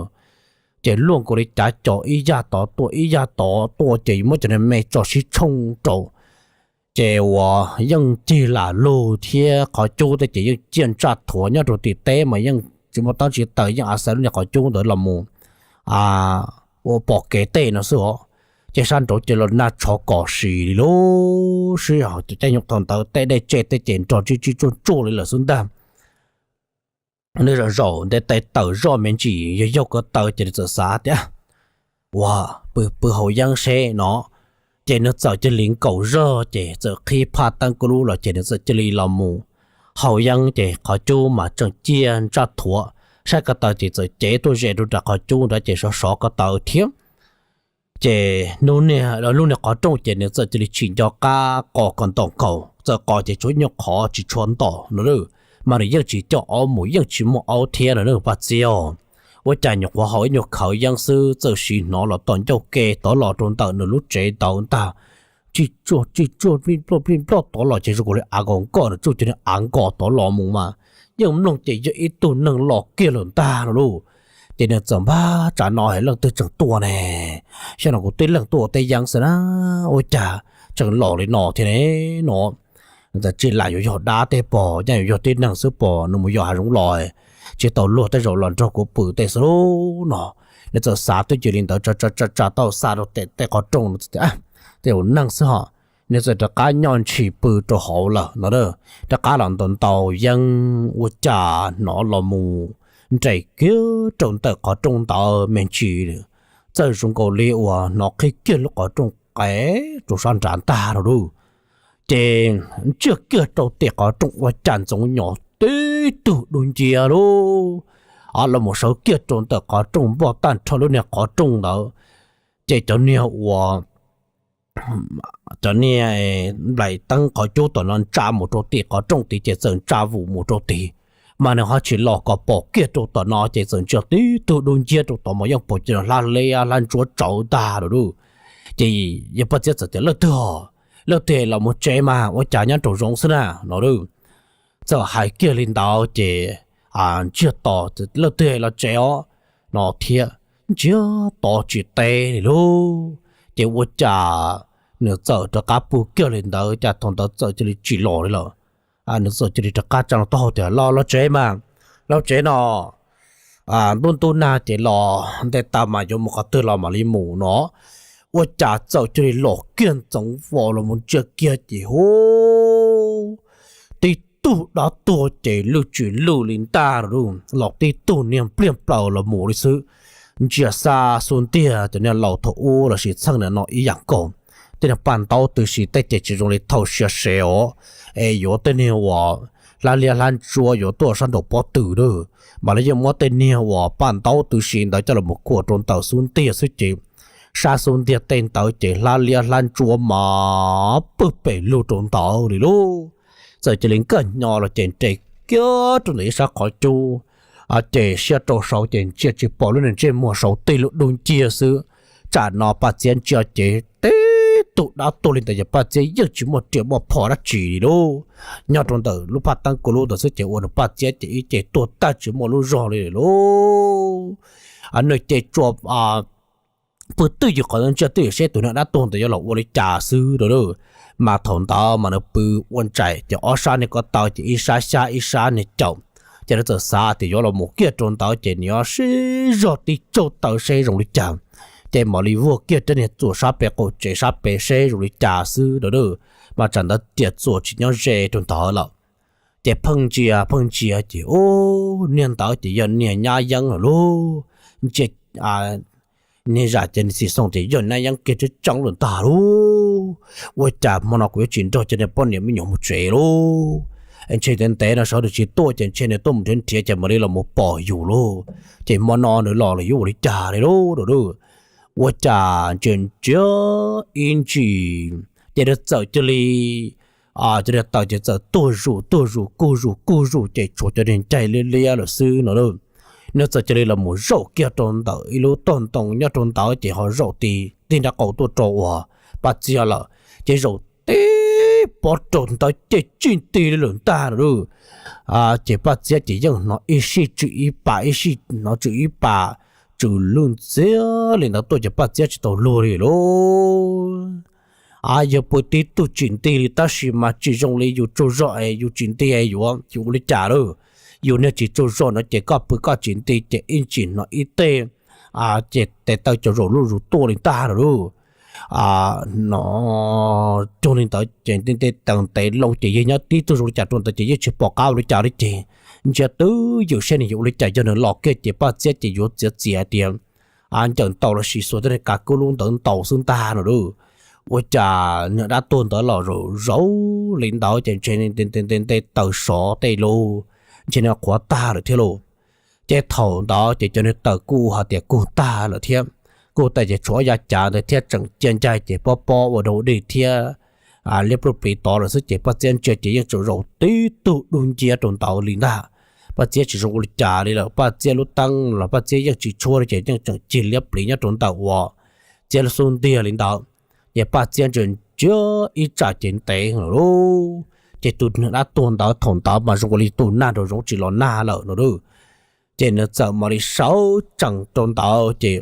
Ces luaj nkaus li cav co ib yag tod tuaj ib yag tod tuaj ces muab cov niag me tso sib tshooj rau. Ces uas yeej cig lam lug thiab qhov cub tej ces yeej ciaj ntsaj thuav nyob rau tim teb mas yeej tsis muaj teeb tsis taws, yeej a xav lub niag qhov cub ntawd los mus ua pom kev tej no xwb os. Ces sab nraud ces los nag tshov kom sim li lub sij hawm caij nyoog thaum ntawd tej dej tsej tej ces nrog tsib tsib tsuaj tsuaj li lawm xwb ntag. Nws zaum zaum nte tes tawm zoj me ntsis yog yaug ko taw ces nws txawm xav tias, ua, pw pw haus yeeb seb no. Ces nws txawm cia li nkaum zog ces txawm qhib phaj teeb kub lub los ces nws txawm cia li los mus haus yeeb ces qhov cub mas tseem ciaj ntsaj thuav, saib ko taw ces txawm cev tuaj ze rau nram qhov cub ntawd ces sov sov ko taw thiab. Ces hnub niag lub niag qhov rooj ces nws txawm cia li tsim nco qab qos kom ntom nkaus, txawm qos ces tshuav ib nyuag qhov tsis tshua ntom no, mas nws yeej tsis coj aub mus yeej tsis muaj aub thiab no Paj Txiab. Ua cas nyuam qhuav haus ib nyuag khawv yeeb xwb txawm sim hnov los tom ncauj ke tod los rau ntawm nws lub tsev ntawd ntag. Tsis tsuag tsis tsuag plij ploj plij ploj tod los ces zoo nkaus li av nkaus nkoj nws tsuj cov niag av nkos tod los mus mas yeej mloog ces yog ib tug neeg los kiag lawm ntag no lauj. Ces nws txawm npaj tsam no leej twg tseem tuaj ne, xyov no kuv tib leeg tuaj ua teb yeeb xwb na, ua cas tseem los li no thiab ne no. Tsis lam yuav yog dab tej pom, yeej yuav yog tib neeg xwb pom nws mus yos hav zoov los, tsis tau luag tej zaum los nrog kuv pw tej xwb no. Nws txawm xav twj ywm li ntawd tsa tsa tsa tau xa rau tej qhov rooj, tej zaum neeg xwb hos. Nws txawm rov qab nyob ntshis pw rau hauv lawm no, rov qab los ntaus ntaus yeeb ua cas hnov los mus nres kiag rau ntawm qhov rooj ntawd me ntsis, txawm zoo nkaus li uas hnov qhib kiag lub qhov rooj qe rau sab nrad ntag no lauj. Ces ntsia kiag rau tim qhov rooj ua cas ntxoov nyos tib tug dub nciab lauj, los mus sawv kiag rau ntawm qhov rooj npog tag nrho lub niag qhov rooj ntawd. Ces cov niag ua cov niag nplaim teeb qhov cub tom no ntsa mus rau tim qhov rooj tid ces txawm ntsa vus mus rau tid, mas nws ho tsis los kom pom kiag rau tom no ces txawm ntsia tib tug dub nciab rau tom mas yeej pom ces hlab liab hlab ntsuab tsawv ntag lauj. Ces yawg Paj Txiab txawm tias, Leej twg, leej twg los mus tsev mas ua cas nyob rau zoov xwb na no. Txawm hais kiag li ntawd ces ntsiag to, Leej twg los tsev os no thiab. Ntsiag to tsis teb li lauj. Ces ua cas nws txawm rov qab pw kiag li ntawd cas thaum ntawd txawm cia li tsis los li lawm. Nws txawm cia li rov qab tsa taub hau tias, Los los tsev mas, los tsev no, ntub ntub nag ces los nte taw mas yuav mus qhov twg los mam li mus no. Ua cas txawm cia li los kiag ntxoov vos los mus ntsia kiag ces hu, tib tug dab tuag ces lwj tsis lwj li ntag lauj, los tib tug niag pliag plaws los mus li xwb. Ntsia xa xub ntiag cov niag laus thaum ub los sis txheej niam no ib yam nkaus. Tej niag paj ntaub tw si tej ces tsis zoo li thaum siav sev os, es yuav tej niag uas hlab liab hlab ntsuab yuav tuaj sab nraum pob tw lawm, mas lawv yeej muab tej niag uas paj ntaub tw si ntawd coj los khuam rau ntawm xub ntiag xwb ces sab xub ntiag tej ntawd ces hlab liab hlab ntsuab mas pwg pes lug rau ntawd li lauj. Txawm cia li nkag nyo los ces nres kiag rau ntawm ib sab qhov cub, ces siab rau saud ces ntsia tsis pom lub niag ntsej muag saud tib lub dub nciab xwb. Tsam no Paj Txiab ntsia ces tib tug dab tuag li ntawd ces Paj Txiab yeej tsis muaj riam muaj phom dab tsi li lauj. Nyob rau ntawm lub phaj teeb kuv lub ntawd xwb ces ua rau Paj Txiab ces ib ce tuag tag tsis muaj lub zog li lauj. Nws ces tsuas pw twj ywm qhov ntawd ntsia twj ywm seb tus niag dab tuag ntawd yuav los ua li cas xwb a. Mas thaum ntawd mas nws pw ua ntsais ces ob sab niag ko taw ces ib sab xyab ib sab niag caum, ces nws txawm xav tias yuav los mus kiag rau ntawd ces nws yuav sib zog tib tsaug taw seb zoo li cas, ces mam li vuag kiag rab niag txuas sab pem qaum tsev sab pem seb zoo li cas xwb a. Mas tsam ntawd tias txuas tsis nyob ze rau ntawd lawm. Ces pheej ntsia pheej ntsia ces ub, niag ntawd ces yog niag nyab yeeb lawm lauj. Ntsia niag zam ces niag txiv xoo ces yog nyab yeeb kiag tseeb tseeb lawm ntag lauj. Ua cas hmo no kuv yuav tsis nrog cov niag poj niam me nyuam mus tsev lauj? Ntshe ntev ntev no sawv daws tsis tuaj ces ntshe nws tuaj mus nrhiav nrhiav ces mam li los mus pom yus lauj. Ces hmo no nws los los yuav ua li cas li lauj? Ua cas ntsia ntsia ib ntsis ces nws txawm cia li, cov niag taw ces txawm tuag zus tuag zus kuj zus kuj zus ces tshuav cov niag ncaig liab liab lawm xwb no. Nws txawm cia li los mus zaum kiag rau ntawm ib lub toj ntoo nyob rau ntawd ces ho zaum ti tig nraub qaum tuaj rau uas Paj Txiab lawm, ces zaum tib pob rau ntawd ces tsis nti li lawm ntag no. Ces Paj Txiab ces yeej hnov ib sij tsw ib pas ib sij hnov tsw ib pas, tsw lwj ntxiag li ntawd tuaj ces Paj Txiab tsis tau luag li lauj. Yog pw tib tug tsis nti li tab sis mas tsis zoo li yus tsaug zog es yus tsis nti es yuav ua li cas lauj? Yus niag tsis tsaug zog no ces koj pw koj tsis nti ces ib ntsis hnov ib teg ces tes taw caum zaum luj zus tuaj li ntag no lauj. No cuag li ntawd ces nti nti taw ntev loo ces yog nyob tib tug zoo li cas rau ntawd ces yeej tsis pom qab ua li cas li ces ntsia twj ywm seb nws yuav ua li cas, yog nws los kiag ces Paj Txiab ces yuav txiav txiav tias ncaws ntaus los sis xuas tej niag kav kub lub ntawd ntaus xwb ntag no lauj. Ua cas niag dab tuag ntawd los zaum zaum li ntawd ces ntshe nti nti nti taw sov tej lub, ntshe nws qhuav tag lawm thiab lauj. Ces thaum ntawd ces cov niag taw kuj hais tias kuj tag lawm thiab, kuj tag ces tshuav ob yav cav ntawd thiab tseem cia ncaj ces pob pob ua dau dej thiab liab pluj plis tod lawm xwb ces Paj Txiab ntsia ces yeej tseem zaum tib tug dub nciab rau ntawd li ntag. Paj Txiab tsis zoo ua li cas li lawm, Paj Txiab lub teeb los Paj Txiab yeej tsis tshuab li ces yeej tseem cig liab pliv nyob rau ntawm uas Txiab lub xub ntiag li ntawd. Ces Paj Txiab ntsia ntsia ib tsam ces ntev lawm lauj, ces tus niag dab tuag ntawd thaum ntawd mas zoo li tus nag nraum zoov tsis los nag lawm no lauj. Ces nws txawm mam li sawv tsees rau ntawd ces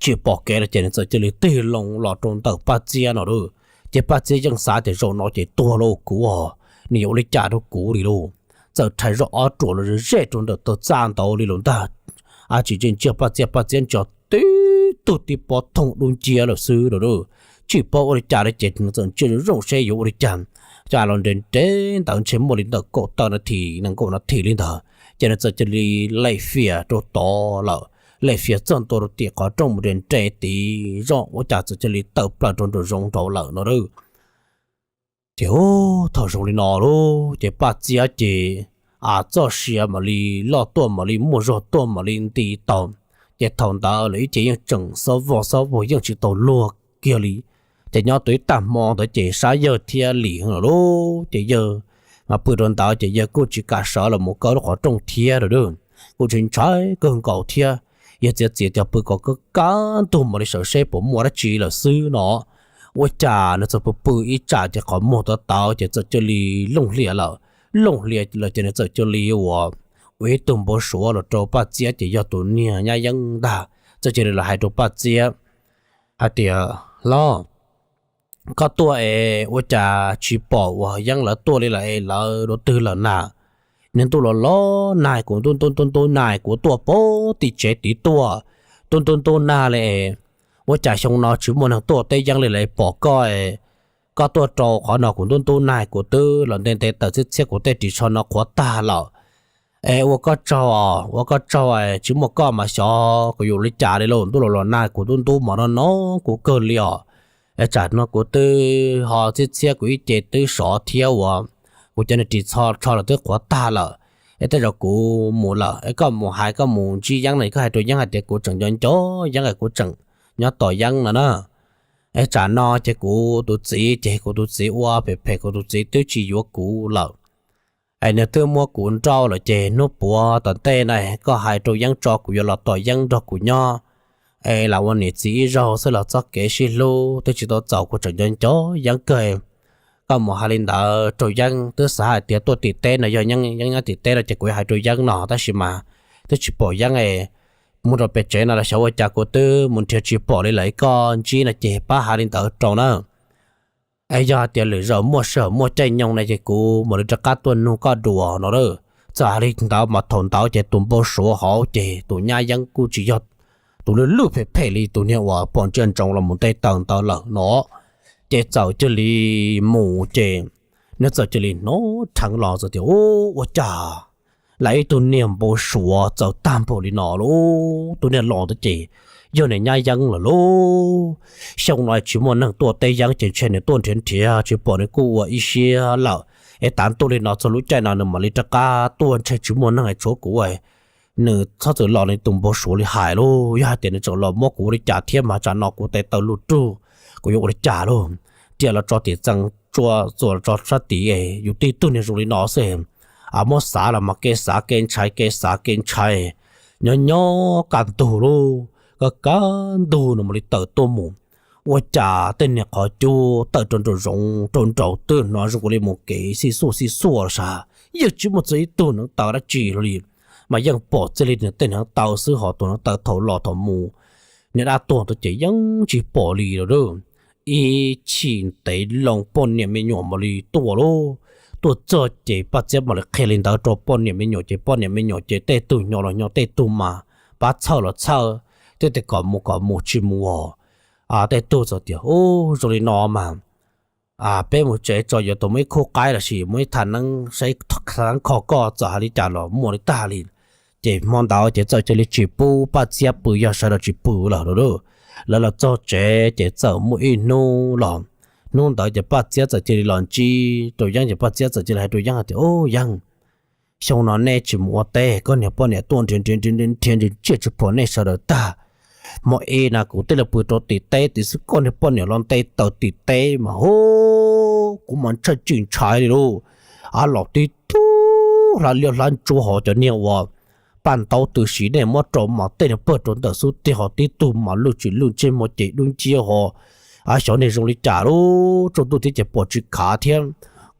tsis pom kev lawm ces nws txawm cia li tig loo los rau ntawm Paj Txiab no lauj. Ces Paj Txiab yeej xav tias zaum no ces tuag lauj kuv, nws yuav ua li cas rau kuv li lauj. Txawm rhais zoj ob ruam los ze rau ntawm tog txaj ntawd li lawm ntag. Ab tsis ntsia ntsia Paj Txiab, Paj Txiab ntsia tib tug tib pob thooj dub nciab lawm xwb lauj. Tsis paub ua li cas li ces nws txawm ntsia zoo zoo seb yuav ua li cas. Cas los nres nres ntawd ntshe muaj li ntawm kaum tawm nas this nees nkaum nas this li ntawd ces nws txawm cia li lem fias rau tod lawm. Lem fias txog ntua rau tim qhov rooj mus nres nres tid zoj ua cas txawm cia li tawm plaws rau nraum zoov nraud lawm no lauj. Ces thaum zoo li no lauj ces Paj Txiab ces a txoj sia mam li loj tuaj mam li muaj zog tuaj mam li nti tau. Ces thaum ntawd lawv ib ce yeej tseem xob vog xob vog yeej tsis tau luag kiag li. Ces nyob tau ib tag hmo ntawd ces sab yawg thiab lim lawm lauj ces yawg mas pw rau ntawd ces yawg kuj tsis kam sawv los mus kaw lub qhov rooj thiab lawm lauj. Kuj tsis ntshai kawg nkaus thiab, yawg txiav txim tias pw kom kab kab ntug mam li sawv seb puas muaj dab tsi lawm xwb no. Ua cas nws txawm pw pw ib tsam ces qhov muag tawv tawv ces txawm cia li looj hlias lawm. Looj hlias lawm ces nws txawm cia li ua, ua ib tug npau suav los rau Paj Txiab ces yog tus niag nyab yeeb ntag. Txawm cia li los hais rau Paj Txiab hais tias, Hlob, koj tuaj es ua cas tsis pom uas yeeb lawv tuaj li lawm es lawv dua twg lawm na? Niag ntuj los los nag kuv ntub ntub ntub ntub nag kuv tuaj pem tim tsev tid tuaj, ntub ntub ntub nag li es ua cas xyoo no tsis muaj neeg tuaj teb yeeb li lawm es pom koj, koj tuaj rau qhov no kuv ntub ntub nag kuv twb los nte nte tawm txhiab txhiab kuv tej ris tsho no qhuav tag lawm. Es ua koj tsaug, ua koj tsaug, tsis muaj koj mas xyov kuv yuav ua li cas li lauj, ntuj los los nag kuv ntub ntub mov no no kuv kawg li os. Es tsam no kuv twb ho txhiab txhiab kuv ib ce twb sov thiab uas kuv cov niag ris tsho los twb qhuav tag lawm. Es tej zaum kuv mus lawm es koj mus hais, koj mus ntsib yeeb no koj hais rau yeeb hais tias kuv tseem nco nco yeeb es kuv tseem nyob tos yeeb no na. Es tsam no ces kuv tus txiv ces kuv tus txiv ua phem phem kuv tus txiv twb tsis yuav kuv lawm. Es nws twb muab kuv nrauj lawm ces hnub puav tom ntej na koj hais rau yeeb tso kuv yuav los tos yeeb nrog kuv nyob. Es lam ua niam txiv ib zaug xwb los txoj kev sib hlub twb tsis tau txaus kuv tseem nco nco yeeb kawg. Koj mus hais li ntawd rau yeeb, twb xav hais tias tuaj tim teb no yog yeeb nyob tim teb no ces kuv yuav hais rau yeeb no tab sis mas twb tsis pom yeeb es mus rau pem tsev no los xyov ua cas kuv twb mus nrhiav tsis pom li lawm, koj ntsib no ces pab hais li ntawd rau na. Es yog hais tias lwm zaus muaj sij hawm muaj caij nyoog na ces kuv mam li rov qab tuaj nug koj dua no lauj. Txawm hais li ntawd mas thaum ntawd ces tus npau suav hauv ces tus nyab yeeb kuj tsis yog tus lwj lwj phem phem li tus niag uas pom ntsia ntsoov los mus nte taws ntawd lawm no. Ces txawm cia li mus ces nws txawm cia li hnov rheev los txawm tias, Ub, ua cas lam ib tug niag npau suav txawv tag npaum li no lauj? Tus niag los ntawd ces yog niag nyab yeeb lawm lauj. Xyoo no tsis muaj neeg tuaj teb yeeb ces ntshe nws tuaj nrhiav nrhiav tsis pom nws kuj ua ib siab lawm. Es tav ntuj li no txog lub caij no nws mam li rov qab tuaj ntshe tsis muaj neeg es tshuav kuv, nws txhob txwm los li tus npau suav li hais lauj. Yog hais tias nws tseem los muab kuv ua li cas thiab mas tsam no kuv tes taw luj rug, kuv yuav ua li cas lauj? Riam los tso tim txee, tsua txuas los tso sab tid, yus tib tug niag zoo li no xwb, muab xav los mas kev xav kev ntshai kev xav kev ntshai, nyob nyob kaj ntug lauj, kaj kaj ntug nws mam li tawm tuaj mus. Ua cas tej niag qhov cub tawm rau nraum zoov rau nraud twb hnov zoo li mus kev xij xuaj xij xuaj los sav, yeej tsis muaj txog ib tug neev taw dab tsi li, mas yeej pom txij li tej neev taw xwb ho tus neev taw thaum los thaum mus, niag dab tuag ntawd ces yeej tsis pom li lawm. Ib chim ntev loo poj niam me nyuam mam li tuaj lauj. Tuaj txog ces Paj Txiab mam li qhia li ntawd rau poj niam me nyuam ces poj niam me nyuam ces tej tug nyo los nyo tej tug mas pab txhawj los txhawj, tej tug kom mus kom mus tsis mus os. Tej tug txawm tias, Ub, zoo li no mas peb mus tsev tso, yuav tau muaj ib khub qaib los sis muaj ib thaj neeb saib kho koj, txawm hais li cas los muaj li tag li. Ces hmo ntawd ces txawm cia li tsis pub Paj Txiab pw, yog sawv daws tsis pw lawm lauj. Lawv los txog tsev ces txawm muaj ib hnub los, hnub ntawd ces Paj Txiab txawm cia li los ntsib rau Yeeb ces Paj Txiab txawm cia li hais rau Yeeb hais tias, Ub Yeeb, xyoo no nej tsis mus ua teb, koj niag poj niam tuaj nrhiav nrhiav nrhiav nrhiav nrhiav nrhiav tsiaj tsis pom nej sawv daws tag. Hmo ib na kuv twb los pw rau tim teb tid xwb, koj niag poj niam los nte taws tim teb mas hu, kuv mas ntshai tsis ntshai li lauj. Av los tib tug hlab liab hlab ntsuab ho cov niag uas paj ntaub tw si nej muab rau mas tej niag pawg rau ntawm xub tiag ho tib tug mas lwj tsis lwj ntsej muag ces dub nciab ho. Xyov nej zoo li cas lub tsaus ntuj thiab ces pom tsis khav thiab.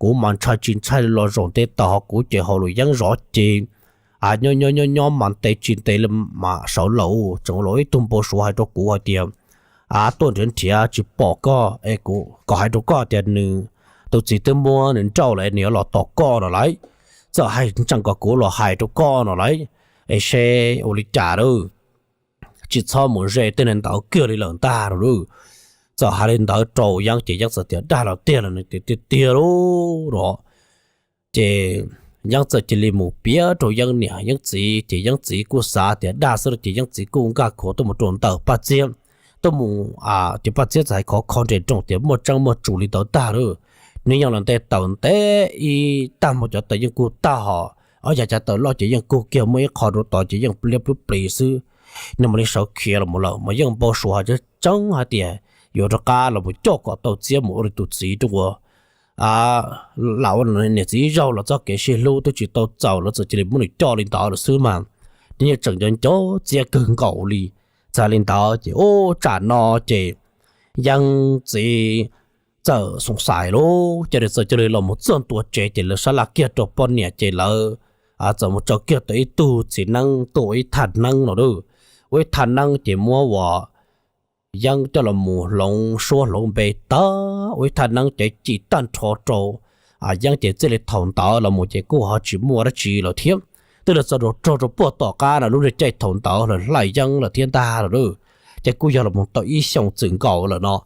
Kuv mas ntshai tsis ntshai los zaum nte taws ho kuv ces hauv lus yeeb zov ces nyob nyob nyob nyob mas ntev tsis ntev li mas sawv los tseem los ib tug npau suav hais rau kuv hais tias, a, tuaj nrhiav nrhiav tsis pom koj es kuv kom hais rau koj tias nws tus txiv twb muab nws nrauj lawm nws yuav los tos koj no lauj. Txawm hais ntsees kom kuv los hais rau koj no lauj, es seb ua li cas lawm, tsis txhob mus ze tej neeg ntawd kiag li lawm ntag no lauj. Txawm hais li ntawd rau Yeeb ces Yeeb txawm tias dag los tiag los nws tias tiag tiag lauj no. Ces Yeeb txawm cia li mus piav rau Yeeb niam Yeeb txiv ces Yeeb txiv kuj xav tias dag xwb no ces Yeeb txiv kuj nkag khuav tuaj mus rau ntawm Paj Txiab, tuaj mus, ces Paj Txiab txawm hais khov kho nres nroos tias muaj tseeb muaj tsus li ntawd tag lauj. Nws yeej los nte taws ntev ib tag hmo cov taws yeej kuj tag hos ob yav cav taws loj ces yeej kuj kiag muaj ib qho rau tod ces yeej liab plub plis xwb. Nws mam li sawv khiav los mus lawm mas yeej npau suav hais tseeb hais tias yuav rov qab los mus coj kom tau Txiab mus ua li tus txiv rau ua lam ua niam txiv ib zaug los txoj kev sib hlub twb tsis tau txaus lawv txawm cia li muab nws coj li ntawd lawm xwb mas. Nws yeej tseem nco nco Txiab kawg nkaus li. Txawm li ntawd ces ub tsam no ces Yeeb txiv txawm xoom xais lauj ces nws txawm cia li los mus txog ntua tsev ces lawv sab laj kiag rau poj niam ces lawv txawm mus tso kiag tau ib tug txiv neeb tuaj ua ib thaj neeb no lauj. Ua ib thaj neeb ces muab uas Yeeb coj los mus hloov suab hloov npe tag, ua ib thaj neeb cev ci tag nrho rau Yeeb ces txij li thaum ntawd los mus ces kuj ho tsis muaj dab tsi lawm thiab. Twb los txog rau rog rau puag tom qab no lub niag caij thaum ntawd lawv hlais Yeeb lawm thiab ntag lawm lauj. Ces kuj yog los mus tau ib xyoos txwm nkaus lawm no.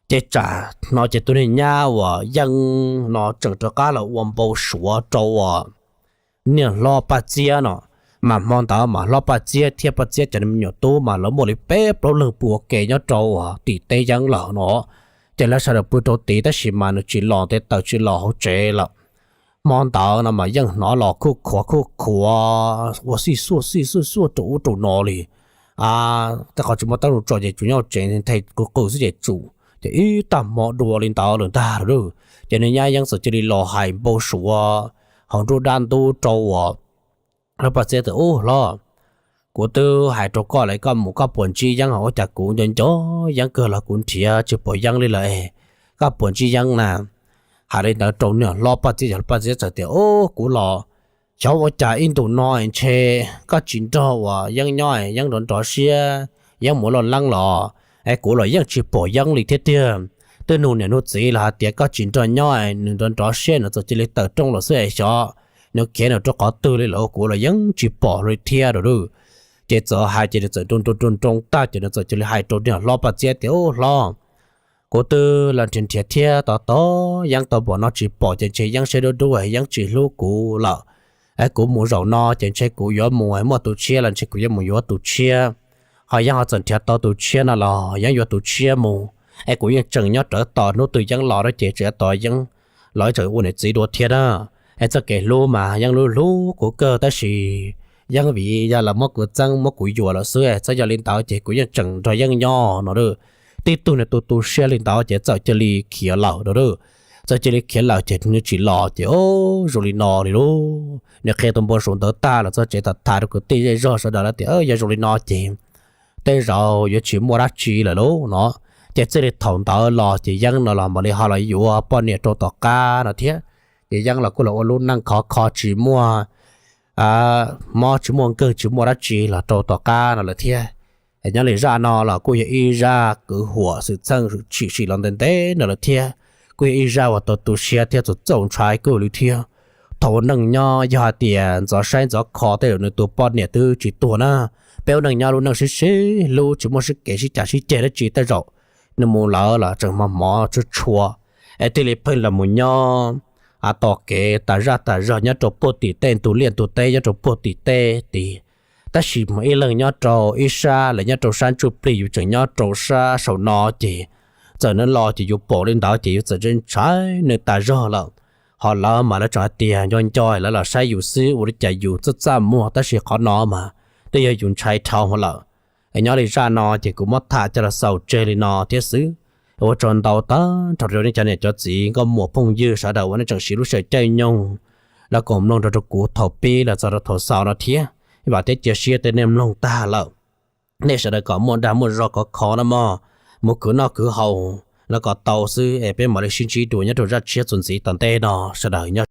Ces tsam no ces tus niag nyab uas Yeeb no tseem rov qab los ua npau suav rau uas niag hlob Paj Txiab no. Mas hmo ntawd mas hlob Paj Txiab thiab Paj Txiab cov me nyuam tub mas lawv muaj li peb plaub leeg pw ua ke nyob rau uas tim teb Yeeb lawm no. Ces lawv sawv daws pw rau tid tab sis mas nws tsis los nte taws tsis los hauv tsev lawm. Hmo ntawd no mas yeej hnov los khuj khuav khuj khuav ua xij xuaj xij xuaj xuaj rau ub rau no li. Tej qhov tsis muaj teeb tso ces tsuas nyob tsev nthe qw qw xwb ces tsum ces ib tag hmo dua li ntawd lawm ntag lauj. Ces nws nyab Yeeb txawm cia li los hais npau suav hauv nruab dab ntub rau uas hlob Paj Txiab tias, Ub hlob, kuv twb hais rau koj lawm koj mus koj puas ntsib Yeeb os? Ua cas kuv nco nco Yeeb kawg los kuv nrhiav tsis pom Yeeb li lawm. Koj puas ntsib Yeeb na? Hais li ntawd rau niag hlob Paj Txiab, hlob Paj Txiab txawm tias, Ub, kuv los xyov ua cas ib ntus no ntshe koj tsis nrog uas Yeeb nyob, Yeeb nrov nrov siab, Yeeb mus loj leeb los es kuv los yeej tsis pom Yeeb li thiab tiag. Twb nug niam nug txiv los hais tias koj tsis nrog nyob, nws nrov nrov siab nws txawm cia li tawm rooj los xwb es xyov nws khiav nws rau qhov twg li lawm, kuv los yeej tsis pom li thiab lauj. Ces txawm hais ces nws txawm nroo nroo nroo nroo tag ces nws txawm cia li hais rau niag hlob Paj Txiab tias, Ub hlob, kuv twb los nrhiav nrhiav thiab tos tos Yeeb tau npaum no tsis pom ces ntshe Yeeb siab dub dub es Yeeb tsis hlub kuv lawm. Es kuv mus zaum no ces ntshe kuv yuav mus muaj tus tshiab los ntshe kuv yuav mus yuav tus tshiab. Ho Yeeb ho txawm nrhiav tau tus tshiab no los Yeeb yuav tus tshiab mus. Es kuv yeej tseem nyob rawv tos hnub twg Yeeb los na ces tseem tos Yeeb los ib tseem ua niam txiv dua thiab na. Es txoj kev hlub mas Yeeb hlub hlub kuv kawg tab sis Yeeb vim yog lawv muab kuv txeeb muab kuv yuam lawm xwb, txhob yog li ntawd ces kuv yeej tseem nrog Yeeb nyob no. Tib tug niag tu tu siab li ntawd ces txawm cia li khiav lawm no. Txawm cia li khiav lawm ces nws tsis los ces zoo li no li lauj. Nws qhia tus npau suav ntawd tag los txog tsev tham tham rau kwv tij zej zog sawv daws lawv tias, Yog zoo li no ces tej zaum yuav tsis muaj dab tsi lawm lauj no. Ces txij li thaum ntawd los ces Yeeb no los mam li ho los yuav poj niam rau tom qab no thiab. Ces Yeeb los kuj los ua lub neej khov kho tsis muaj mob tsis muaj nkeeg tsis muaj dab tsi los rau tom qab no lawm thiab. Nyob li zaj no los kuj yog ib zaj kwv huam xwm txheej tshwm sim los ntev ntev no lawm thiab. Kuj yog ib zaj uas tau tu siab thiab txaus txaus ntshai kawg li thiab. Thaum ua neej nyob yog hais tias ntxov saib ntxov kho tej zaum nws tus poj niam twb tsis tuag na. Peb ua neej nyob lub neej sib sib hlub tsis muaj sib kev sib cav sib ceg dab tsi tej zaum nws mus lawm los tseem hmo hmov tshua tshua es thiaj li pheej los mus nyob tos kev tas zaj tas zog nyob rau puag tim tej ntug liaj ntug teb nyob rau puag tim tej tid. Tab sis mas ib leeg nyob rau ib sab, lawv nyob rau sab ntsuj plig, yus tseem nyob rau sab saum no ces txawm nws los ces yus pom li ntawd ces yus txawm ntshai nws tas zog lawm. Ho lawv mas lawv tseem hais tias nco nco lawv los saib yus xwb, ua li cas yus txaj txaj muag tab sis qhov no mas twb yog yus ntshai dhau lawm. Es nyob li zaj no ces kuv muab tham coj los xaus tseg li no thiab xwb. Ua tsaug ntau tag nrho rau nej cov niam cov txiv nkauj muam phooj ywg sawv daws uas nej tseem siv lub sij hawm caij nyoog los kom mloog rau rau kuv thaum pib los txog rau thaum xaus no thiab. Vam thiab cia siab tias nej mloog tag lawm, nej sawv daws kom muaj dag muaj zog khov kho no mog, mus khwv noj khwv haus los kom tau xwb es peb mam li sib ntsib dua nyob rau zaj tshiab txuas ntxiv tom ntej no. Sawv daws nyob